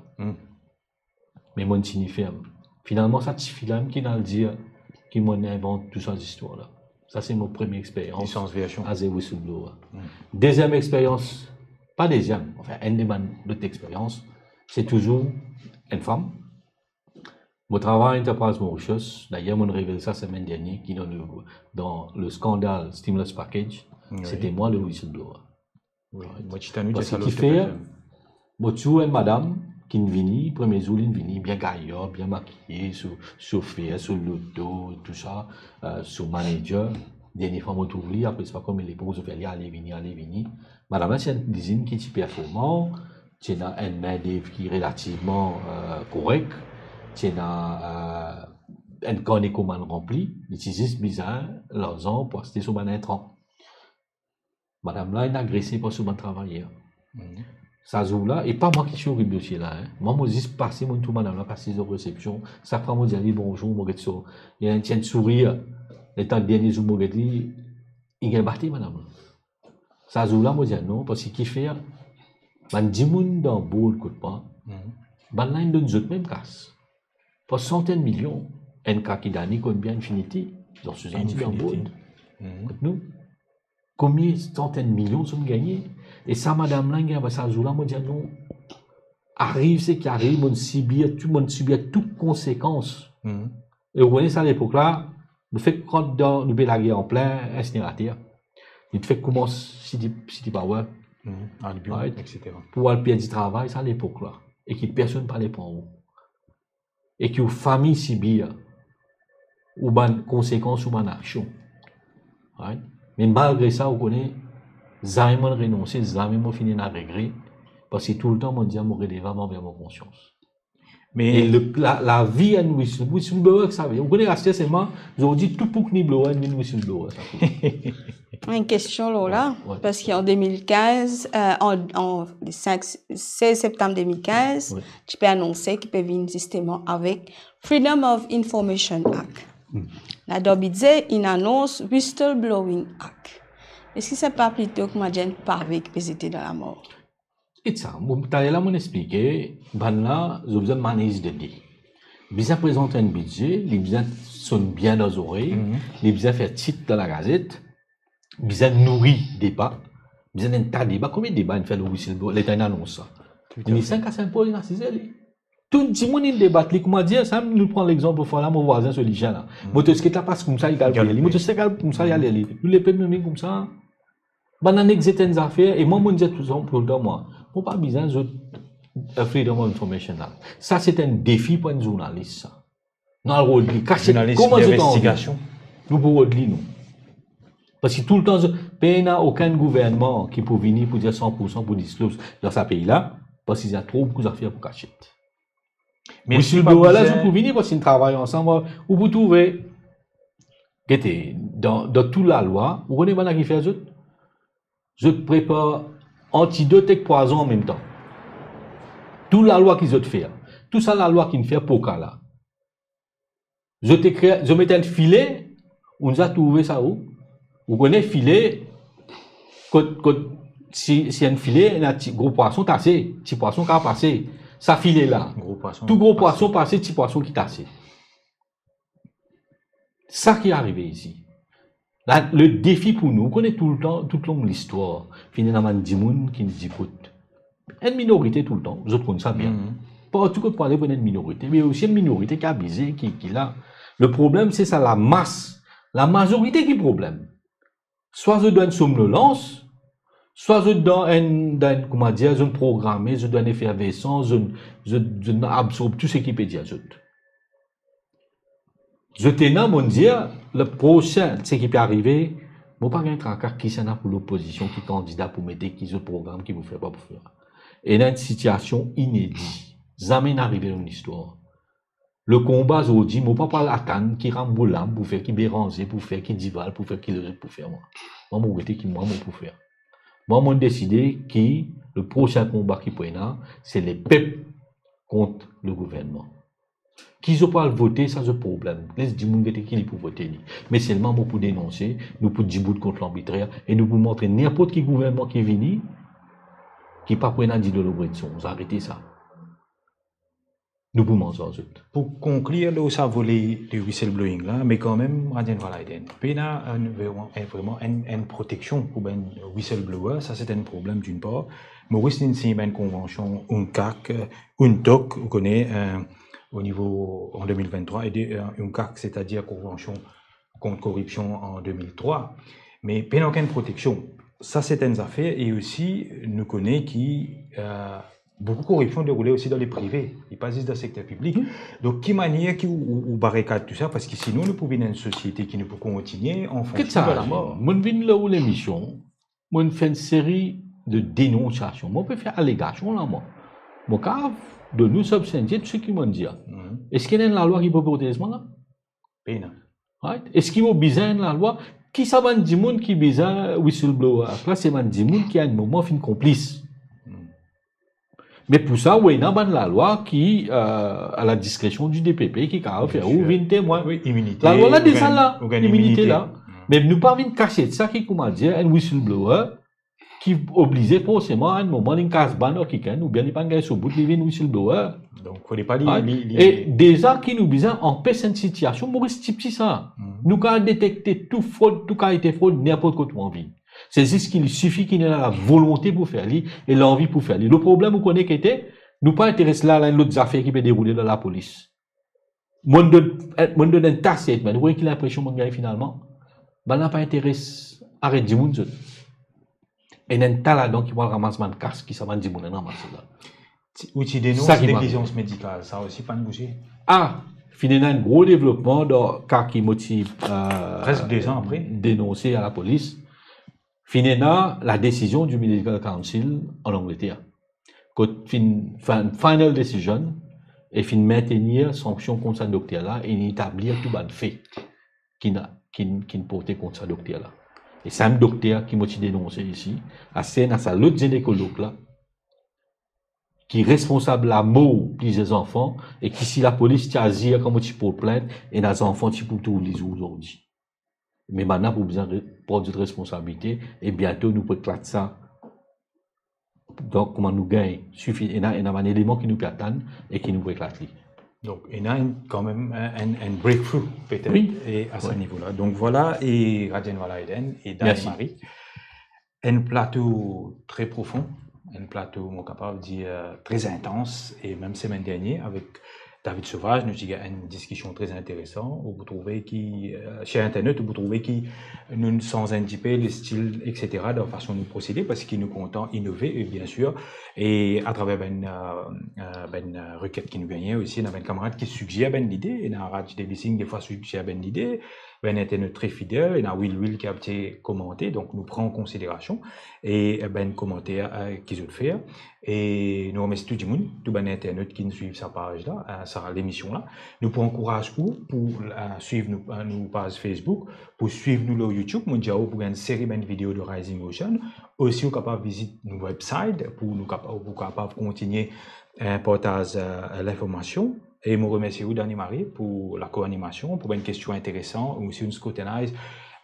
Me mo ti ni ferm. Finalman, sa tifi la mem ki inn al dir ki mo invant tou sa zistwar la. Sa se mo premie experience as a whistleblower. Deziem experience, pa deziem, anfin, enn de bann lot experience, se touzour enn fam. Mo travay Enterprise Mauritius, dayer mo revel sa semenn dernie, ki dan le, dan le skandal stimulus package, se ti mwa le whistleblower. Wi, mo ti tann ou dir sa lor Top F M. Mo ti trouv enn madam ki'nn vini, premie zour li'nn vini, bien gayar, bien makiye, so sofer, so loto, tou sa, euh, so manager. Dernie fwa mo trouv li, apre se pa konbien lepok, zot fer li ale vini, ale vini. Madam la ti ena enn lizinn ki ti performan, ti ena enn mindev ki relativman, euh, korek, ti ena, euh, enn karne komann ranpli, li ti zis bizin larzan pou aste so bann intran. Madam la inn agrese par so bann travayer. Sa zour la, e pa mwa ki ti okip dosie la, hein. Mwa, mo zis pase, mo trouv madam la pe asiz lor resepsion. Sak fwa mo dir li bonzour, mo get so, li ena enn ti sourir. Letan dernie zour mo get li, li gagn bate madam la. Sa zour la, mo dir non, parski kifer, bann dimoun dan board kot mwa, bann la inn donn zot mem kas. Par santenn milion, enn ka ki Dani konn bien, Infinity, dan Suzanne ti dan board. Kot nou, konbien santenn milion zot gagne. E sa madam la gagn, sa zour la, mo dir non, ariv seki ariv, mo'nn sibir tou, mo'nn sibir tou konsekans. E ou kone sa lepok la, nou fek rant dan, nou pe lage anplin insinerater. Nou fek koumans City, City Power. Albion, right? Et cetera. Pou al perdi travay sa lepok la. E ki personn pa le pran ou. E ki ou fami sibir ou bann konsekans ou bann aksion. Right? Me malgre sa, ou kone, zame mo'nn renonse, zame mo finn ena regre, parski toultan mo dir mo redevan anver mo konsians. Me e le, la, lavi enn whistle-, whistleblower, ki sa ve dir, ou kone, aster selman, zordi tou pou ki ni blower, ni whistleblower, sa. Enn kestion lor la, wi, wi. Parski an de mil kinz, euh, an, an le cinq, seize septanm de mil kinz, wi, ti pe anonse ki pe vinn zisteman avek Freedom of Information Act. La dan bidze, inn anons Whistleblowing Act. Eski sa pa plito, kouma dir, enn pave ki pe zete dan lamar? Get sa, mo, taler la, mo'nn explike, bannla, zot bizin manage de de. Bizin prezant enn bidze, li bizin sonn bien dan zorey, li bizin fer tit dan lagazet, bizin nouri deba, bizin enn ta deba. Konbien deba inn fer lor whistleblower, letan inn anons sa? Tou a Inn fer. Inn asize li. Tou dimoun inn debat li, kouma dir sa, nou pran lexanp fwa la, mo vwazin so lizien la. Motosiklet la pas koumsa, li al priye li. Motosiklet la koumsa, li al li. Nou lepep nou vinn koumsa. Bann nek zet enn zafer, e mwa, mo'nn dir toultan, toultan mwa, mo pa bizin zot, euh, Freedom of Information la. Sa se enn defi pou enn zournalis, sa. Nou al rod li, kasiet, Zournalis kouma zot anvi. D'investigasion. Nou pou rod li, nou. Parski toultan, zot, pena okenn gouvernman ki pou vini pou dir san pou san pou disclose dan sa pei la, parski ena tro boukou zafer pou kasiet. Me eski pa Whistleblower la, bizin zot pou vini, parski nou travay ansam, ou pou trouve. Gete, dan, dan tou lalwa, ou kone bann la ki fer zot? Zot prepar antidot ek pwazon anmemtan. Tou lalwa ki zot fer, tou sa lalwa ki'nn fer pou ka la. Zot ekrir, zot met enn file, ou bizin trouve sa ou. Ou kone file, kot, kot, si, si enn file, ena ti, gro pwason tase, ti pwason kapav pase. Sa file la, Gro pwason tou gro pwason pase, ti pwason ki tase. Sa ki arive isi. La, le defi pou nou, ou kone toultan, toutlong listwar, finn ena bann dimoun ki'nn dibout. Enn minorite toultan, zot konn sa bien. Partou kot pou ale pou ena enn minorite, me osi enn minorite ki abize, ki, ki la. Le problem, se sa lamas. Lamazorite ki problem. Swa zot dan enn somnolans, swa zot dan enn, dan enn, kouma dir, zot programe, zot dan enn efervesans, zot, zot, zot absorb tou seki pe dir zot. Zot ena, mo'nn dir, le prosin, seki pe arive, mo pa gagn traka kisannla pou lopozision, ki kandida pou mete, ki zot program, ki pou fer, pa pou fer. Ena enn sitiasion inedi, zame inn arive dan listwar. Le konba zordi, mo pa pou al atann ki Rambourg la pou fer, ki Bérenger pou fer, ki Duval pou fer, ki lezot pou fer, mwa. Mwa, mo gete ki mwa, mo pou fer. Mwa, mo'nn deside ki le prosin konba ki pou ena, se lepep kont le gouvernman. Ki zot pou al vote, sa zot problem. Les dimoun gete ki li pou vote li. Me selman mo pou denonse, nou pou dibout kont lanbitrer e nou pou montre ninport ki gouvernman ki vini, ki pa pou ena dilo lor bred sonz. Arete sa. Nou pou manz ar zot. Pou konklir lor sa vole de whistleblowing la, me kanmem, Aden Valaiden, pena enn, vreman, enn, vreman enn, enn proteksion pou bann whistleblower, sa se enn problem, d'une part. Moris inn sign bann konvansion UNCAC, euh, UNTOC, ou kone, euh, o nivo, an de mil venntrwa, e de, euh, UNCAC, setadir Konvansion kont Koripsion an de mil trwa. Me pena okenn proteksion. Sa se enn zafer, e osi, nou kone ki, euh, boukou koripsion deroule osi dan le prive, li pa zis dan sekter piblik. Donk, ki manier ki ou, ou, ou barekad tou sa? Parski sinon, nou pou vinn enn sosiete ki nou pou kontinie anfons nou dan lamor. Mo'nn vinn lor ou lemision, mo'nn fer enn seri de denonsiasion. Mo pe fer alegasion la, mwa. Mo kapav donn ou substantie tou seki mo'nn dir. Eski ena enn lalwa ki pou protez mwa la? Pena. Right? Eski mo bizin enn lalwa? Ki sa bann dimoun ki bizin whistleblower? Apre, se bann dimoun ki a enn moman finn konplis. Me pou sa, ou ena bann lalwa ki, euh, a la diskresion di D P P, ki kapav fer ou vinn temwin. Wi, iminite, lalwa la ou deza gagn, la, ou gagn iminite iminite la. Me nou pa vinn kasiet sa ki, kouma dir, enn whistleblower ki oblize forseman, a enn moman, li kas bann ar kikenn, oubien li pa gagn so bout, li vinn whistleblower. Donk, fode pa li, li, li... E deza ki nou bizin anpes enn sitiasion, Moris ti pti sa. Nou kapav detekte tou frod, tou kalite frod, ninport kot ou anvi. Se zis ki li sifi ki ena lavolonte pou fer li e lanvi pou fer li. Le problem, ou kone ki ete, nou pa interes la, la enn lot zafer ki pe deroule dan lapolis. Mo'nn donn, eh, mo'nn donn enn ta statement, ou kone ki linpresion mo'nn gagn finalman? Bannla pa interes aret dimoun zot. Ena enn ta ladan ki pou al ramas bann kas ki sa bann dimoun inn ramas la. Ti, ou ti denons neglisans medikal, sa osi pa'nn bouze? Ah, finn ena enn gro devlopman dan ka ki mo ti, euh, preske de zan apre, denonse a lapolis. Finn ena ladesizion di Medical Council an Angleter, kot finn, fin-, final decision, e finn mintenir sanksion kont sa dokter la, e inn etablir tou bann fe ki ena, ki, ki'nn porte kont sa dokter la. E sa mem dokter ki mo ti denonse isi, aster ena sa lot zinekolog la, ki responsab lamor plizier zanfan, e ki si lapolis ti azir kan mo ti port plint, ena zanfan ti pou trouv lizour zordi. Me bannla pou bizin re-, pran zot responsabilite, e biento nou pou eklat sa Donk, kouma nou gagn sifi-, ena, ena bann eleman ki nou pe atann e ki nou pou eklat li. Donk, ena enn, kanmem, enn, enn, enn breakthrough, petet, wi, e a sa nivo la. Donk, vwala, e Radjenn Valaiden e Dani Marie. Mersi. Enn plato tre profon, enn plato, mo kapav dir, tre intans, e mem semenn dernie, avek David Sauvage, nou ti gagn enn diskision tre interesan. Ou pou trouve ki, eh, ser internet, ou pou trouve ki nou sanz enn tipe lestil, et cetera, dan fason nou prosede, parski nou kontan inove, e biensir, e atraver bann, eh, eh, bann, eh, reket ki nou gagne osi, ena bann kamarad ki sigzer bann lide, ena Raj Devi Singh, defwa sigzer bann lide, bann internet tre fidel, ena Will Will ki abitie komante, donk nou pran an konsiderasion, e, eh, bann komanter, eh, ki zot fer. E nou remersi tou dimoun, tou bann internet ki swiv sa paz la, eh, sa lemision la. Nou pou ankouraz ou pou, eh, swiv nou, eh, nou paz Facebook, pou swiv nou lor YouTube. Mo dir ou pou gagn seri bann video de Rising Ocean. Osi, ou kapav vizit nou website pou nou kapa-, pou kapav kontinie, eh, partaz, eh, linformasion. E mo remersi ou, Dani Marie, pou lakoanimasion, pou bann kestion interesan, ou osi ou scrutinize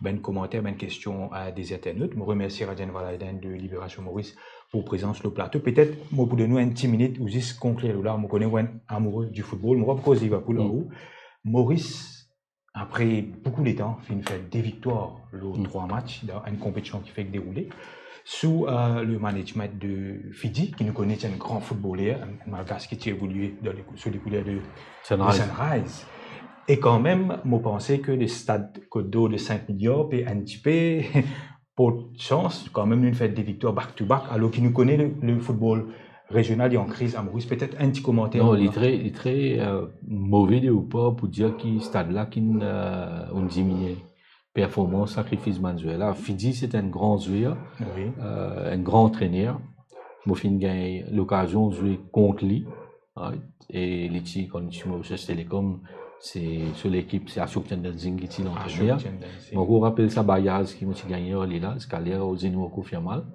bann komanter, bann kestion, eh, des internautes. Mo remersi Radjenn Valaiden de Libération Maurice pou prezans lor plato. Petet mo pou donn ou enn ti minit ou zis konklir lor la. Mo kone ou enn amoureux du football. Mo pa pou koz Liverpool ar ou. Maurice, apre boukou letan, finn fer de viktwar lor trwa match dan enn konpetision ki fek deroule sou, eh, le management de Fidi, ki nou kone ti enn gran footballer, enn, enn malgas ki ti evolie dan le, sou le kouler de, de Sunrise. Sunrise. E kanmem, mo panse ki le stad Côte d'Or de sink miliar pe enn tipe port sans, kanmem nou fer de viktwar back to back, alor ki nou kone le, le football rezional li an kriz a Moris. Petet enn ti komanter. Non, li tre, li tre, eh, move de ou par pou dir ki stad la ki'nn, eh, inn diminie performans, sakrifis bann zwer la. Fidi, se enn gran zwer, wi, eh, enn gran antrener. Mo finn gagn lokazion zwe kont li. Right? E li ti, kan li ti Mauritius Telecom, se so lekip, se Ashok Chandan Singh ki ti lantrener. Ashok Chandan Singh. Mo ankor rapel sa Bayaz ki mo ti gagne ar li la, ziska ler zenou ankor fer mal.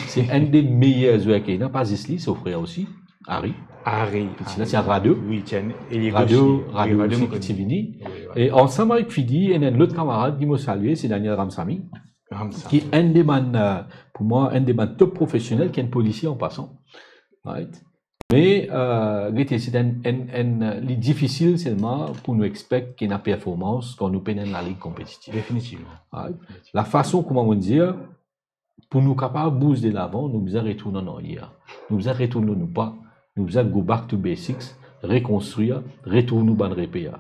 Se enn de meyer zwer ki ena, pa zis li, so frer osi, Harry. Harry, Harry. Ti la, ti a Rado. Wi, ti enn ailier gosh li. Rado, wi, Rado osi ki ti vini. Wi, wi. E ansam avek Fidi, ena enn lot kamarad ki mo salie, se Daniel Ramsamy. Ramsamy. Ki enn de bann, eh, pou mwa, enn de bann top profesionel, ki enn polisier an pasan. Right? Me, eh, gete, se enn, enn, enn, li difisil selman pou nou expect ki ena performans kan nou pena enn lalig konpetitif. Definitivman. Right? Lafason, kouma mo dir, pou nou kapav bouz delavan, nou bizin retourn an aryer. Nou bizin retourn lor nou pa. Nou bizin go back to basics, rekonstrir, retourn nou bann reper.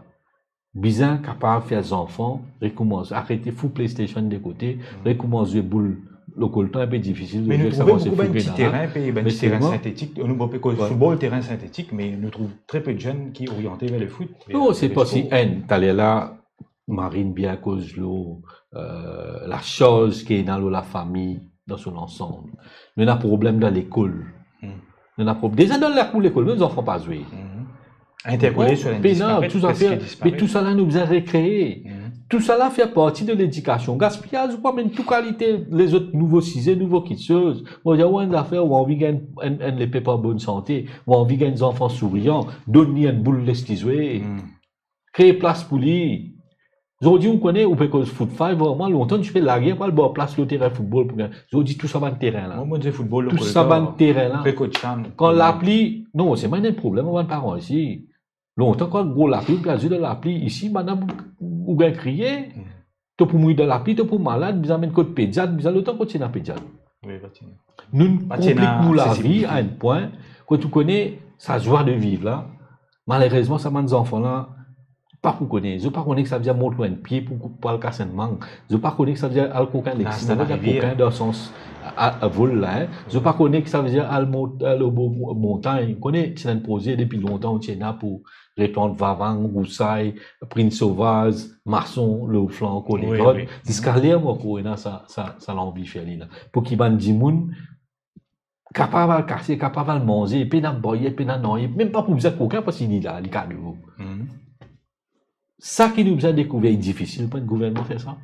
Bizin kapav fer zanfan rekoumans, arete fout PlayStation de kote, rekoumans zwe boul. Lokoltan inpe difisil. Me nou trouve boukou bann ti terin, pe bann ti terin sintetik. Nou, bon, pe koz football, terin sintetik, me nou trouv tre pe de zenn ki oriante ver le foot. Non, se pa si enn, taler la, Marine bien koz lor, eh, lasarz ki ena lor lafami dan so lansam. Nou ena problem dan lekol. Hmm. Nou ena prob-, deza dan lakour lekol, nou zanfan pa zwe. Hmm. Interkole so enn disparet, tou zafer, preske disparet. Me tou sa la nou bizin rekree. Hmm. Tou sa la fer parti de ledikasion. Gaspiyaz, ou pa amenn tou kalite lezot nouvo size, nouvo kitsoz. Mo dir ou enn zafer, ou anvi gagn enn, enn lepep an bonn sante, ou anvi gagn zanfan sourian, donn li enn boul, les li zwe. Hmm. Kree plas pou li. Zordi, ou kone, ou pe koz foot five, mwa, lontan, ti pe lager pou al bar plas lor terin football pou gagn. Zordi, tou sa bann terin la. Mwa, mo dir football, tou sa bann terin la. Pe koz chann. Kan lapli, non, se mwa ena problem ar bann paran isi. Lontan, kan gro lapli, ou pe al zwe dan lapli, isi, bann la, ou gagn kriye. Hmm. To pou mourir dan lapli, to pou malad, bizin amenn kot pediat, bizin lontan kot ti ena pediat. Wi, pa ti ena. Nou konplik nou lavi a enn pwin, kot ou kone sa zwa de viv la, malerezman, sa bann zanfan la, pa pou kone. Zot pa kone ki savedir mont lor enn pie pou, pou al kas enn mang. Zot pa kone ki savedir al kokin lex, al kokin dan sans a, a vol la, en. Zot pa kone ki savedir al mont, al lor bor mo-, montagn. Ou kone, ti ena enn proze depi lontan, ti ena pou replant Vavang, Rousay, Prince Sauvage, Mason, lor flan Konegrot. Wi, wi. Ziska ler mo ankor ena sa, sa, sa lanvi fer li la. Pou ki bann dimoun kapav al kase, kapav al manze, pena boyer, pena nanye, mem pa pou bizin kokin, parski li la, li kado. Mhm. Sa ki nou bizin dekouver, li difisil pou enn gouvernman fer sa.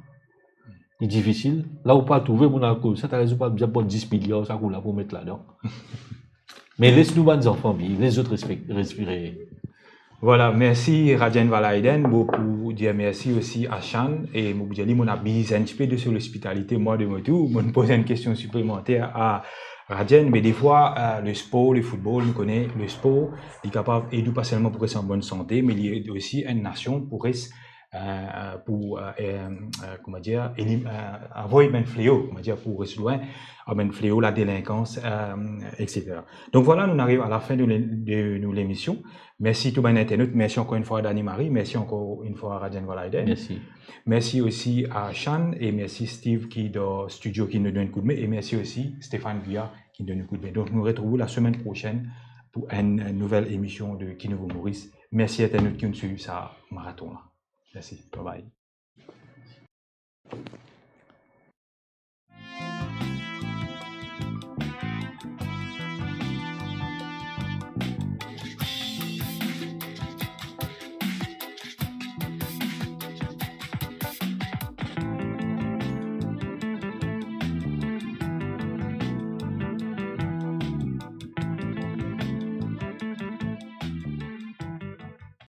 Li difisil. La ou pa trouve moun al koz sa, taler ou pa bizin pran dis miliar sa kou la pou met ladan. Me les nou bann zanfan viv, les zot respek-, respire. Vwala, mersi Radjenn Valaiden. Mo pou dir mersi osi a Shan, e mo pou dir li, mo ena bizin enn tipe de so lospitalite, mwa de mo tour. Mo poz enn kestion siplemanter a, Radian, me defwa, eh, lespor, lefoutbol, nou kone lespor, li kapav ed ou pa selman pou res an bonn sante, me li ed osi enn nasion pou res, eh, pou, eh, eh, eh, kouma dir, elim-, eh, avoid bann fleo, kouma dir, pou res lwin a bann fleo, ladelinkans, eh, et cetera. Donk vwala, nou ariv a lafin de le-, de nou lemision. Mersi tou bann internot, mersi ankor enn fwa a Dani Marie, mersi ankor enn fwa a Radian Valaiden. Mersi. Mersi osi a Shan e mersi Steve ki dan stidio ki nou donn koudme e mersi osi Stéphane Guyard ki donn nou koudme. Donk nou retrouv lasemenn prosenn pou enn nouvel emision de Ki Nouvo Moris. Mersi internot ki inn swiv sa maraton la. Mersi, bye bye.